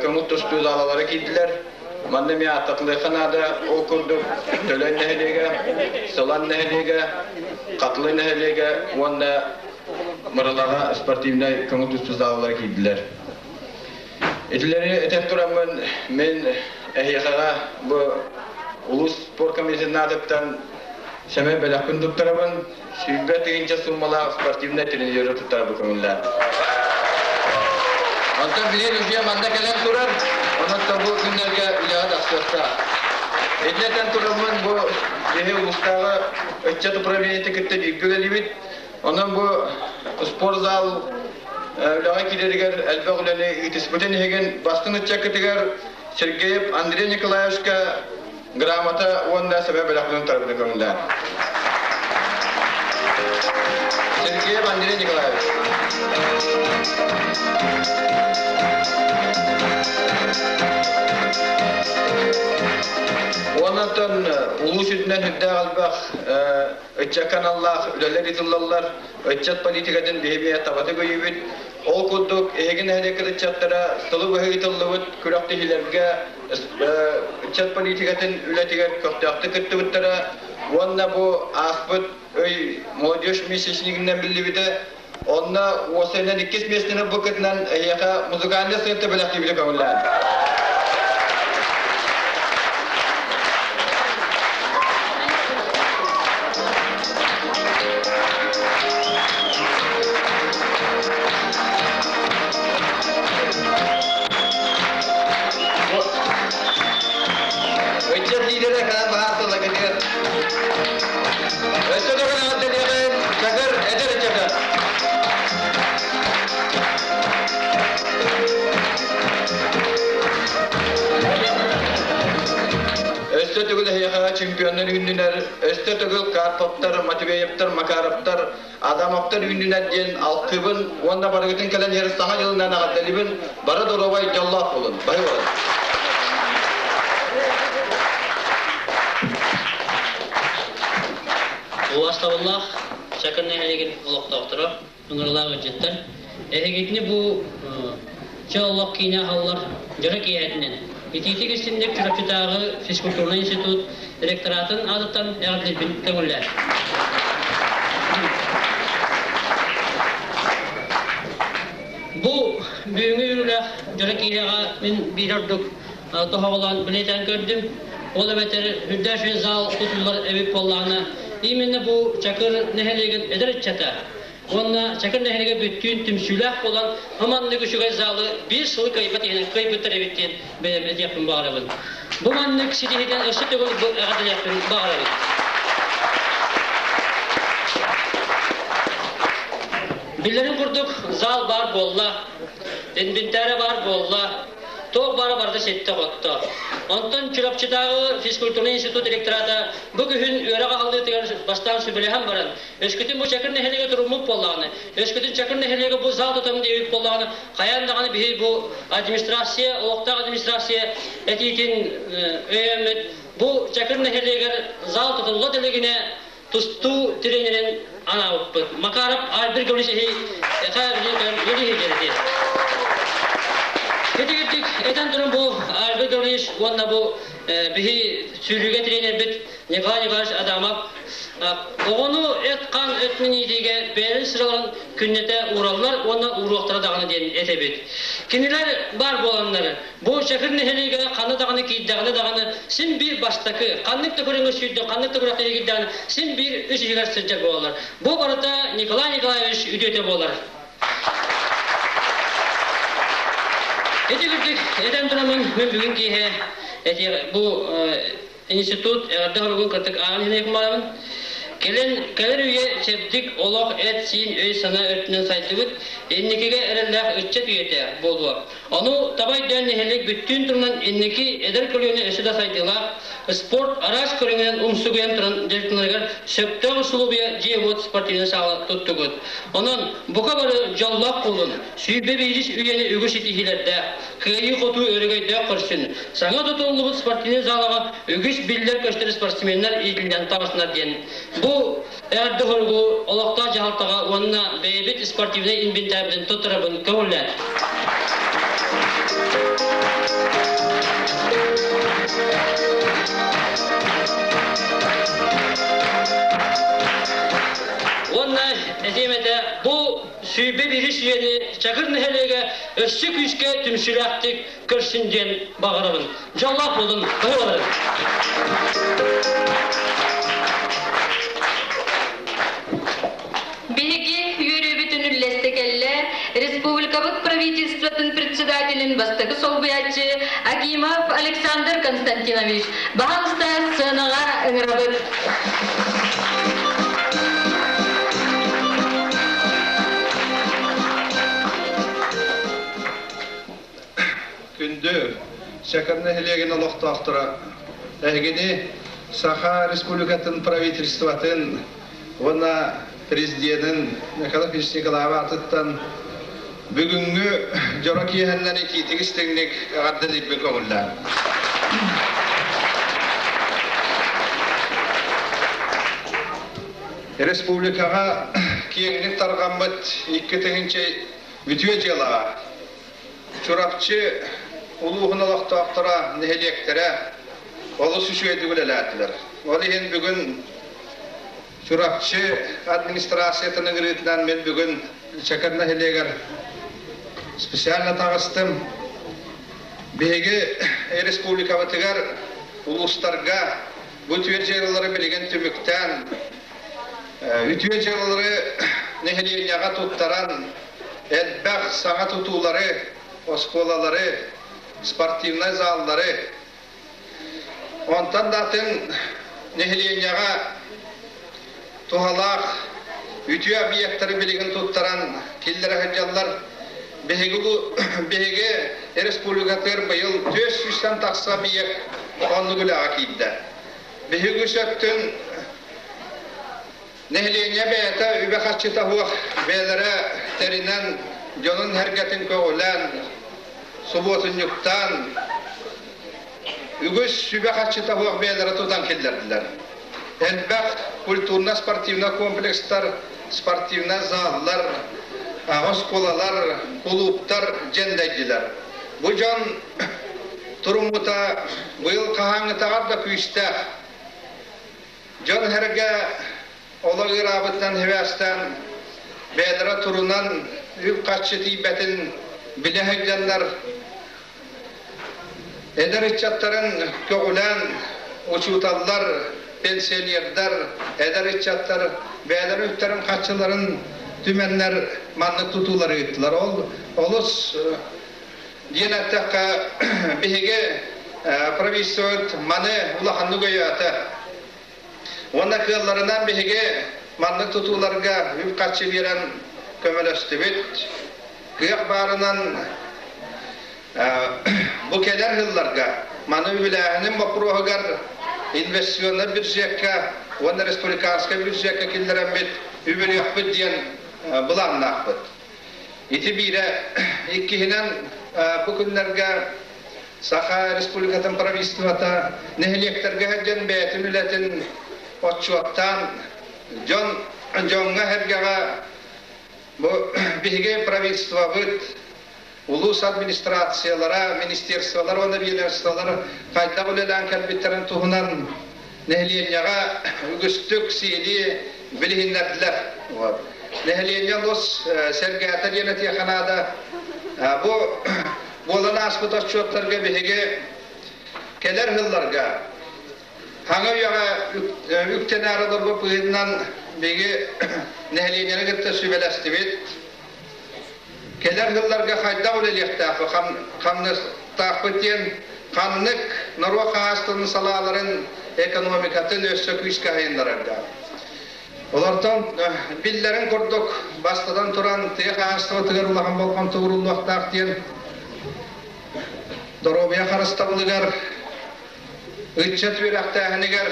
көҥүл тустуу залалара киирдилэр. Манна эмиэ ааттатылыахха наада. Ол курдук Төлөн нэһилиэгэ, Сылан нэһилиэгэ, Хатылы нэһилиэгэ уонна Мырылаҕа спортивнай көҥүл тустуу залалара киирдилэр. Итилэри этэн тураммын мин эһиэхэҕэ бу улуус спорт комитетын аатыттан сэмэй бэлэхпин туттарабын. 20 000 суумалаах спортивнай тренажеры туттарабын көҥүллээн. Онтон билигин уже манна кэлэн турар, онон бу күннэргэ үлэҕэ тахсыахтаах. Итинэн тураммын бу биһи улуустааҕы ыччат управлениеты кытта бииргэ үлэлиибит. Онон бу спортзал үлэҕэ киирэригэр элбэх үлэни ыытыспытын иһигин бастыҥ ыччаккытыгар Сергеев Андрей Николаевичка грамота уонна сэмэ бэлэхпин тарбыты көҥүллээн. Сергеев Андрей Николаевич. Уоннаттан улуус үрдүнэн үрдээх элбэх ыччакка аналлаах үлэлэр ыытыллаллар. Ыччат политикатын биһи табатык өйүүбүт. Ол курдук, эһиги нэһилиэккит ыччаттара сылы быһа ыытыллыбыт күрэхтэһиилэргэ ыччат политикатын үлэтигэр көхтөөхтүк кыттыбыттара уонна бу ааспыт ый молодежь месячнигинэн биллибитэ. Онно уосайынан иккис миэстэни ылбыккытынан эһиэхэ музыкальный сыанта бэлэхтиибитэ көҥүллээн. Ыччат лидерэ кэлэн баһаар тыла кытыар. Өссө төгүл эҕэрдэлиэҕин Чакыр эдэр ыччата. Өссө төгүл эһиэхэ чемпионнар үүннүлэр, өссө төгүл Карповтар, Матвеевтар, Макаровтар, Адамовтар үүннүлэр диэн алкыбын уонна барыгытын кэлэн иһэр Саҥа дьылынан эҕэрдэлибин, бары доруобай, дьоллоох буолун. Бары буолун. Убаастабыллаах Чакыр нэһилиэгин олохтоохторо, ыҥырылаах ыалдьыттар, эһигитини бу чэ олох киинэ аһаллар дьоро киэһэтинэн итиитик истинник Чурапчытааҕы физкультурнай институт ректоратын аатыттан эҕэрдэлбин көҥүллээр. Бу бүгүҥҥү үөрүүлээх дьоро киэһэҕэ мин биир ордук тоһоҕолоон бэлиэтээн көрдүм. Ол эбэтэр үрдээх зал тутуллар эбит буоллаҕына, именно бу Чакыр нэһилиэгин эдэр ыччата уонна Чакыр нэһилиэгэ бүттүүн түмсүүлээх буолан, маннык үчүгэй залы биир сылы кыайбат иһинэн кыайбыттар эбит диэн бэйэм этиэхпин баҕарабын. Бу маннык ситиһиитин өссө төгүл эҕэрдэлиэхпин баҕарабын. Биллэрин курдук, зал баар буолла, инвентарь баар буолла, туох баара барыта ситтэ-хотто. Онтон Чурапчытааҕы физкультурнай институт ректората бу күһүн үөрэх аһыллыытыгар бастаан сүбэлэһэн баран, өскөтүн бу Чакыр нэһилиэгэ туруммут буоллаҕына, өскөтүн Чакыр нэһилиэгэ бу зал тутам диэбит буоллаҕына, хайаан даҕаны биһи бу администрация, олохтоох администрация этиитин өйөөммүт, бу Чакыр нэһилиэгэр зал тутулла да илигинэ тустуу тренерин анаабыппыт. Макаров Альберт Гаврильевич Итигирдик этэн туран бу Альберт Гаврильевич уонна бу биһи сүүрүүгэ тренербит Николай Николаевич Адамов оҕону эт-хаан өттүнэн иитиигэ бэйэлэрин сыраларын күннэтэ уураллар уонна ууруохтара даҕаны диэн этэбит. Кинилэр баар буоланнар бу Чакыр нэһилиэгэ ханна даҕаны киирдэҕинэ даҕаны син биир бастакы, ханнык да көрүҥҥэ сүүрдэ, ханнык да күрэхтэһиигэ киирдэҕинэ син биир үс иһигэр сылдьар буолаллар. Бу барыта Николай Николаевич үтүөтэ буолар. Ити курдук этэн тураммын мин бүгүн киэһэ бу институт эҕэрдэ хоругун кырдык аан иһинэ кумарамын. Кэлэн кэлэр үйэ чэбдик олох эт-сиин өй-санаа өртүнэн сайдыбыт, инникигэ эрэллээх ыччат үйэтэ буолуо. Ону таба өйдөөн нэһилиэк бүттүүн турунан инники эдэр көлүөнэ өссө да сайдыылаах, спорт араас көрүҥүнэн умсугуйан туран дьарыктанарыгар сөптөөх усулуобуйа дьиэ-уот спортивнай саала туттугут. Онон бука бары дьоллоох буолун, 121 үйэни үгүс ситиһиилэрдээх, кыайыы-хотуу өрөгөйдөөх көрсүн, саҥа тутуллубут спортивнай залаҕа үгүс биллэр-көстөр спортсменнар иитиллэн таҕыснар диэн бу эҕэрдэ хоругу олохтоох дьаһалтаҕа уонна бэйэбит спортивнай инвентарьбытын туттарабын көҥүллээн. Уонна этиэм этэ, бу 121 үйэни Чакыр нэһилиэгэ өссө күүскэ түмсүүлээхтик көрсүн диэн баҕарабын. Дьоллоох буолун, баһыыбаларын! Биһиги үөрүүбүтүн үллэстэ кэллэ республикабыт правительствотын председателин бастакы солбуйааччы Акимов Александр Константинович. Баһаалыста сценаҕа ыҥырабыт. Күндү Чакыр нэһилиэгин олохтоохторо, эһигини Саха Республикатын правительствотын уонна президенин Михаил Ильич Николаев аатыттан бүгүҥҥү дьоро киэһэннэн итиитик истиҥник эҕэрдэлиирбин көҥүллээн. Республикаҕа киэҥник тарҕаммыт 2000 үтүө дьыалаҕа Чурапчы улууһун олохтоохторо, нэһилиэктэрэ олус үчүгэйдик үлэлээтилэр. Ол иһин бүгүн Чурапчы администрациятын ыҥырыытынан мин бүгүн Чакыр нэһилиэгэр специально таҕыстым. Биһиги республикабытыгар улуустарга бу үтүө дьыалалары билигин түмүктээн, үтүө дьыалалары нэһилиэнньэҕэ туттаран, элбэх саҥа тутуулары, оскуолалары, спортивнай заллары, онтон да атын нэһилиэнньэҕэ туһалаах үтүө объектары билигин туттаран киллэрэ сылдьаллар. Биһиги, биһиги республикатыгар быйыл 400-тэн тахса объект оннук үлэҕэ киирдэ. Биһиги үс өттүн Нэһилиэнньэ бэйэтэ үбэ-харчыта суох бэйэлэрэ тэринэн, дьонун-сэргэтин көҕүлээн, субуотунньуктаан, үгүс үбэ-харчыта суох бэйэлэрэ тутан киллэрдилэр. Элбэх культурно-спортивнай комплекстар, спортивнай заллар, оскуолалар, кулууптар дьэндэйдилэр. Бу дьон туруммута быйыл хаһааҥҥытааҕар да күүстээх. Дьон-сэргэ олох ыараабытынан сибээстээн бэйэлэрэ турунан үп-харчы тиийбэтин билэ сылдьаннар эдэр ыччаттарын көҕүлээн учууталлар, пенсионердар, эдэр ыччаттар бэйэлэрин үптэрин-харчыларын түмэннэр маннык тутуулары ыыттылар. Ол олус диэн эттэххэ, биһиги правительствобыт маны улаханнык өйөөтө. Уонна кыалларынан биһиги маннык тутууларга үп-харчы биэрэн көмөлөстүбүт. Кыах баарынан бу кэлэр сылларга маны үбүлээһинин боппуруоһугар инвестиционнай бюджекка уонна республиканскай бюджекка киллэрэммит үбүлүөхпүт диэн былааннаахпыт. Ити биирэ. Иккиһинэн, бу күннэргэ Саха Республикатын правительствота нэһилиэктэргэ сылдьан бэйэтин үлэтин отчуоттаан, дьон дьоҥҥо-сэргэҕэ бу биһиги правительствобыт, улуус администрациялара, министерстволар уонна ведомстволар хайдах үлэлээн кэлбиттэрин туһунан нэһилиэнньэҕэ үгүстүк сиһилии билиһиннэрдилэр. Нэһилиэнньэ олус сэргээтэ диэн этиэххэ наада. Бу буолан ааспыт отчуоттарга биһиги кэлэр сылларга хаҥа үйэҕэ үктэнээри олорбут быһыытынан биһиги нэһилиэнньэни кытта сүбэлэстибит. Кэлэр сылларга хайдах үлэлиэхтээхпит, хамнастаахпыт диэн ханнык норуот хаһаайыстыбатын салааларын экономикатын өссө күүскэ сайыннарарга. Олортон биллэрин курдук, бастатан туран, тыа хаһаайыстыбатыгар улахан болҕомто ууруллуохтаах диэн доруобуйа харыстабылыгар. Ыччат үөрэхтээһинигэр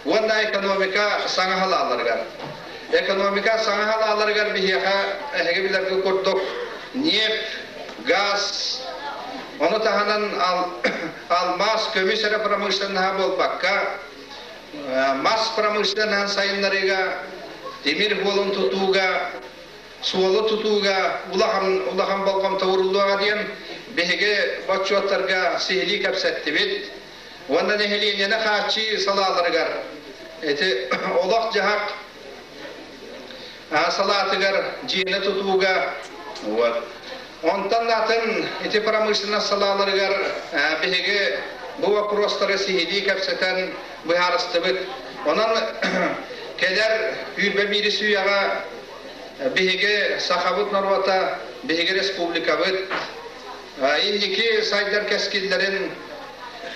уонна экономика саҥа халааларыгар. Экономика саҥа халааларыгар биһиэхэ эһиги билэргэ курдук нефть, газ, ону таһынан алмаас, көмүс эрэ промышленноһа буолбакка, мас промышленноһын сайыннарыыга, тимир буолун тутууга, суолу тутууга улахан улахан болҕомто ууруллуоҕа диэн биһиги боччуоттарга сиһилии кэпсэттибит уонна нэһилиэнньэни хааччыы салааларыгар ити олох-дьаһах салаатыгар дьиэни тутууга вот онтон атын ити промышленность салааларыгар биһиги бу вопростары сиһилии кэпсэтэн быһаарыстыбыт. Онон кэлэр сүүрбэ биирис үйэҕэ биһиги сахабыт норуота, биһиги республикабыт инники сайдар кэскиллэрин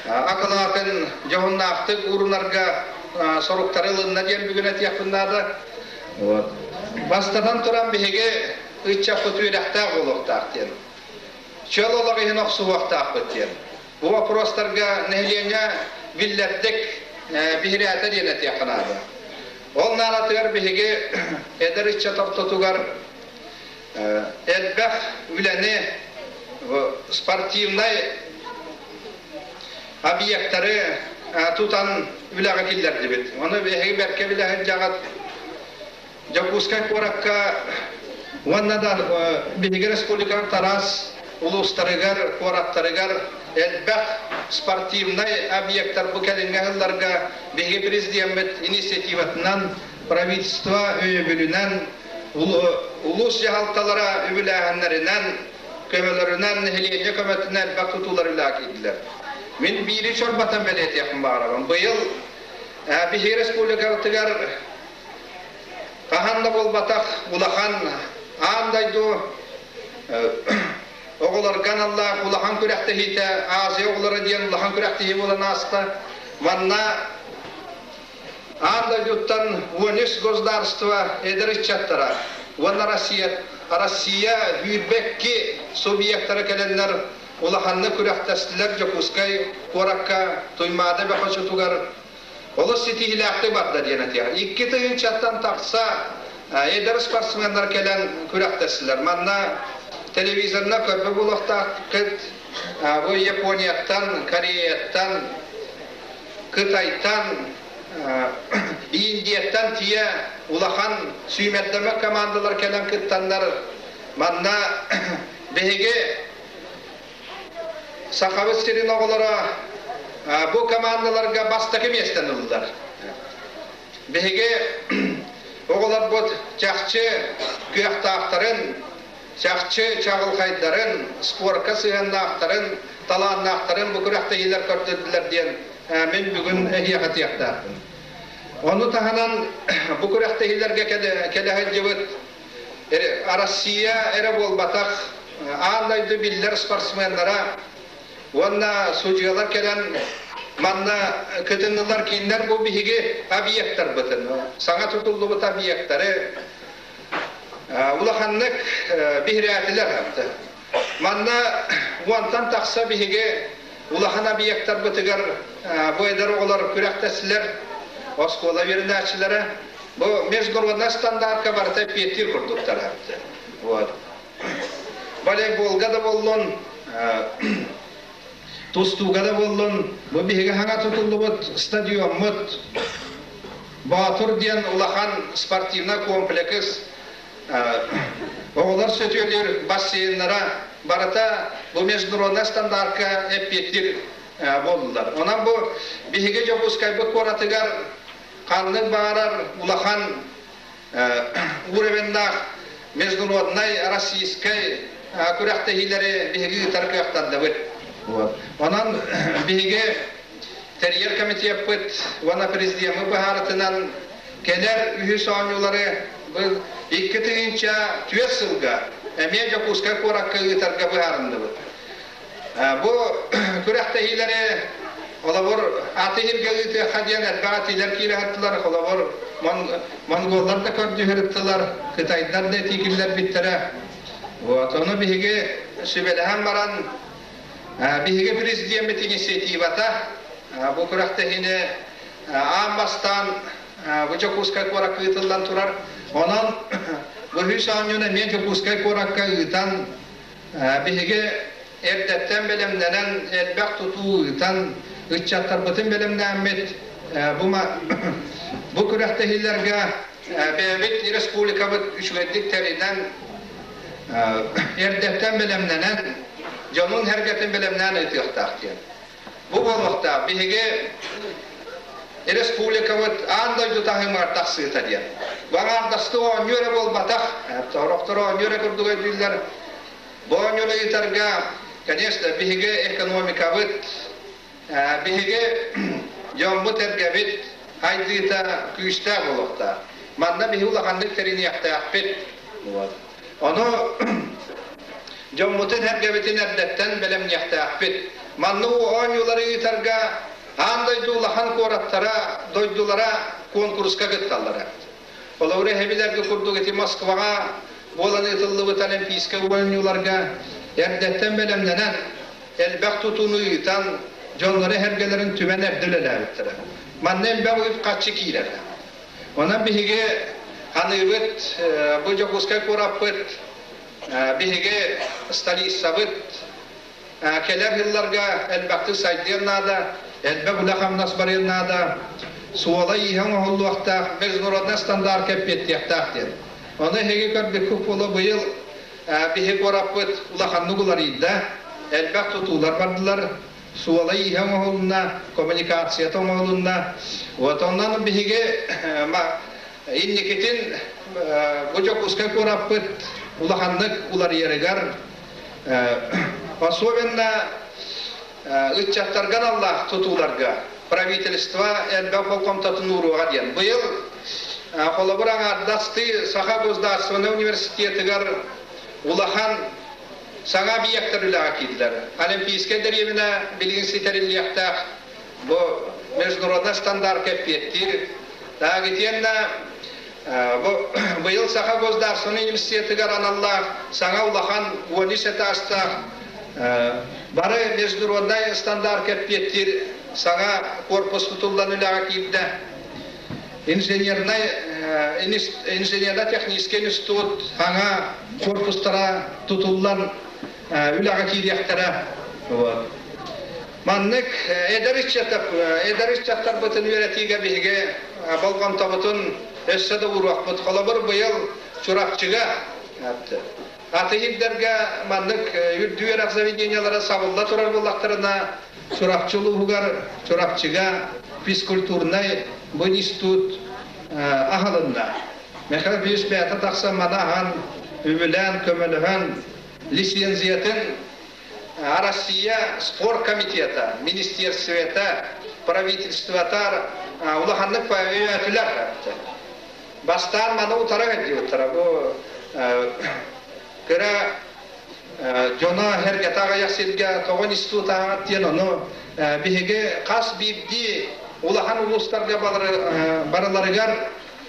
акылаатын дьоһуннаахтык уурунарга соруктары ылынна диэн бүгүн этиэхпин наада. Вот. Бастатан туран биһиги ыччаппыт үөрэхтээх буолуохтаах диэн. Чөл олох иһин охсуһуохтаахпыт диэн. Бу вопростарга нэһилиэнньэ биллэрдик биһирээтэ диэн этиэххэ наада. Ол наадатыгар биһиги эдэр ыччат ортотугар элбэх үлэни спортивнай объектары тутан үлэҕэ киллэрдибит. Ону биһиги бэркэ билэ сылдьаҕыт. Дьокуускай куоракка уонна да биһиги республикабыт араас улуустарыгар, куораттарыгар элбэх спортивнай объектар бу кэлиҥҥи сылларга биһиги президеммит инициативатынан, правительство өйөбүлүнэн, улуус дьаһалталара үбүлээһиннэринэн, көмөлөрүнэн, нэһилиэнньэ көмөтүнэн элбэх тутуулар үлэҕэ киирдилэр. Мин биири чорботон бэлиэтиэхпин баҕарабын. Быйыл биһиги республикабытыгар Хаһан да буолбатах улахан аан дойду оҕолорго аналлаах улахан күрэхтэһиитэ Азия оҕолоро диэн улахан күрэхтэһии буолан ааста. Манна аан дойдуттан 13 государство эдэр ыччаттара уонна Россия Россия сүүрбэкки субъектара кэлэннэр улаханнык күрэхтэстилэр Дьокуускай куоракка Туймаада бөхөчүтүгэр Олус ситиһиилээхтик барда диэн этиэх. 2 тыһыынчаттан тахса эдэр спортсменнар кэлэн күрэхтэстилэр. Манна телевизорна көрбө буолуохтааххыт. Бу Японияттан, Кореяттан, Кытайтан, Индияттан тиийэ улахан сүүмэрдэмэ командалар кэлэн кыттаннар манна биһиги Сахабыт сирин оҕолоро бу командаларга бастакы миэстэни ыллылар. Биһиги оҕолорбут чахчы кыахтаахтарын, чахчы чаҕылхайдарын, спорка сыһыаннаахтарын, талааннаахтарын бу күрэхтэһиилэр көрдөрдүлэр диэн мин бүгүн эһиэхэ этиэхтээхпин. Ону таһынан бу күрэхтэһиилэргэ кэлэ сылдьыбыт Россия эрэ буолбатах, аан дойду биллэр спортсменнара уонна судьуйалар кэлэн манна кытыннылар кинилэр бу биһиги объектарбытын, саҥа тутуллубут объектары улаханнык биһирээтилэр. Манна уонтан тахса биһиги улахан объектарбытыгар бу эдэр оҕолор күрэхтэстилэр, оскуола үөрэнээччилэрэ. Бу международнай стандартка барыта эппиэттиир курдуктара. Вот. Волейболга да буоллун, тустууга да буоллун, бу биһиги хаҥа тутуллубут стадиоммут Боотур диэн улахан спортивнай комплекс оҕолор сөтүөлүүр бассейннара барыта бу международнай стандартка эппиэттиир буоллулар. Онон бу биһиги Дьокуускайбыт куоратыгар ханнык баҕарар улахан уровеннаах международнай российскай күрэхтэһиилэри биһиги ыытар кыахтанныбыт. Онон биһиги тэрийэр комитеппыт уонна президеммит быһаарытынан кэлэр үһүс оонньуулары 2004 сылга эмиэ Дьокуускай куоракка ыытарга быһаарынныбыт. Бу күрэхтэһиилэри холобур аты иһиргэ ыытыахха диэн элбэх этиилэр киирэ сыттылар. Холобур монголлар да көрдүһүрүттылар, кытайдар да этии киллэрбиттэрэ. Вот, ону биһиги сүбэлэһэн баран, биһиги президеммит инициативата. Бу күрэхтэһиини аан бастаан бу Дьокуускай куоракка ыытыллан турар. Онон бу үһүс оонньууну эмиэ Дьокуускай куоракка ыытан биһиги эрдэттэн бэлэмнэнэн элбэх тутуу ыытан ыччаттарбытын бэлэмнээммит бу бу күрэхтэһиилэргэ бэйэбит республикабыт үчүгэйдик тэринэн эрдэттэн бэлэмнэнэн дьонун-сэргэтин бэлэмнээн ыытыахтаах диэн. Бу буолуохтаах биһиги республикабыт аан дойду таһымыгар тахсыыта диэн. Бу аҥаардастыы оонньуу эрэ буолбатах, сорохтор оонньуу эрэ курдук өйдүүллэр. Бу оонньууну ыытарга, конечно, биһиги экономикабыт, биһиги дьоммут-эргэбит хайдыыта күүстээх буолуохтаах. Манна биһи улаханнык тэриниэхтээхпит. Вот. Ону дьоммутун-сэргэбитин эрдэттэн бэлэмниэхтээхпит. Манна оонньуулары ыытарга аан дойду улахан куораттара, дойдулара куонкуруска кытталлара. Холобура, эһэбилэргэ курдук ити Москваҕа буолан ыытыллыбыт Олимпийскай оонньууларга эрдэттэн бэлэмнэнэн, элбэх тутууну ыытан, дьоннору эһэргэлэрин түмэн эрдэ үлэлээбиттэрэ. Манна элбэх үп-харчы киирэрэ. Онон биһиги аныыбыт бу Дьокуускай куораппыт, биһиги столицабыт кэлэр сылларга элбэхтик сайдыан наада, элбэх үлэ-хамнас барыан наада, суола-ииһэ оҥоһуллуохтаах, международнай стандарка эппиэттиэхтээх диэн. Ону эһиги көрбүккүт буолуо быйыл биһи куораппыт улаханнык уларыйда, элбэх тутуулар бардылар, суола-ииһэ оҥоһулунна, коммуникацията оҥоһулунна. Вот онон биһиги инникитин бу Дьокуускай куораппыт улаханнык уларыйарыгар особенно ыччаттарга аналлаах тутууларга правительство элбэх болҕомтотун ууруоҕа диэн. Быйыл холобур аҥаардастыы Саха государственнай университетыгар улахан Саҥа объектар үлэҕэ киирдилэр. Олимпийскай дэриэбинэ билигин ситэриллиэхтээх. Бу международнай стандарка эппиэттиир. Так, итиэннэ бу быйыл Саха государственнай университетыгар аналлаах саҥа улахан 13 этажтаах бары международнай стандарка эппиэттиир саҥа корпус тутуллан үлэҕэ киирдэ. Инженернай инженерно-техническэй институт саҥа корпустара тутуллан үлэҕэ киириэхтэрэ. Вот. Маннык эдэр ыччаттар эдэр ыччаттарбытын үөрэтиигэ биһиги болҕомтобутун өссө да ууруохпут. Холобур, быйыл Чурапчыга Атыйырдарга маннык үрдүк үөрэх заведениелара сабылла турар буоллахтарына, Чурапчы улууһугар Чурапчыга физкультурнай бу институт аһылынна. Михаил Ильич бэйэтэ тахсан маны аһан, үбүлээн, көмөлөһөн, лицензиятын Россия спорт комитета, министерствета, правительствота улаханнык өйөөтүлэр. Бастаан маны утара сылдьыбыттара. Бу кыра дьоно сэргэтэ аҕыйах сиргэ тоҕо институт ааҕат диэн ону биһиги хас биирдии улахан улуустарга барыларыгар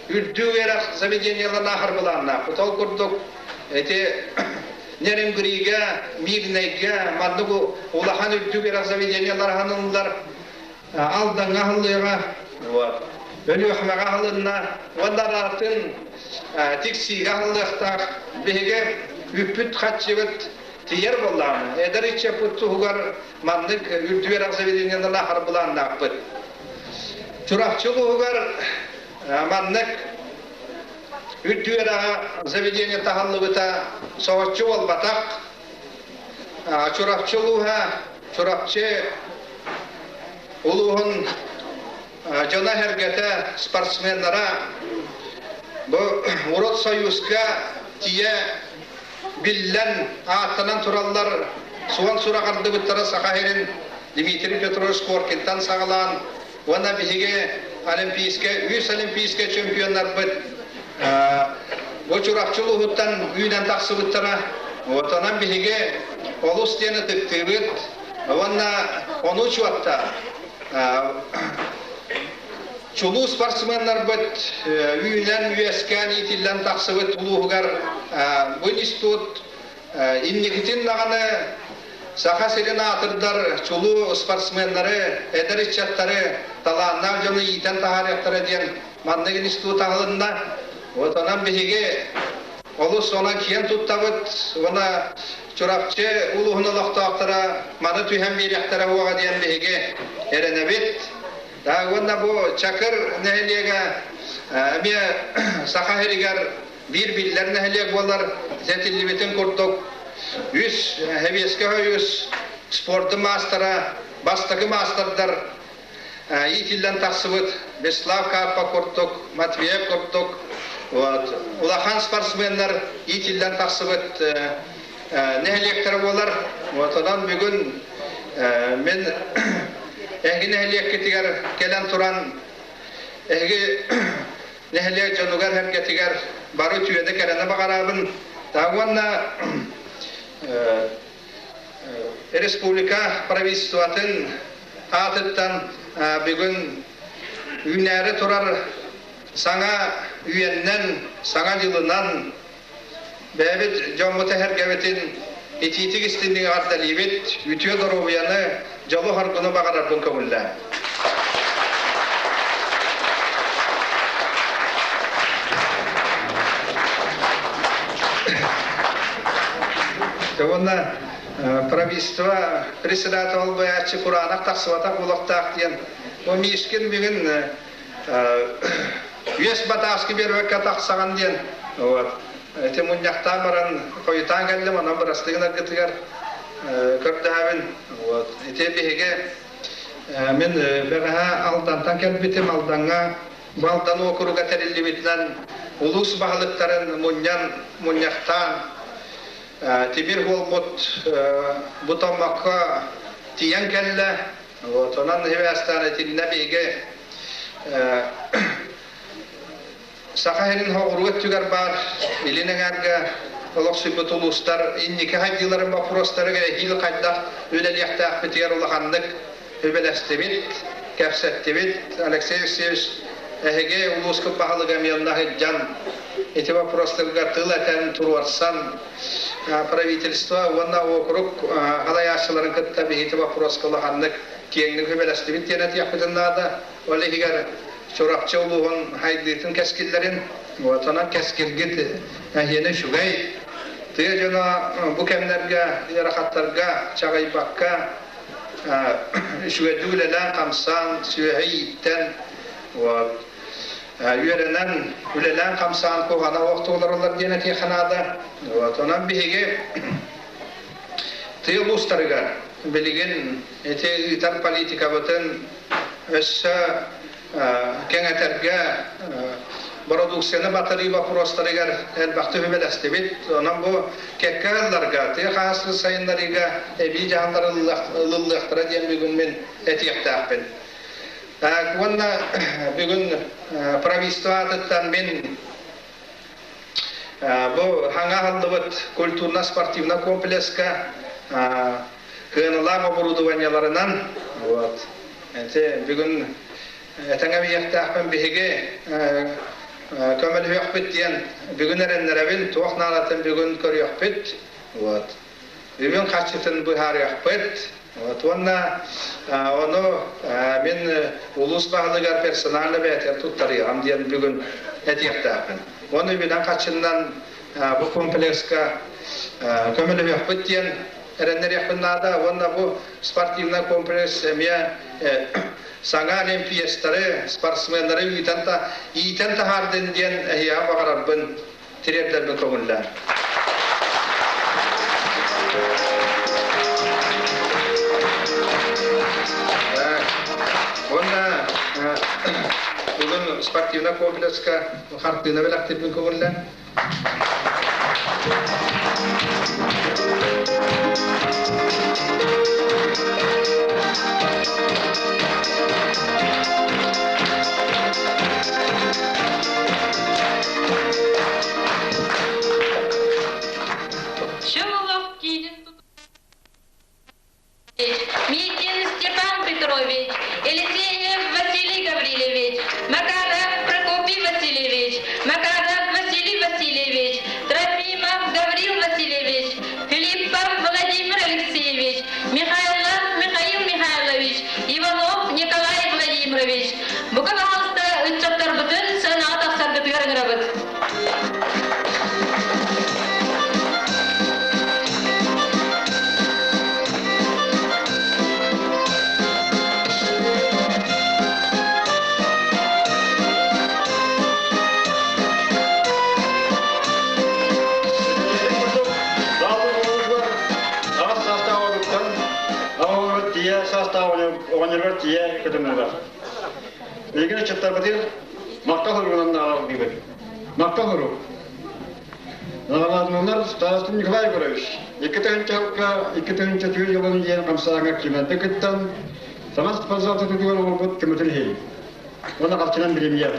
үрдүк үөрэх заведениеларын ааһар былааннаахпыт. Ол курдук ити Нерингригэ, Мирнэйгэ маннык улахан үрдүк үөрэх заведениелар аһаныллар. Алдаҥҥа аһыллыаҕа, Өлүөхүмэҕэ аһылынна уонна атын Тиксиигэ аһыллыахтаах. Биһиги үппүт-харчыбыт тиийэр буоллаҕына, эдэр ыччаппыт туһугар маннык үрдүк үөрэх заведениеларын аһар былааннаахпыт. Чурапчы улууһугар маннык үрдүк үөрэх заведение таһыллыбыта соһуччу буолбатах. Чурапчы улууһа Чурапчы улууһун дьоно-сэргэтэ, спортсменнара бу урут Союзка тиийэ биллэн, ааттанан тураллар, суон сураҕырдыбыттара Саха сирин Дмитрий Петрович Коркинтан саҕалаан уонна биһиги олимпийскай, үс олимпийскай чемпионнарбыт бу Чурапчы улууһуттан үүнэн тахсыбыттара. Вот онон биһиги олус диэн ытыктыыбыт уонна ону учуоттаан чулуу спортсменнарбыт үүнэн, үөскээн, иитиллэн тахсыбыт улууһугар бу институт инникитин даҕаны. Саха сирин аатырдар чулуу спортсменнары, эдэр ыччаттары, талааннаах дьону иитэн таһаарыахтара диэн маннык институт аһылынна. Вот онон биһиги олус онон киэн туттабыт уонна Чурапчы улууһун олохтоохторо маны түһэн биэриэхтэрэ уоҕа диэн биһиги эрэнэбит. Уонна бу Чакыр нэһилиэгэ эмиэ Саха сиригэр биир биллэр нэһилиэк буолар, этиллибитин курдук үс Сэбиэскэй Союз спордун маастара, бастакы маастардар иитиллэн тахсыбыт Вячеслав Карпа курдук, Матвеев курдук вот, улахан спортсменнар иитиллэн тахсыбыт нэһилиэктэрэ буолар. Вот, онон бүгүн мин эһиги нэһилиэккитигэр кэлэн туран эһиги нэһилиэк дьонугар-сэргэтигэр бары үтүөнү кэрэни баҕарабын. Уонна республика правительствотын аатыттан бүгүн үүнээри турар саҥа үйэннэн, саҥа дьылынан бэйэбит дьоммут-эһэргэбитин итиитик истинник эҕэрдэлиибит, үтүө доруобуйаны, дьолу-соргуну баҕарарбын көҥүллээн. Уонна правительство председатель олбуйааччы кураанах тахсыбатах буолуохтаах диэн бу Мишкин бүгүн үөс батааскы биэрбэккэ тахсаҕын диэн вот ити мунньахтаан баран хойутаан кэллим онон бырастыы гынаргытыгар көрдөһөбүн вот ити биһиги мин бэҕэһээ Алдантан кэлбитим Алдаҥҥа бу Алдан уокуруга тэриллибитинэн улуус баһылыктарын мунньан мунньахтаан тимир буолбут бу Томмокко тиийэн кэллэ. Вот, онон сибээстээн итиннэ биһиги Саха сирин соҕуруу өттүгэр баар илин эҥээргэ олохсуйбут улуустар инники хайдыыларын боппуруостарыгар эһиил хайдах үлэлиэхтээхпитигэр улаханнык үбэлэстибит, кэпсэттибит. Алексей Алексеевич эһиги улуускут баһылыга эмиэ сылдьан ити боппуруостарга тыл этэн, туруорсан правительство уонна уокурук салайааччыларын кытта биһиги боппуруоска улаханнык киэҥник үбэлэстибит диэн этиэхпитин наада. Ол иһигэр Чурапчы улууһун хайдыытын кэскиллэрин, вот онон кэскилгит эһиэнэ үчүгэй. Тыа дьоно бу кэмнэргэ ыарахаттарга чаҕыйбакка үчүгэйдик үлэлээн-хамсаан, сүөһү ииттэн, вот, үөрэнэн, үлэлээн-хамсаан куһаҕана суох олороллор диэн этиэххэ наада. Вот, онон биһиги тыа улуустарыгар билигин ити ыытар политикабытын өссө кэҥэтэргэ бородууксуйаны батарыы боппуруостарыгар элбэхтик үбэлэстибит. Онон бу кэккэ ыалларга, тыа хаһаайыстыбатын сайыннарыыга эбии дьаһаллар ылыллыахтара диэн бүгүн мин этиэхтээхпин. Уонна бүгүн правительство аатыттан мин бу хаҥа аһыллыбыт культурно-спортивнай комплекска кыаналаах оборудованиеларынан вот ити бүгүн этэҥэ биһиэхтээхпин биһиги көмөлөһүөхпүт диэн бүгүн эрэннэрэбин туох наадатын бүгүн көрүөхпүт вот үбүн харчытын быһаарыахпыт вот уонна ону мин улуус баһылыгар персонально бэйэтигэр туттарыаҕым диэн бүгүн этиэхтээхпин уонна үбүнэн харчынан бу комплекска көмөлөһүөхпүт диэн эрэннэриэхпин наада уонна бу спортивнай комплекс эмиэ саҥа олимпиецтары, спортсменнары иитэн, иитэн таһаардын диэн эһиэхэ баҕарарбын тириэрдэрбин көҥүллээн. Уонна бүгүн спортивнай комплекска хартыына бэлэхтиирбин көҥүллээн. Чөл олох киинин Митин Степан Петрович, Елисеев Василий Гаврильевич, Макаров Прокопий Васильевич, Макаров Василий Васильевич, Трофимов Гаврил Васильевич, Филиппов Владимир Алексеевич, Владимирович. Бука баһаалыста ыччаттарбытын сыанаҕа тахсаргытыгар ыҥырабыт. Аҕыс саастаах оҕотуттан оҕолору тиийэ саастаах оҕонньоругар тиийэ көтөннөлөр. Билигин ыччаттарбытыгар махтал суругунан ааҕар Махтал сурук. Наҕараадаланар Старостин Николай Егорович 2 тыһыынча 2 тыһыынча 4 жылын диэн хамсааҥҥа кимэнти кыттан саҥа спортзал тутуутугар оҥорбут көмөтүн иһин уонна харчынан бириэмийэ.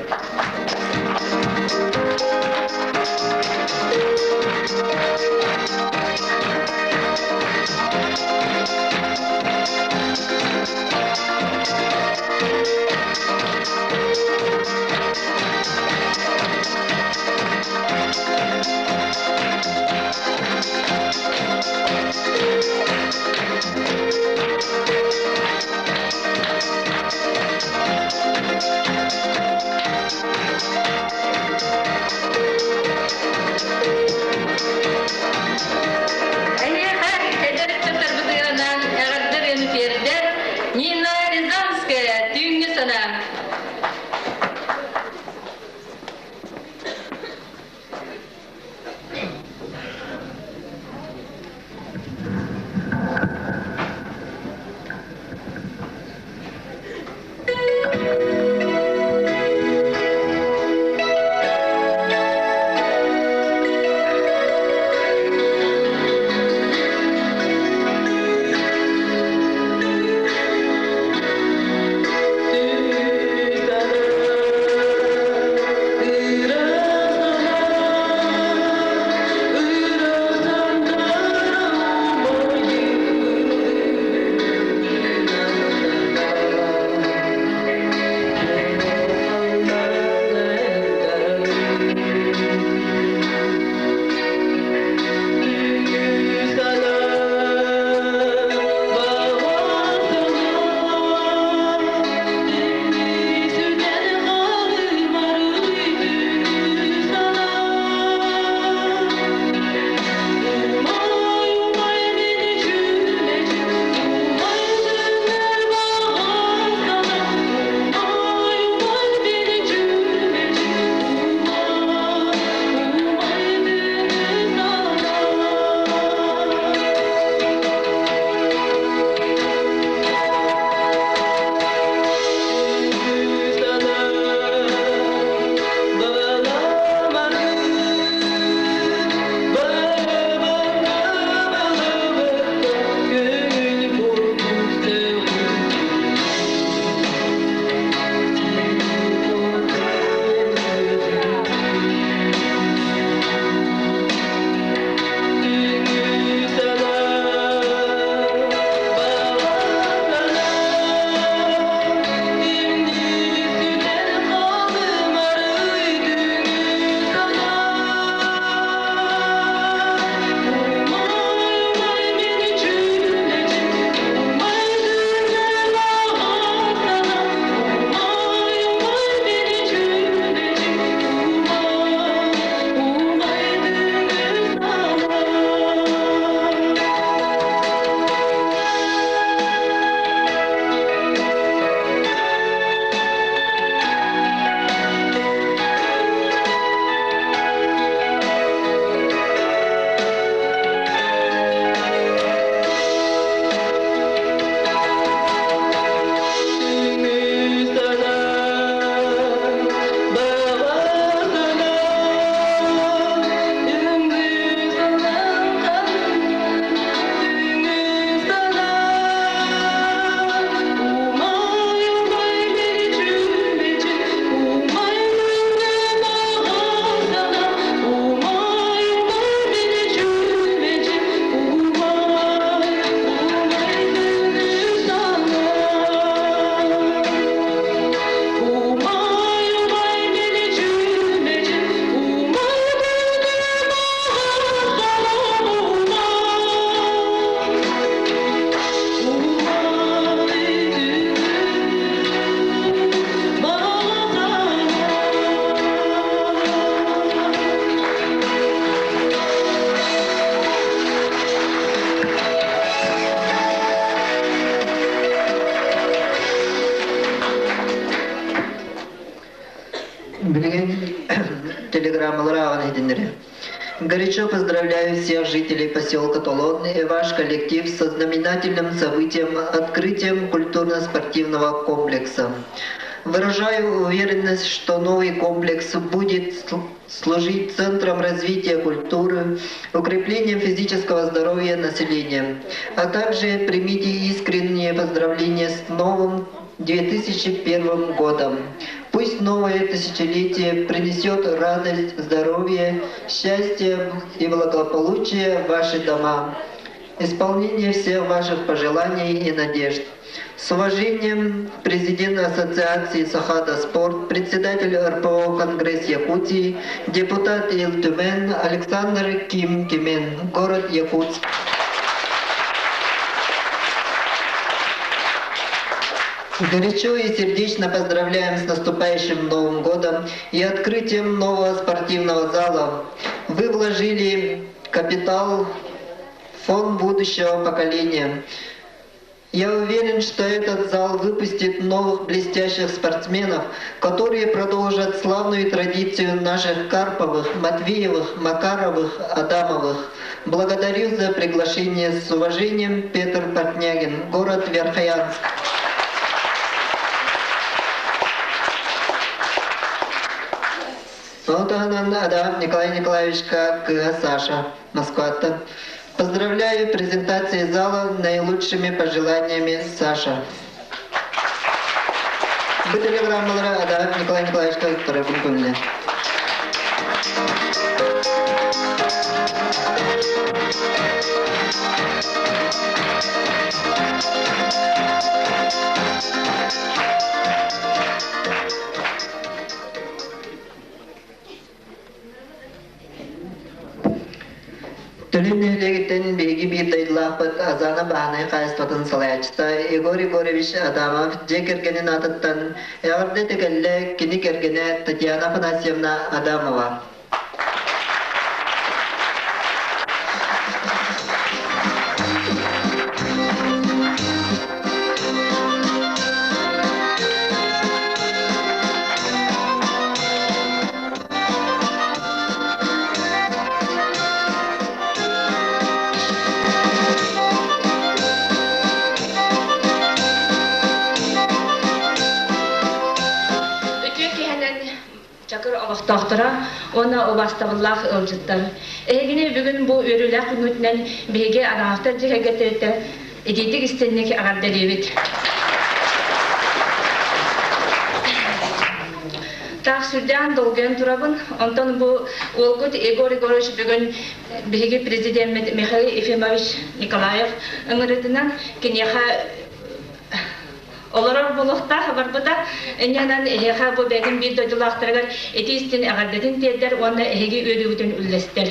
Билигин телеграммалар ааҕан иһитиннэри. Горячо поздравляю всех жителей поселка Толон и ваш коллектив со знаменательным событием открытием культурно-спортивного комплекса. Выражаю уверенность, что новый комплекс будет служить центром развития культуры, укреплением физического здоровья населения, а также примите искренние поздравления с новым 2001 годом. Пусть новое тысячелетие принесет радость, здоровье, счастье и благополучие в ваши дома, исполнение всех ваших пожеланий и надежд. С уважением, президент Ассоциации Сахата Спорт, председатель РПО Конгресс Якутии, депутат Ил Александр Ким Кимен, город Якутск. Горячо и сердечно поздравляем с наступающим Новым годом и открытием нового спортивного зала. Вы вложили капитал в фонд будущего поколения. Я уверен, что этот зал выпустит новых блестящих спортсменов, которые продолжат славную традицию наших Карповых, Матвеевых, Макаровых, Адамовых. Благодарю за приглашение. С уважением, Петр Портнягин, город Верхоянск. Отанан Адам Николай Николаевичка Кыга Саша, Москваттан. Поздравляю презентацией зала наилучшими пожеланиями Саша. Бу телеграммалара Адам Николай Николаевичка тарапын көңүлэ. Төлүн нэһилиэгиттэн биһиги биир дойдулаахпыт Азана бааһынай хаһаайыстыбатын салайааччыта Егор Егорович Адамов дьиэ кэргэнин аатыттан эҕэрдэ кэллэ кини кэргэнэ Татьяна Афанасьевна Адамова. Үтүө киһинэн Чакыр олохтоохторо уонна убаастабыллаах ыалдьыттар. Эһигини бүгүн бу үөрүүлээх күҥҥүтүнэн биһиги Араҥахтар дьиэ кэргэттэриттэн итиитик истинник эҕэрдэлиибит. Таах сүрдээн долгуйан турабын. Онтон бу уолгут Егор Егорович бүгүн биһиги президеммит Михаил Ефимович Николаев ыҥырыытынан киниэхэ олорор буолуохтаах барбыта. Инньэнэн эһиэхэ бу бэйэтин биир дойдулаахтарыгар ити истин эҕэрдэтин тиэрдэр уонна эһиги үөрүүгүтүн үллэстэр.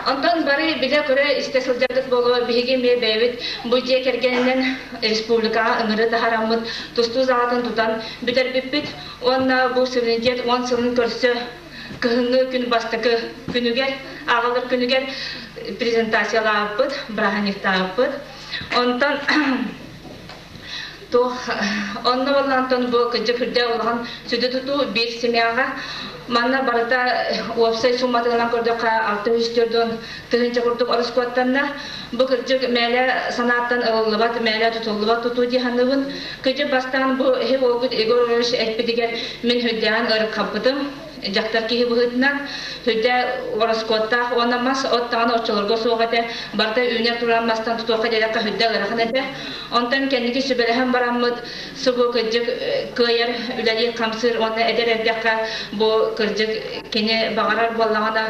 Онтон бары билэ-көрө истэ сылдьаргыт буолуо биһиги эмиэ бэйэбит бу дьиэ кэргэнинэн республикаҕа ыҥырыы таһараммыт тустуу залатын тутан бүтэрбиппит уонна бу суверенитет уон сылын көрсө кыһыҥҥы күн бастакы күнүгэр аҕалар күнүгэр презентациялаабыппыт, бырааһынньыктаабыппыт. Онтон туох онно буоллаантан бу кырдьык үрдээх улахан сүдү тутуу биир семьяҕа манна барыта уопсай сумматынан көрдөххө 604 тыһыынча курдук ороскуоттанна. Бу кырдьык мээлэ санааттан ылыллыбат, мээлэ тутуллубат тутуу дии саныыбын. Кырдьык бастаан бу иһи уолгут Егор Иванович эппитигэр мин үрдээҕин ырыкхаппытым. Дьахтар киһи быһыытынан үрдэ ороскуоттаах уонна мас от даҕаны оччолорго суох этэ. Барыта үүнэр турар мастан тутуохха диэтэххэ үрдэ ыарахан этэ. Онтон кэнники сүбэлэһэн бараммыт субу кырдьык кыайар үлэлиир-хамсыыр уонна эдэр эрдэххэ бу кырдьык кини баҕарар буоллаҕына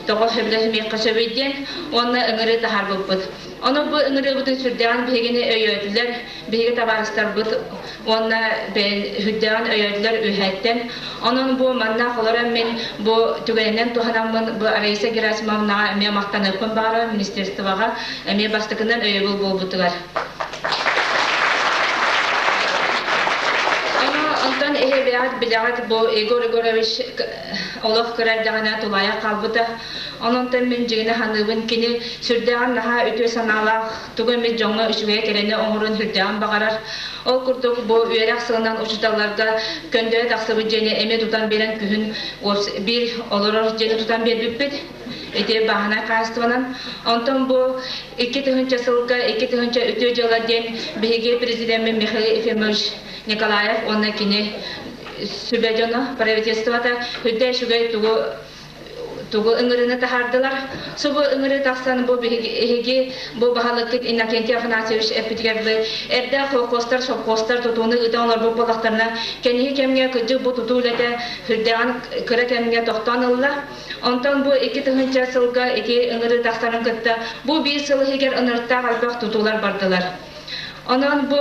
тоҕо сөбүлэһимиэххэ сөбүй диэн уонна ыҥырыы таһаарбыппыт. Ону бу ыҥырыыбытын сүрдээҕин биһигини өйөөтүлэр, биһиги табаарыстарбыт уонна сүрдээҕин өйөөтүлэр үөһэттэн. Онон бу манна олорон мин бу түгэнинэн туһанаммын бу Раиса Герасимовнаҕа эмиэ махтаныахпын баҕарабын министерствоҕа эмиэ бастакынан өйөбүл буолбутугар. Онтон эһи бэйэҕит билэҕит бу Егор Егорович олох кыра эрдэҕинэ тулаайах хаалбыта. Онон мин дьиҥинэ саныыбын кини сүрдээҕин наһаа үтүө санаалаах, тугу эмит дьоҥҥо үчүгэй кэрэни оҥорон сүрдээҕин баҕарар. Ол курдук бу үөрэх сылынан учууталларга көндөйө тахсыбыт дьиэни эмиэ тутан биэрэн күһүн биир олорор дьиэни тутан биэрбиппит. Ити бааһынай хаһаайыстыбанан. Онтон бу 2000 сылга 2000 үтүө дьыала диэн биһиги президеммит Михаил Ефимович Николаев уонна кини сүбэ дьоно правительствота үрдэ үчүгэй тугу тугу ыҥырыыны таһаардылар. Субу ыҥырыы тахсан бу биһиги бу баһылыккыт Иннокентий Афанасьевич эппитигэр дылы эрдэ холкуостар, сопхуостар тутууну ыыта олорбут буоллахтарына, кэнники кэмҥэ кырдьык бу тутуу үлэтэ сүрдээҕин кыра кэмҥэ тохтоон ылла. Онтон бу 2000 сылга ити ыҥырыы тахсарын кытта бу биир сыл иһигэр ынырыктаах элбэх тутуулар бардылар. Онон бу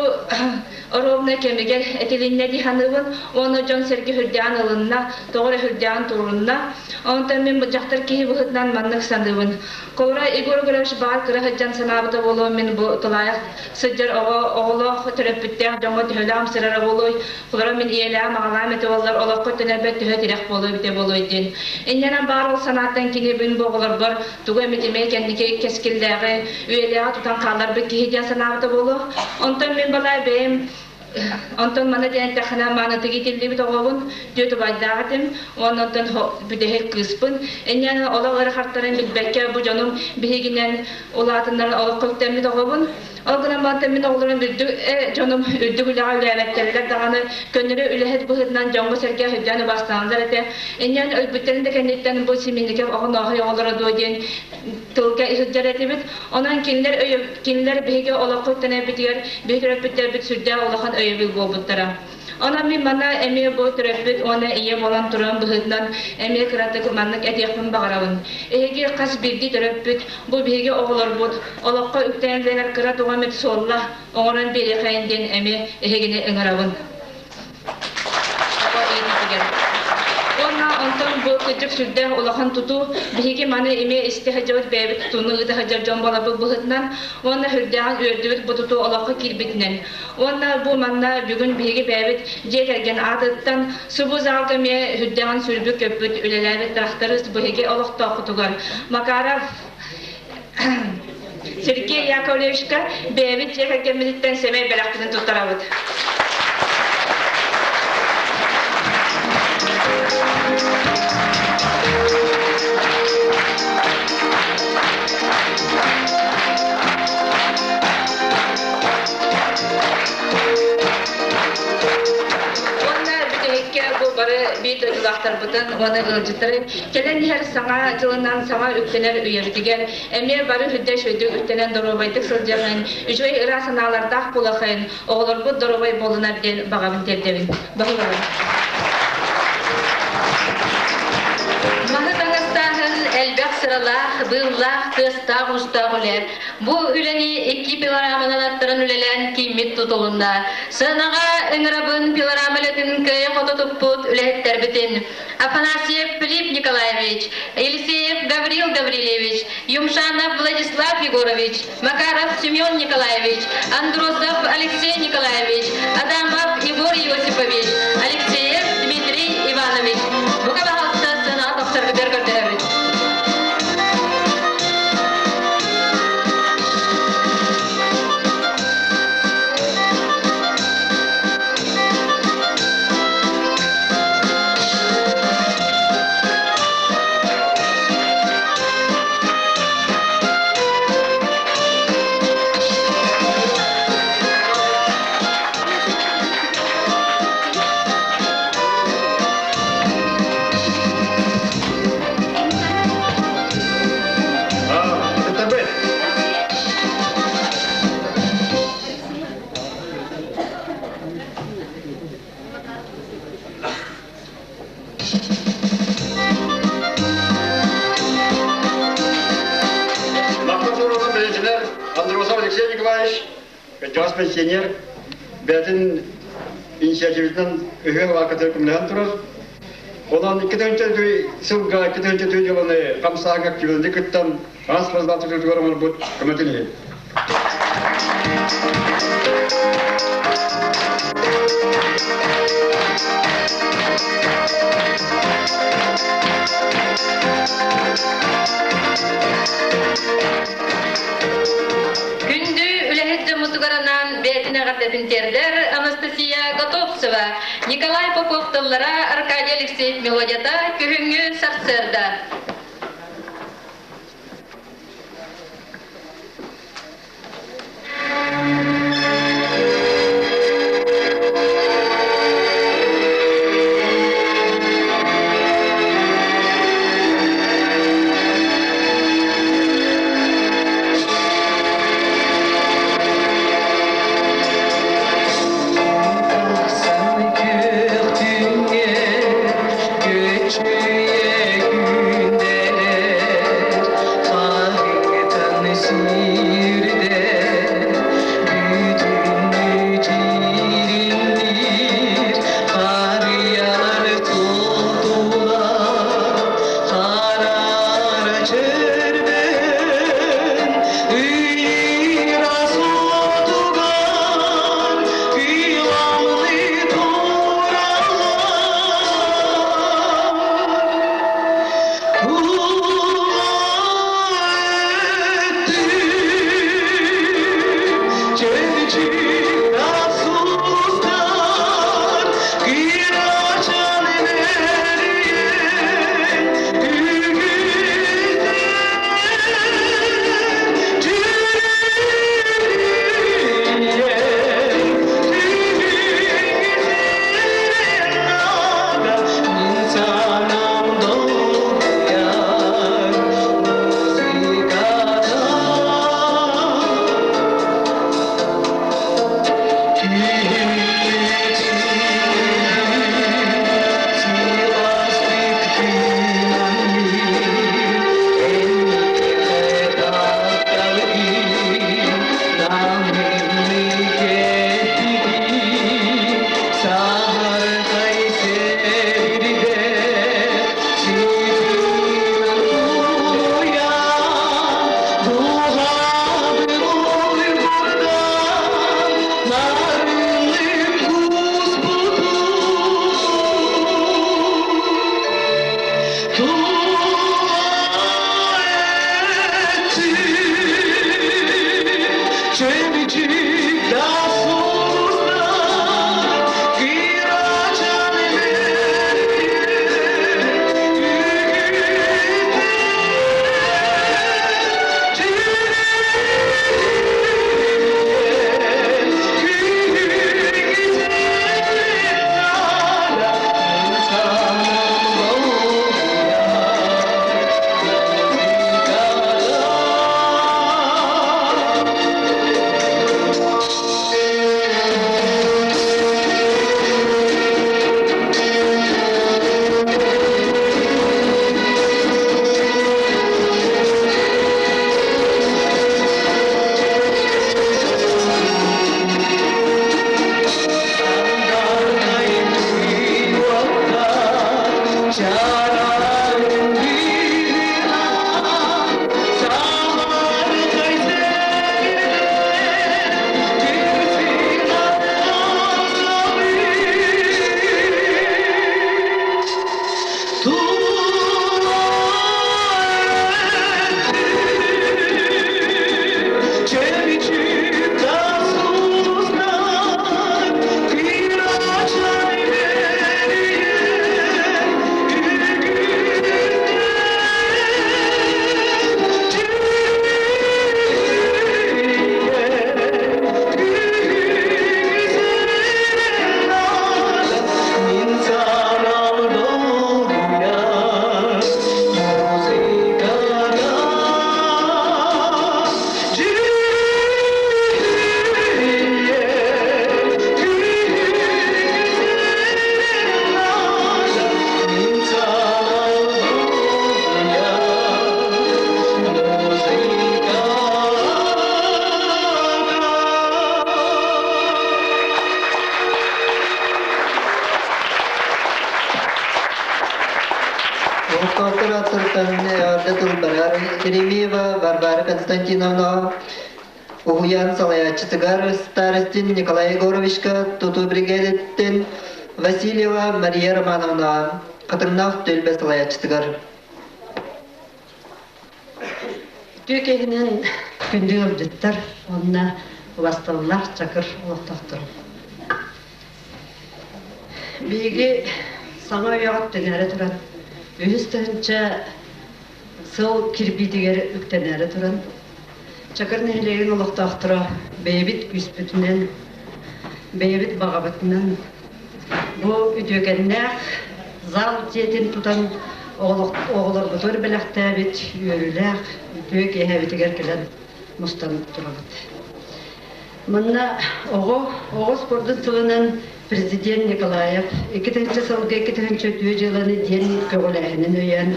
оруобуна кэмигэр этилиннэ дии саныыбын уонна дьон-сэргэ үрдээн ылынна, тоҕо эрэ үрдээн турунна. Онтон мин дьахтар киһи быһыытынан маннык саныыбын. Холобура, Егор Егорович баар кыра сылдьан санаабыта буолуо мин бу тулаайах сылдьар оҕо оҕолоох төрөппүттээх дьоҥҥо төһөлөөх ымсырара буолуой, холобура мин ийэлээх маҕалаам этэ буоллар олоххо төнөрбөт төһө тирэх буолуо эбитэ буолуой диэн. Инньэнэн баар ол санааттан кини мин бу оҕолорбор тугу эмит эмиэ кэнники кэскиллээҕи, үйэлээҕи тутан хаалларбыт киһи диэн санаабыта буолуо. Онтон мин балай бэйэм онтон маны диэн эттэххинэ маанытык иитиллибит оҕобун, түөрт убайдаах этим, уонна онтон бүтэһик кыыспын. Инньэ олох ыарахаттарын билбэккэ бу дьонум биһигинэн улаатыннаран олоххо үктэммит оҕобун. Ол гынан баран мин оҕолорум үрдүк дьонум үрдүк үлэҕэ үлээбэттэригэр даҕаны көннөрү үлэһит быһыытынан дьоҥҥо-сэргэ сылдьан убаастаналлар этэ. Инньэн өлбүттэрин да кэнниттэн бу Симинников оҕонооһой оҕолоро дуо диэн тылга сылдьар этибит. Онон кинилэр өйө кинилэр биһиги олоххо үктэнэрбитигэр биһиги төрөппүттэрбит сүрдээх улахан өйөбүл буолбуттара. Онон мин манна эмиэ бу төрөппүт уонна ийэ буолан туран быһыытынан эмиэ кыратык маннык этиэхпин баҕарабын. Эһиги хас биирдии төрөппүт бу биһиги оҕолорбут олоххо үктэнэллэригэр кыра туох эмит суолла оҥорон биэриэхэйин диэн эмиэ эһигини ыҥырабын. Оҕо иитиитигэр. Уонна онтон бу кырдьык сүрдээх улахан тутуу биһиги маны эмиэ истэ сылдьабыт бэйэбит тутууну ыыта сылдьар дьон буоларбыт быһыытынан уонна сүрдээҕин үөрдүбүт бу тутуу олоххо киирбитинэн. Уонна бу манна бүгүн биһиги бэйэбит дьиэ кэргэн аатыттан субу залга эмиэ сүрдээҕин сүрбүт-көппүт үлэлээбит тракторист биһиги олохтоохпутугар Макаров Сергей Яковлевичка бэйэбит дьиэ кэргэммититтэн сэмэй бэлэхпитин туттарабыт. Уонна бүтэһиккэ бу бары биир дойдулаахтарбытын уонна ыалдьыттары кэлэн иһэр саҥа дьылынан саҥа үктэнэр үйэбитигэр эмиэ бары үрдэ үчүгэйдик үктэнэн доруобайдык сылдьыахын, үчүгэй ыраас санаалардаах буолахын, оҕолорбут доруобай буолунар диэн баҕабын тиэрдэбин. Баһылыгым. Маһы таҥастааһын элбэх сыралаах, быыллаах, тыастаах-уустаах үлэ. Бу үлэни икки пилораманан аттаран үлэлээн кииммит тутулунна. Сыанаҕа ыҥырабын пилорама үлэтин кыайа-хото туппут үлэһиттэрбитин Афанасьев Филипп Николаевич, Елисеев Гаврил Гаврильевич, Юмшанов Владислав Егорович, Макаров Семен Николаевич, Андросов Алексей Николаевич, Адамов Егор Иосифович, Алексеев Дмитрий Иванович. Бука баһалта сыанаҕа тахсаргытыгар көрдөһөбүт. Махтал суругун бэлиэтинэр Андросов Алексей Николаевич, кырдьаҕас пенсионер, бэйэтин инициативатынан ыһыах лаакатыгар көмөлөһөн турар. Онон 2 сылга 2 дьыланы хамсааһыҥҥа активнайдык кыттан, аас раздатчытыгар оҥорбут көмөтүн иһин. эҕэрдэтин тиэрдэр Анастасия Готовцева, Николай Попов тыллара, Аркадий Алексеев мелодията «Күһүҥҥү сарсыарда». Олохтоохтор ааттарыттан эҕэрдэ тыл барар Еремеева Варвара Константиновна уһуйаан салайааччытыгар Старостин Николай Егоровичка тутуу бригадаттан Васильева Мария Романовна Хатыҥнаах түөлбэ салайааччытыгар. Үтүө киһинэн күндү ыалдьыттар уонна Убасталлаах Чакыр олохтоохторо. Биһиги саҥа үйэҕэ үктэнээри туран, үһүс тыһыынча сыл кирбиитигэр үктэнээри туран, Чакыр нэһилиэгин олохтоохторо бэйэбит күүспүтүнэн, бэйэбит баҕабытынан бу үтүөкэннээх зал дьиэтин тутан оҕолорбутугар бэлэхтээбит үөрүүлээх үтүө киэһэбитигэр кэлэн мустан турабыт. Манна оҕо оҕо спордун сылынан президент Николаев 2000 сылга 2000 үтүө дьыаланы диэн көҕүлээһинин өйөөн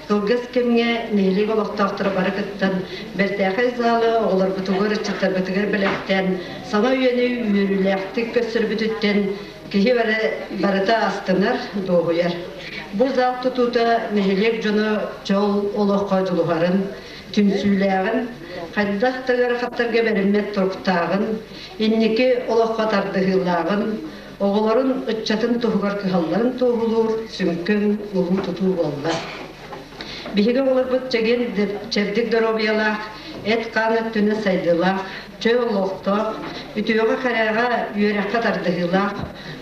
кылгас кэмҥэ нэһилиэк олохтоохторо бары кыттан бэртээхэй залы оҕолорбутугар, ыччаттарбытыгар бэлэхтээн саҥа үйэни үөрүүлээхтик көрсөрбүтүттэн киһи бары барыта астынар, дуоһуйар. Бу зал тутуута нэһилиэк дьоно дьол олоххо дьулуһарын, түмсүүлээҕин, хайдах да ыарахаттарга бэриммэт туруктааҕын, инники олоххо тардыһыылааҕын, оҕолорун, ыччатын туһугар кыһалларын туоһулуур сүҥкэн улуу тутуу буолла. Биһиги оҕолорбут чэгиэн чэбдик доруобуйалаах, эт-хаан өттүнэн сайдыылаах, чөл олохтоох, үтүөҕэ-кэрэҕэ, үөрэххэ тардыһыылаах,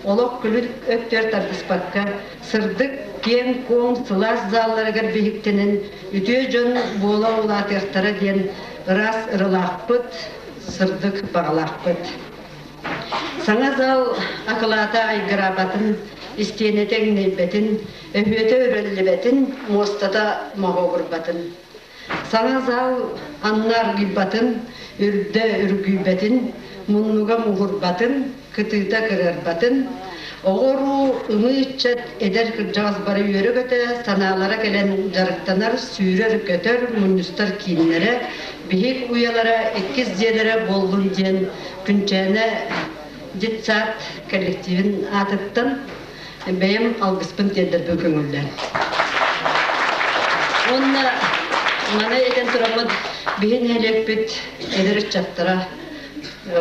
олох күлүк өттүгэр тардыспакка, сырдык, киэҥ-куоҥ, сылаас залларыгар биһиктэнэн үтүө дьон буола улаатыахтара диэн ыраас ыралаахпыт, сырдык баҕалаахпыт. Саҥа зал акылаата айгыраабатын, истиэнэтэ иҥнэйбэтин, өһүөтэ үрэллибэтин, муостата моһуогурбатын. Саҥа зал анна аргыйбатын, үрдэ үргүйбэтин, муннуга муһурбатын, кытыыта кырыарбатын, оҕо-уруу, ымыы ыччат, эдэр кырдьаҕас бары үөрэ-көтө, санаалара кэлэн дьарыктанар, сүүрэр-көтөр, мунньустар кииннэрэ, биһик уйалара, иккис дьиэлэрэ буоллун диэн Күнчээнэ детсад коллективин аатыттан бэйэм алгыспын тиэрдэрбин көҥүллээн. Уонна маны этэн тураммыт биһи нэһилиэкпит эдэр ыччаттара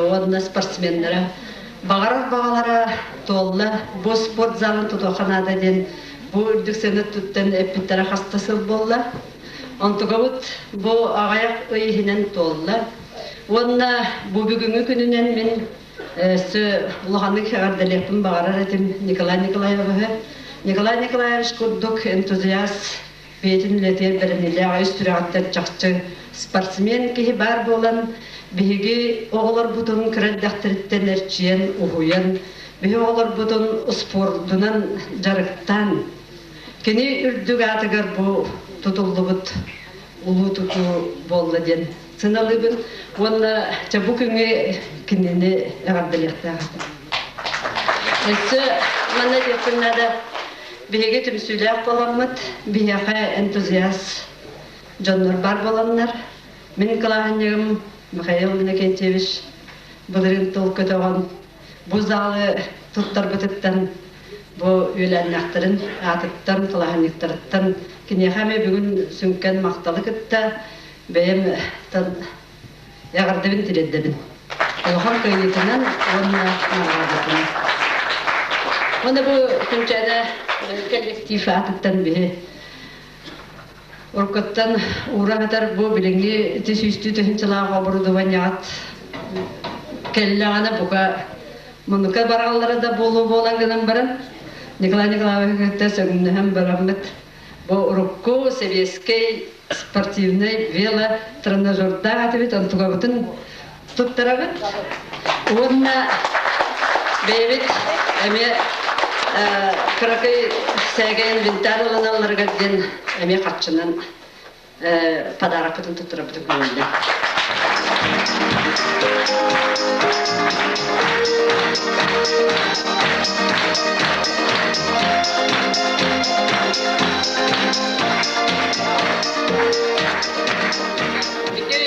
уонна спортсменнара баҕарар баҕалара туолла, бу спорт залын тутуохха наада диэн бу үрдүк сыана туттан эппиттэрэ хаста сыл буолла. Онтукабыт бу аҕыйах ый иһинэн туолла. Уонна бу бүгүҥҥү күнүнэн мин өссө улаханнык эҕэрдэлиэхпин баҕарар этим Николай Николаевиһы. Николай Николаевич курдук энтузиаст бэйэтин үлэтигэр бэриниилээх өс сүрэҕиттэн чахчы спортсмен киһи баар буолан, биһиги оҕолорбутун кыра эрдэхтэриттэн эрчийэн, уһуйан, биһи оҕолорбутун спордунан дьарыктаан, кини үрдүк аатыгар бу тутуллубут улуу тутуу буолла диэн сыналыыбын уонна чэ бу күҥҥэ кинини эҕэрдэлиэхтээх этим. Өссө манна диэхпин наада, биһиги түмсүүлээх буоламмыт, биһиэхэ энтузиаст дьоннор бар буоланнар, мин кылааһынньыгым Михаил Иннокентьевич былырыын тыл көтөҕөн бу залы туттарбытыттан бу үөлээннээхтэрин аатыттан, кылааһынньыктарыттан киниэхэ эмиэ бүгүн сүҥкэн махталы кытта бэйэм эҕэрдэбин тириэрдэбин. Улахан кыайыытынан уонна наҕараадатынан. Уонна бу Күнчээнэ коллектив аатыттан биһи уруккуттан уура сытар бу билиҥҥи ити сүүстүү тыһыынчалаах оборудованиеҕыт кэллэҕинэ бука муннукка бараллара да буолуо буолан гынан баран Николай Николаевич кытта сөҥнөһөн бараммыт бу урукку сэбиэскэй спортивнай вело тренажердаах этибит онтугабытын туттарабыт уонна бэйэбит эмиэ кыракый сээкэй инвентарь ылыналларыгар диэн эмиэ харчынан подарокпытын туттарабытын көҥүллэ. Бүтү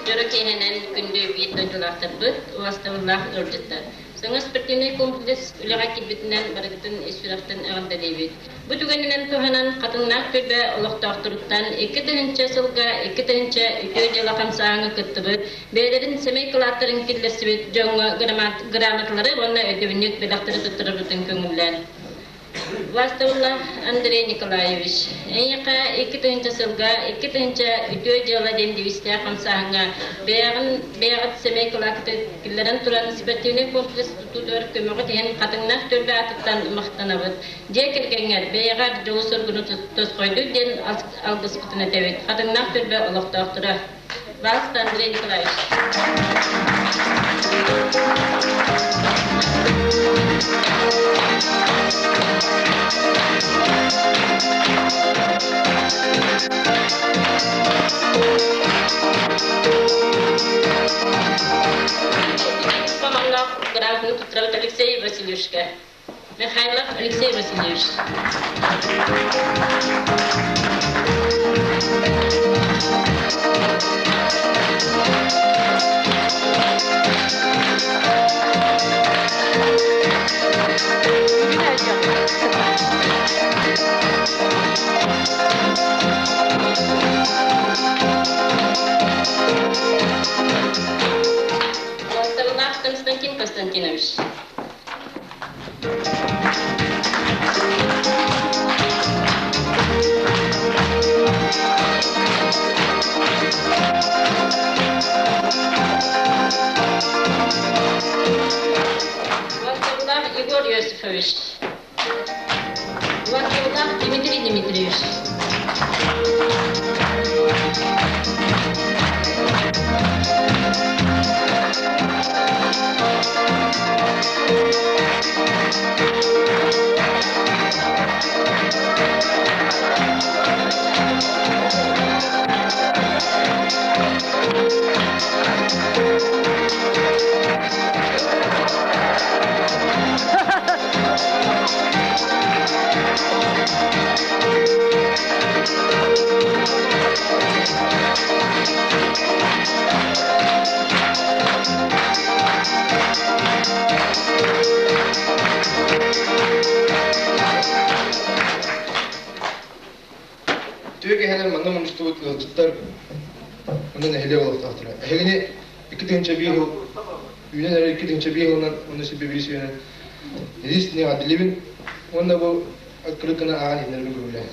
дьоро киэһэнэн күндү биир дойдулаахтарбыт, убастабыллаах ыалдьыттар. Саҥа спортивнай комплекс үлэҕэ киирбитинэн барыгытын ис сүрэхтэн эҕэрдэлиибит. Бу түгэнинэн туһанан Хатыҥнаах түөлбэ олохтоохторуттан 2000 сылга 2000 үтүө дьыала хамсааһыҥҥа кыттыбыт, бэйэлэрин сэмэй кылааттарын киллэрсибит дьоҥҥо грамоталары уонна өйдөбүнньүк бэлэхтэри туттарарбытын көҥүллээн. Властовлах Андрей Николаевич, эйиэхэ 2000 сылга 2000 үтүө дьыала диэн девизтээх хамсааһыҥҥа бэйэҕин бэйэҕит сэмэй кылаакыты киллэрэн туран спортивнай комплекс тутуутугар көмөҕүт иһин хатыҥнаах түөлбэ аатыттан махтанабыт. Дьиэ кэргэҥҥэр бэйэҕэр дьолу-соргуну тосхойдут диэн алгыспытын этэбит. Хатыҥнаах түөлбэ олохтоохторо. Пожалуйста, Андрей Николаевич. Грамотно туттарабыт Алексей Васильевичка. Михайлов Алексей Васильевич. Константин Константинович. Василов Егор Иосифович. Василов Дмитрий Дмитриевич. Үтүө киһинэн манна мунньустубут ыалдьыттар онно нэһилиэк олохтоохторо. Эһигини 2001 сыл үүнэн эрэр 2001 сылынан уонна сүүрбэ биир сүүнэн Илиис эҕэрдэлиибин уонна бу открытканы ааҕан иһиннэрбин көҥүлээн.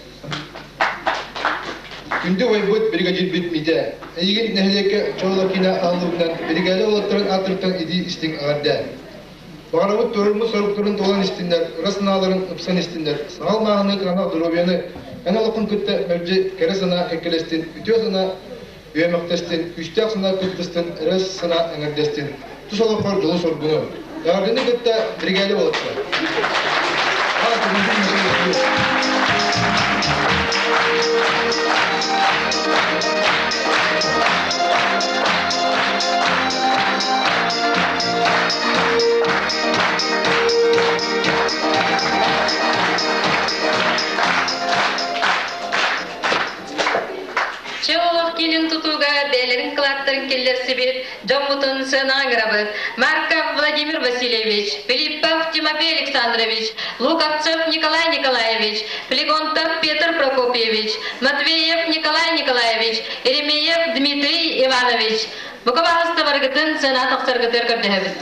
Күндү убайбыт бригадирбит Митэ, эйигин нэһилиэккэ Чооло киинэ аһыллыбытынан биригээдэ уолаттарын ааттарыттан итии истиҥ эҕэрдэ. Баҕарабыт туруоруммут соруктарын туолан истиннэр, ыра санааларын ыпсан истиннэр, саҥа алмааһыны кыранах доруобуйаны эн олоххун кытта мэлдьи кэрэ санаа кэккэлэстин, үтүө санаа үөмэхтэстин, күүстээх санаа кыттыстын, эрэл санаа эҥэрдэстин, тус олоххор дьолу-соргуну. Эҕэрдэни кытта биригээдэ буолаттар. Чэ олох киинин тутууга бэйэлэрин кылааттарын киллэрсибит дьоммутун сыанаҕа ыҥырабыт. Марков Владимир Васильевич, Филиппов Тимофей Александрович, Луковцев Николай Николаевич, Флегонтов Петр Прокопьевич, Матвеев Николай Николаевич, Еремеев Дмитрий Иванович. Бука баҕаста барыгытын сыана тахсаргытыгар көрдөһөбүт.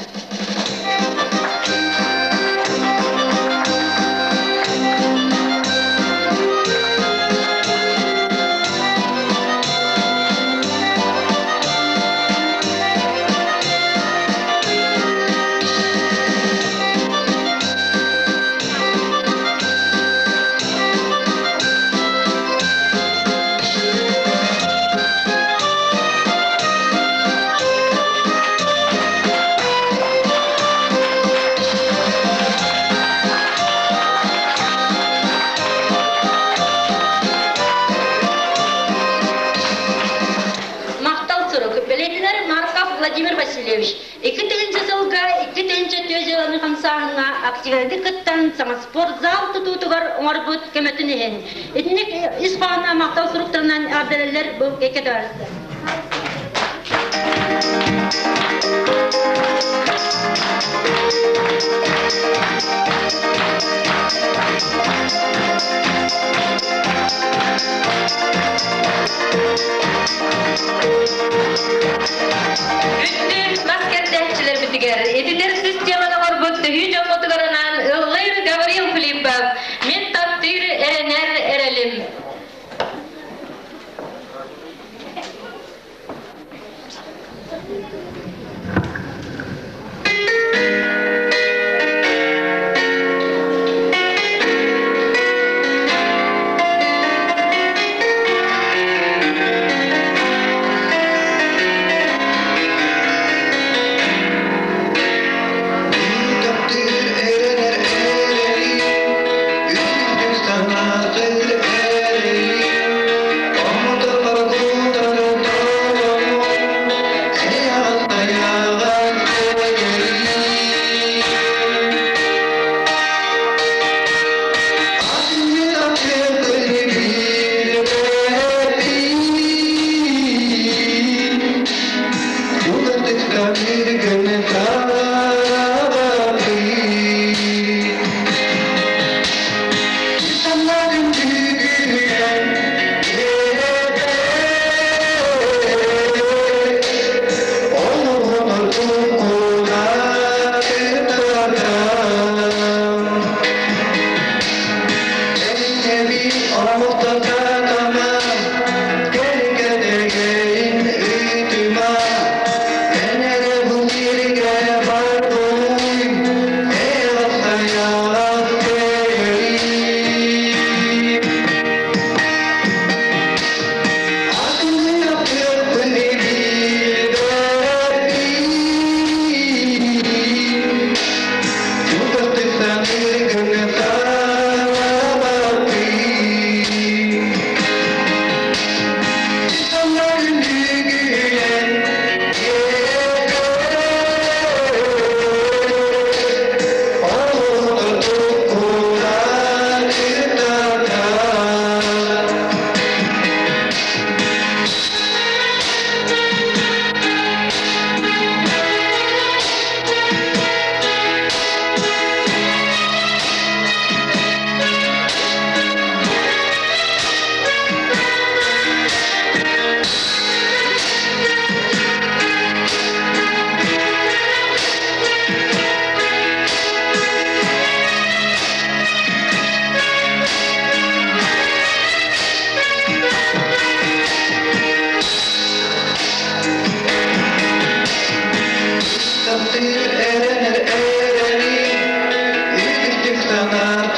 Махтал сурук. Бэлиэтинэр Марков Владимир Васильевич 2000 сылга 2004 дьыаланы хамсааһыҥҥа активнайдык кыттан саҥа спортзал тутуутугар оҥорбут көмөтүн иһин итинник ис хоһоонноох махтал суруктарынан эҕэрдэлэллэр бу кэккэ табаарыстар. Күндү мас кэрдээччилэрбитигэр ититэр системаны оҥорбут төһүү дьоммутугар анаан ыллыыр Гаврил Филиппов.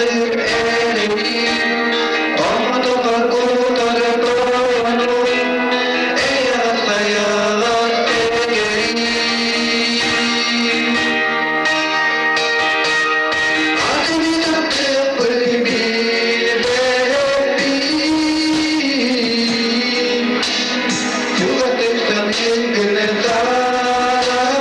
Таптыыр эрэйим, Омутугар кутары тойонум, Эйэҕэс сайаҕас эгэрим. Аны таптыахпын билбэппин, Чугастык саныыр гына саабаппын.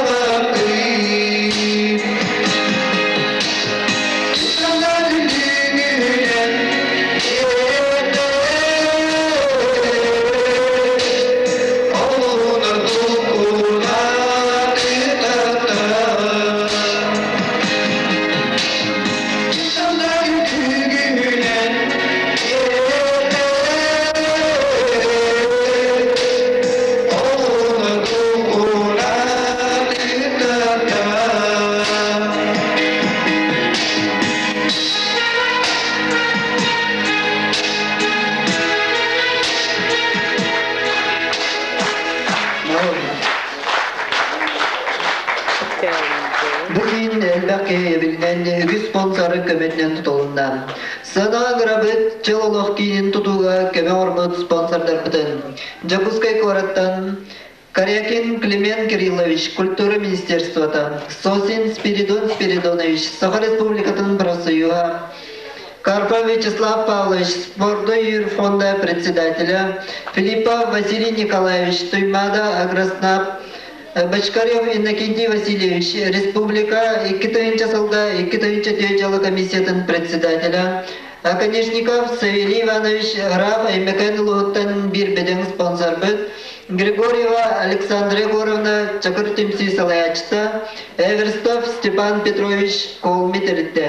Бу киин элбэх киһи эбилинэн үгүс спонсоры көмөтүнэн тутулунна. Сана грабыт чыл олох киинин тутууга көмө оҥорбут спонсордарбытын Дьокуускай куораттан Корякин Климент Кириллович, культура министерствота, Сосин Спиридон Спиридонович, Саха Республикатын профсоюһа, Карпов Вячеслав Павлович, спорду юрфонда председателя, Филиппов Василий Николаевич, Туймада Агроснаб, Бочкарев Иннокентий Васильевич, Республика 2 сылга 2 дьыала комиссиятын председателя, Оконешников Савелий Иванович Раф Өймөкөөн улууһуттан биир бөдөҥ спонсорбыт, Григорьева Александра Егоровна Чакыр түмсүү салайааччыта, Эверстов Степан Петрович Колми тэрилтэ.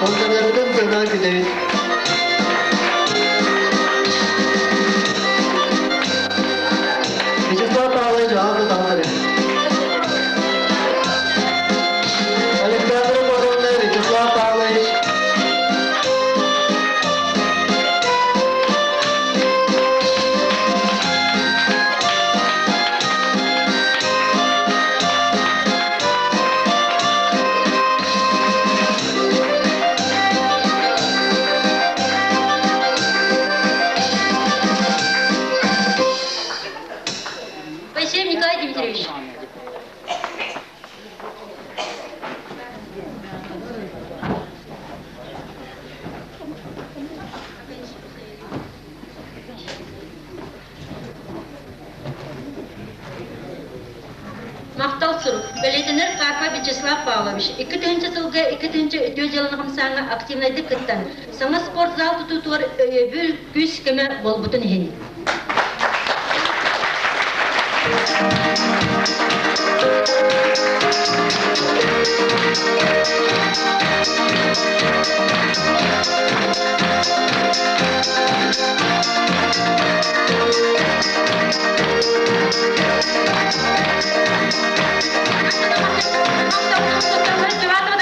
Спонсордарбытын сыана күтэбит. Вячеслав Павлович аҕа тутаахтары. Александра Егоровна, Вячеслав Павлович. Спасибо, Николай Дмитриевич. Махтал сурук. Бэлиэтэнэр Карпа Вячеслав Павлович 2000 сылга 2000 үтүө дьыаланы хамсааҥҥа активнайдык кыттан, саҥа спортзал тутуутугар өйөбүл, күүс-көмө буолбутун иһин.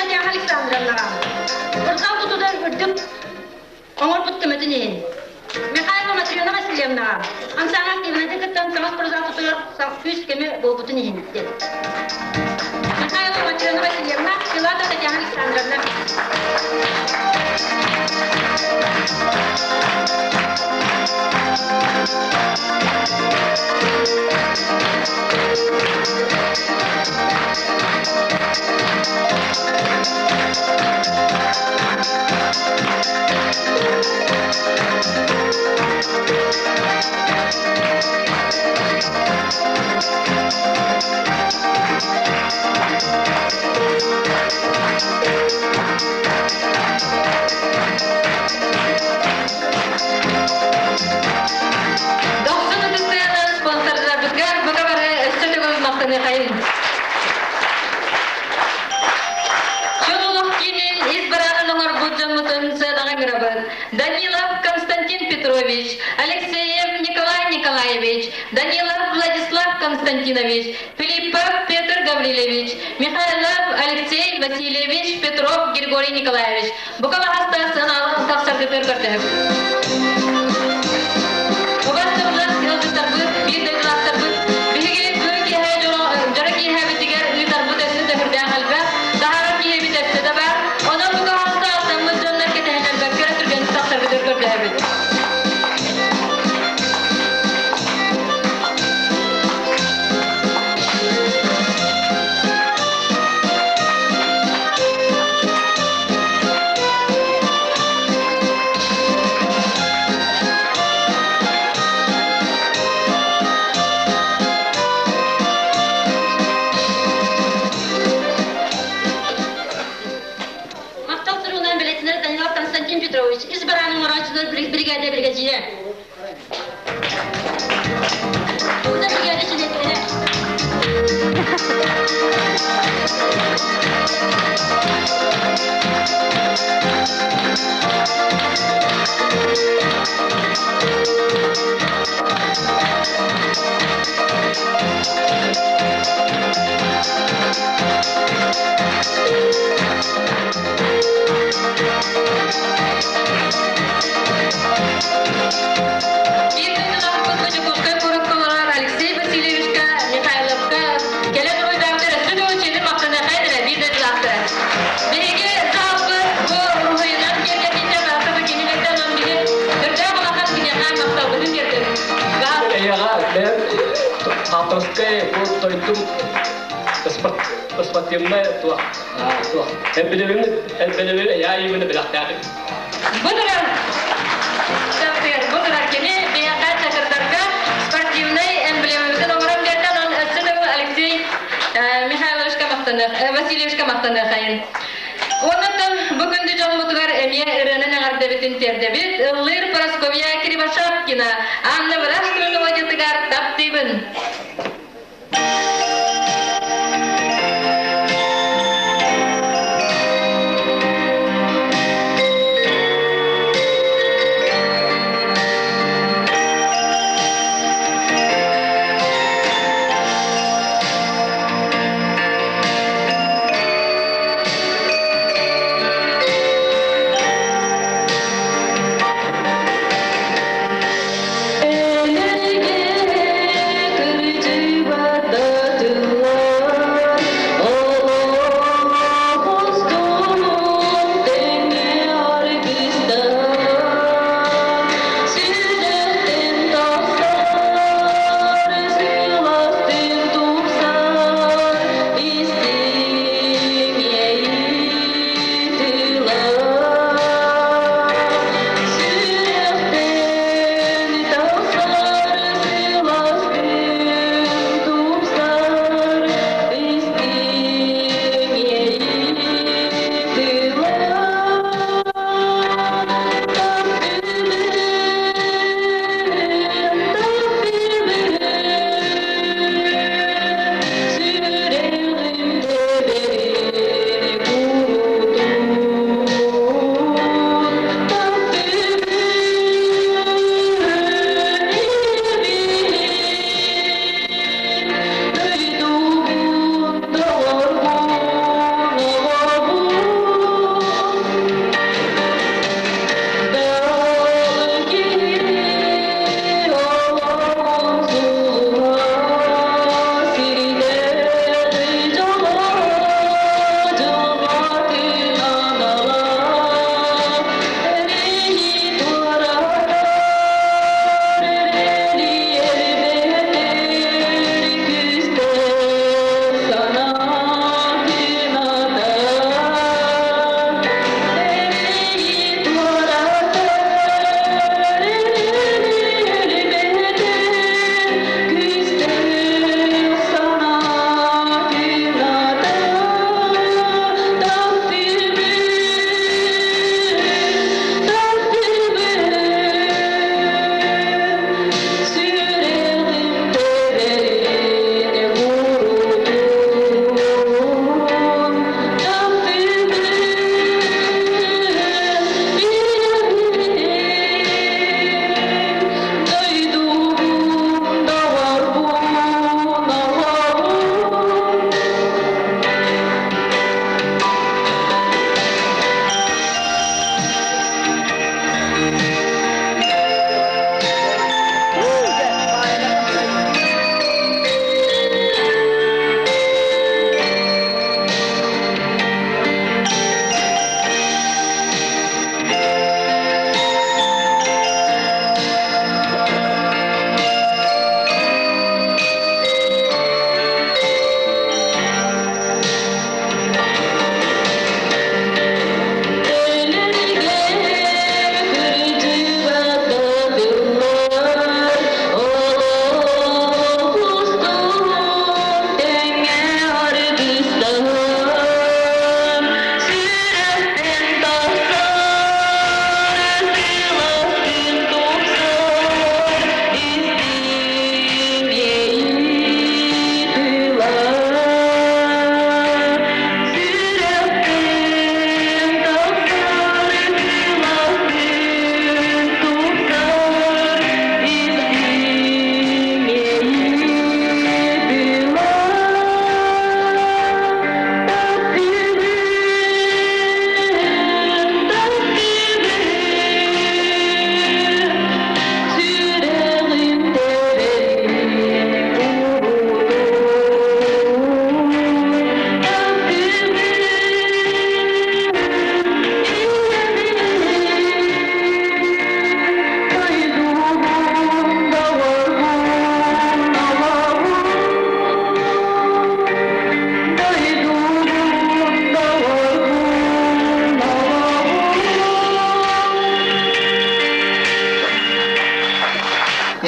Татьяна Александровнаҕа Спортзал тутуутугар үрдүк оҥорбут көмөтүн иһин Михайлова Матрена Васильевнаҕа Ансаҥа активнайдык кыттан саҥа спортзал тутугар күүс-көмө буолбутун иһин диэн. Михайлова Матрена Васильевна, Филатова Татьяна Александровна. Дохсун ытыстыынан спонсордарбытыгар бука бары өссө төгүл махтаныахайын. Чөл олох киинин ис бараанын оҥорбут дьоммутун сыанаҕа ыҥырабыт. Данилов Константин Петрович, Алексеев Николай Николаевич, Данилов Владислав Константинович, Филиппов Петр Гаврильевич, Михайлов Алексей Васильевич, Петров Григорий Николаевич. Бука баһаста сыаналаах тахсаргытыгар тахсаргытыгар көрдөһөбүт. Убастабыллаах ыалдьыттарбыт, биир дойдулаахтарбыт, биһиги күн киэһэ дьоро киэһэбитигэр ыытарбыт өссө төһүрдээх элбэх, таһаарар киһибит өссө да баар. Онон бу хаһаайка аттаммыт дьоннор кэтэһиннэрбэккэ эрэ түргэнник тахсаргытыгар көрдөһөбүт. Махтал суругунан бэлиэтэнэр Данилов Константин Петрович, ис бараанын оҥорооччулар биригээдэ биригэдьиирэ. Уна биригээдэ чилиэттэрэ. Биир дойдулаахпыт Дьокуускай куоракка олорор Алексей Васильевичка Михайловка кэлэн уруйдаабыт өссө да учили махтаныахай эрэ биир дойдулаахтара. Биһиги саалбыт бу уруһуйунан киэргэтиитэ барыта бу кинилэртэн он биһи үрдээх улахан киниэхэ махталбытын тиэрдэбит. Эйэҕэ бэйэм авторскай бу дойдум спортивнай туох туох элбэлэбин элбэлэбин эйээ именно бэлэхтээтим. Бу турар таптыыр, бу турар кини биһиэхэ чакырдарга спортивнай эмблемабытын оҥорон биэрдэ, онон өссө төгүл Алексей Михайловичка махтаныах, Васильевичка махтаныахайын. Оннуттан бу күндү дьоммутугар эмиэ ырыанан эҕэрдэбитин тиэрдэбит. Ыллыыр Прасковья Кривошапкина, Анна Вырашкина мелодиятыгар таптыыбын. Элэгэ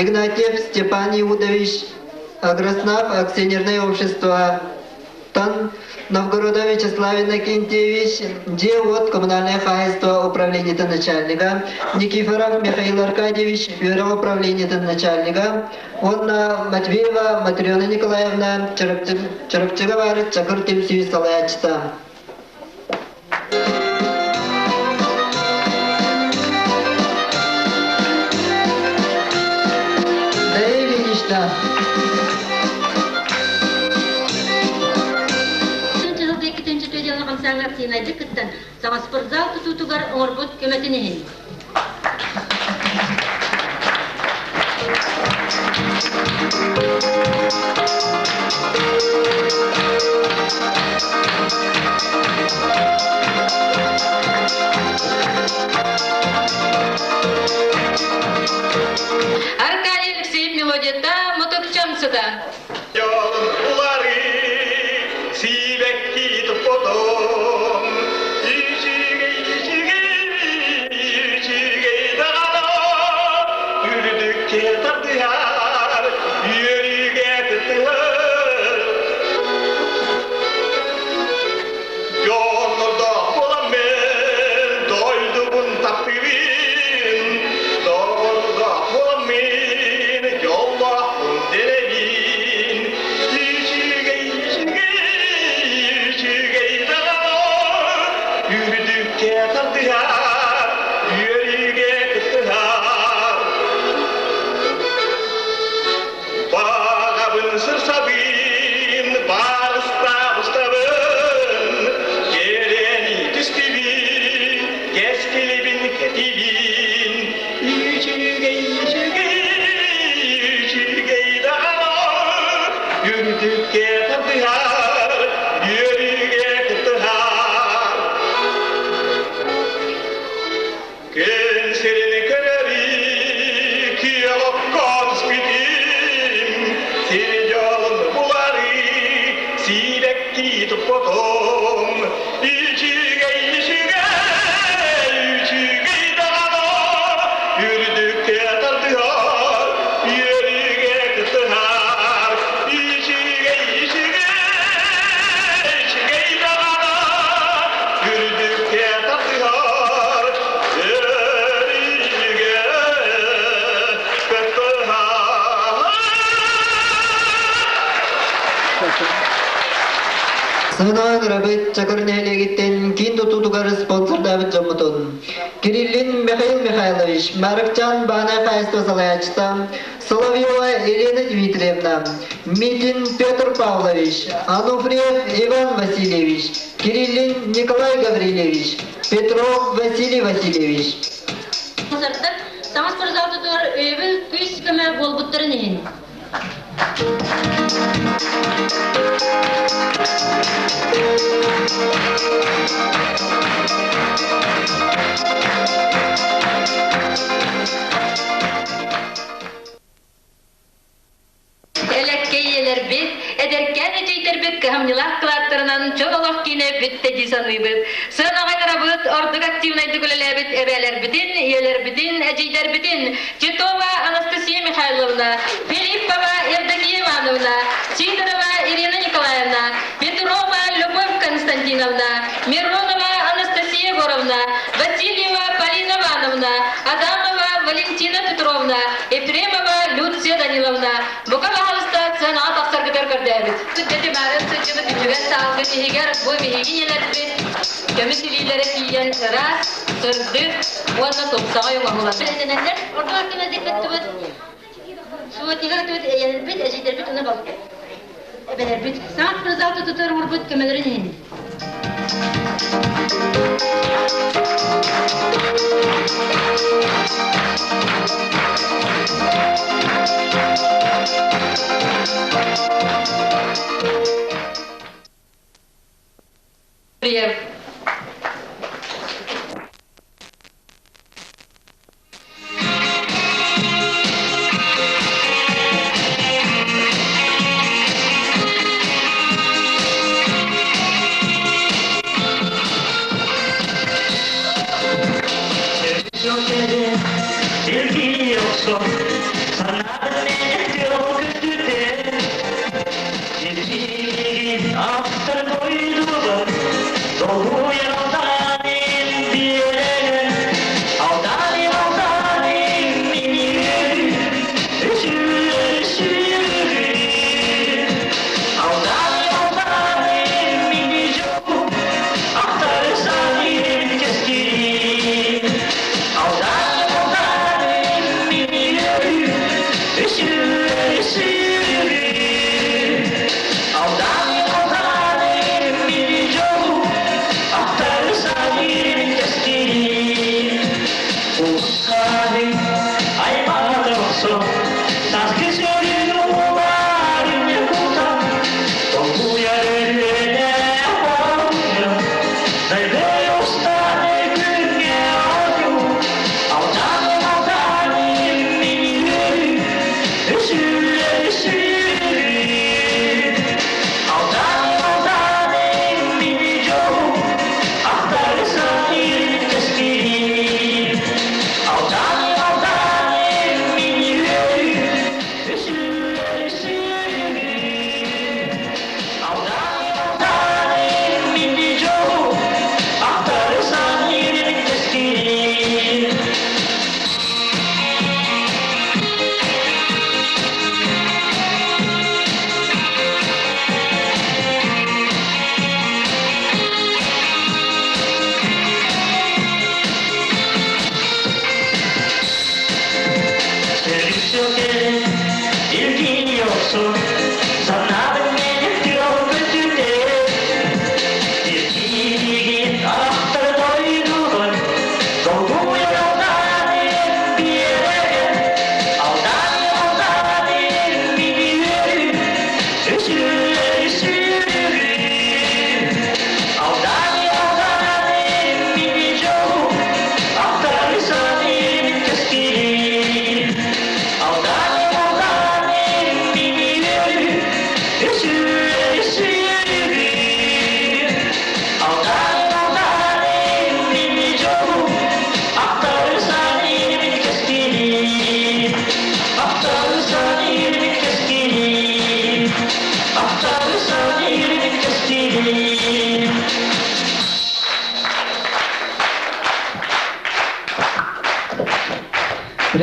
Игнатьев Степан Иудович, Агроснаб акционерное общество Тан Новгородов Вячеслав Иннокентьевич, дьиэ-уот коммунальнай хаһаайыстыба управлениетын начальнига, Никифоров Михаил Аркадьевич, үөрэх управлениетын начальнига уонна Матвеева Матрена Николаевна Чурапчыга баар Чакыр түмсүү салайааччыта. Дарья Ильинична. Хамсааҥҥа кыттан саҥа спортзал тутуутугар оҥорбут көмөтүн иһин. Аркадий Алексеев мелодията Мутукчам сыта. Улары сибэкки туппутум, үчүгэй, үчүгэй, үчүгэй даҕаны, үрдүккэ тардыһар, үөрүүгэ кыттыһар. Дьоннордоох буоламмын, дойдубун таптыыбын, доҕордоох буоламмын, дьоллоохпун дэрэбин. Үчүгэй, үчүгэй, үчүгэй даҕаны, үрдүккэ тардыһар, үөрүүгэ кыттыһар. Баҕабын сырсабын, барыстаах устабын, кэрэни түстүбүн, кэскилибин кэтибин. Үчүгэй, үчүгэй, үчүгэй даҕаны, үрдүккэ тардыһар, үөрүүгэ кыттыһар. Күн сирин көрөрү, күөх окко түспүтүм, сир дьолун булары, сиибэкки туппутум. Үчүгэй, үчүгэй, үчүгэй даҕаны, үрдүккэ тардыһар, үөрүүгэ кыттыһар. Үчүгэй, үчүгэй, үчүгэй даҕаны, үрдүккэ тардыһар, үөрүүгэ кыттыһар. Сынаан ырабыт Чакыр нэһилиэгиттэн киин тутуутугар спонсордаабыт дьоммутун Кириллин Михаил Михайлович, Марыкчан баанай хаһаайыстыба салайааччыта, Соловьева Елена Дмитриевна, Митин Петр Павлович, Ануфриев Иван Васильевич, Кириллин Николай Гаврильевич, Петров Василий Васильевич. Спонсордар саҥа спортзал тутугар өйөбүл күүс көмө буолбуттарын иһин. Элэккэй ийэлэрбит, эдэркээн эдьиийдэрбит кыһамньылаах кылааттарынан чөл олох киинэ бүттэ дии саныыбыт. Сыанаҕа ыҥырабыт, ордук активнайдык үлэлээбит эбээлэрбитин, ийэлэрбитин, эдьиийдэрбитин Титова Анастасия Михайловна, Филиппова Евдокия Ивановна, Сидорова Ирина Николаевна, Петрова Любовь Константиновна, Миронова Анастасия Егоровна, Васильева Полина Ивановна, Адамова Валентина Петровна, Ефремова Люция Даниловна, бука баһалыста сыанаҕа тахсаргытыгар көрдөөбүт. Дети барын сылдьыбыт үтүгэн саалгын иһигэр бу биһиги ийэлэрбит көмүс илиилэрэ тиийэн ыраас, сырдык уонна тупсаҕай оҥоһулар. Бэлэмнэнэллэр. Ордук активнайдык кыттыбыт Суотига кыттыбыт эйэлэрбит, эдьиийдэрбит уонна эбэлэрбит. Саҥа спортзал тутутугар оҥорбут көмөлөрүн иһин. Привет.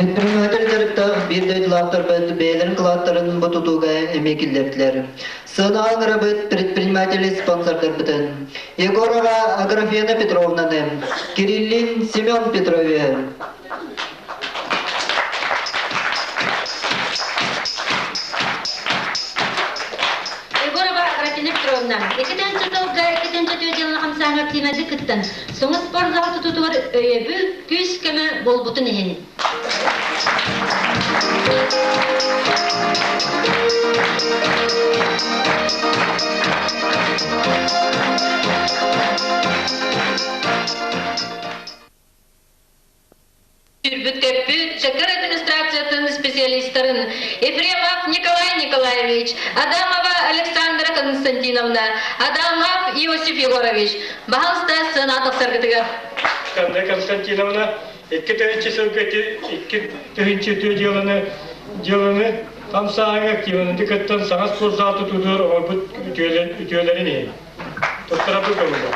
Предприниматель дьарыктаах биир дойдулаахтарбыт бэйэлэрин кылааттарын бу тутууга эмиэ киллэрдилэр. Сыанаҕа ыҥырабыт предприниматели спонсордарбытын Егорова Аграфена Петровнаны, Кириллин Семен Петровиһы. Егорова Аграфена Петровна, икки сылга 204 дьылын хамсааҥҥа тиимэди кыттан, саҥа спорт зал тутуутугар өйөбүл, күүс-көмө буолбутун иһин. Түрбүт-көппүт Чакыр администрациятын специалистарын Ефремов Николай Николаевич, Адамова Александра Константиновна, Адамов Иосиф Егорович, баһалыста сцена тахсаргытыгар. Александра Константиновна 2 тыһыынча сылга 2 тыһыынча үтүө дьыаланы дьыаланы хамсааһыҥҥа активныйдык кыттан саҥа спортзал тутуутугар оҥорбут үтүөлэрин иһин. Туттарабыт көҥүлэ.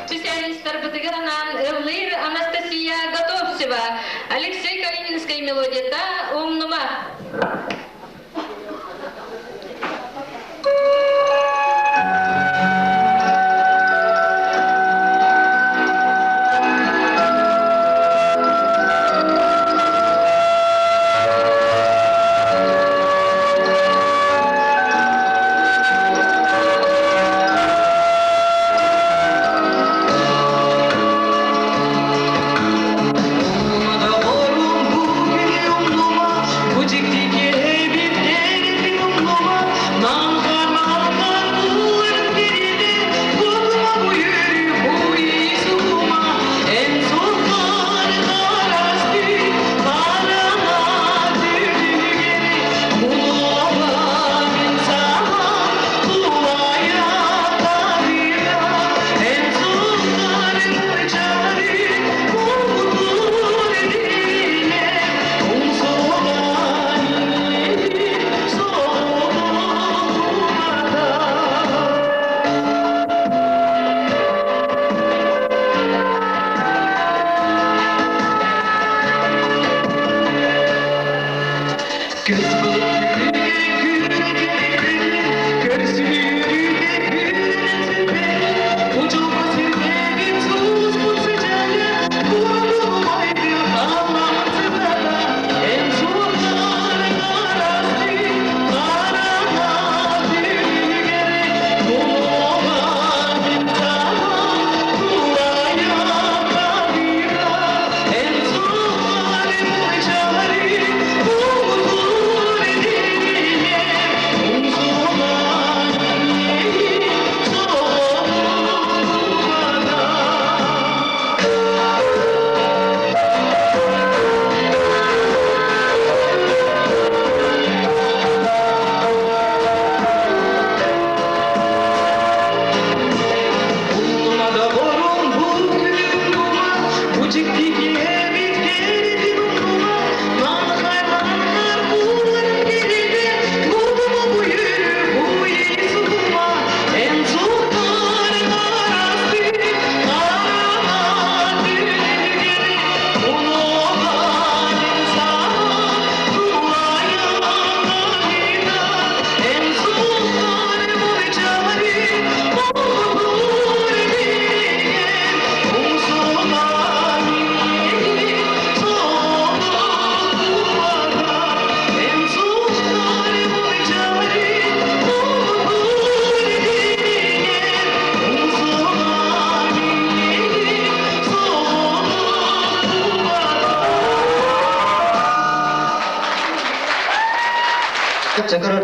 Специалистарбытыгар анаан ыллыыр Анастасия Готовцева, Алексей Калининскай мелодия.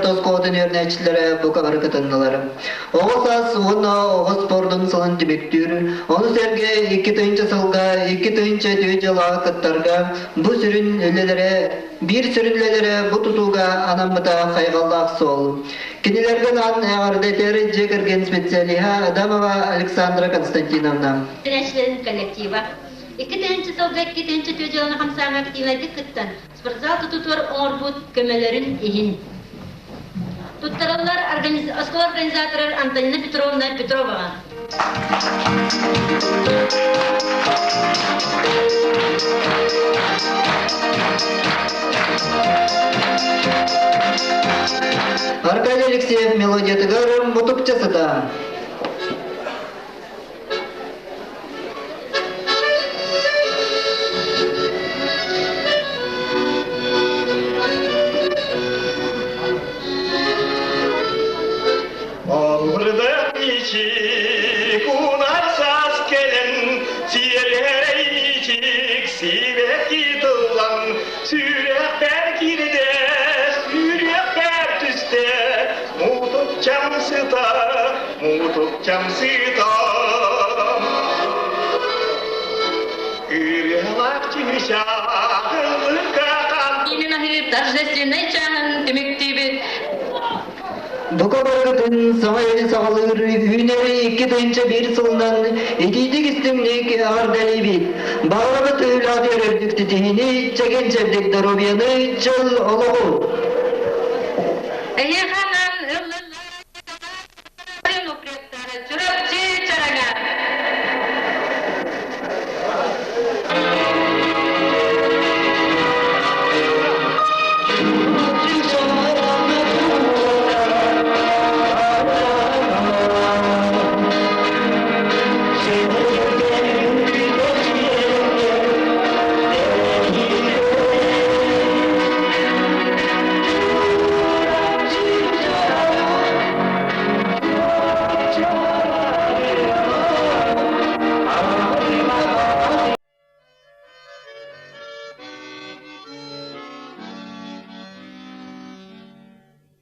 орто оскуолатын үөрэнээччилэрэ бука бары кытыннылар. Оҕо саас уонна оҕо спордун сылын түмүктүүр, ону сэргэ 2 тыһыынча сылга 2 тыһыынча дьылаҕа кыттарга бу сүрүн үлэлэрэ биир сүрүн үлэлэрэ бу тутууга анаммыта хайҕаллаах суол. Кинилэргэ анаан эҕэрдэ этэр дьиэ кэргэн специалиһа Адамова Александра Константиновна. Үөрэнээччилэрин коллектива 2 тыһыынча сылга 2 тыһыынча дьыаланы хамсааҥҥа активнайдык кыттан, спортзал тутуутугар оҥорбут көмөлөрүн иһин. Туттараллар оскуола организатора Антонина Петровна Петроваҕа. Аркадий Алексеев мелодиятыгар мутукча сыта. Албырдах ичик, унар саас кэлэн, сиэрэй ичик, сибэкки тыллан, сүрэхпэр киирдэ, сүрэхпэр түстэ, мутукчам сыта, мутукчам сыта. Ырыалаах чыычаах Киинин аһыы торжественнай чааһын түмүктүүбүт. Бука барыгытын саҥа үйэни саҕалыыр үүнэри 2001 сылынан итиитик истиҥник эҕэрдэлиибит. Баҕарабыт үлэҕит үрдүк ситиһиини, чэгиэн-чэбдик доруобуйаны, чөл олоҕу! Эһиэхэ анаан Чурапчы Чараҥа.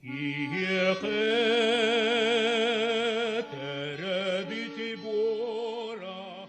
Киһиэхэ төрөбүт буора.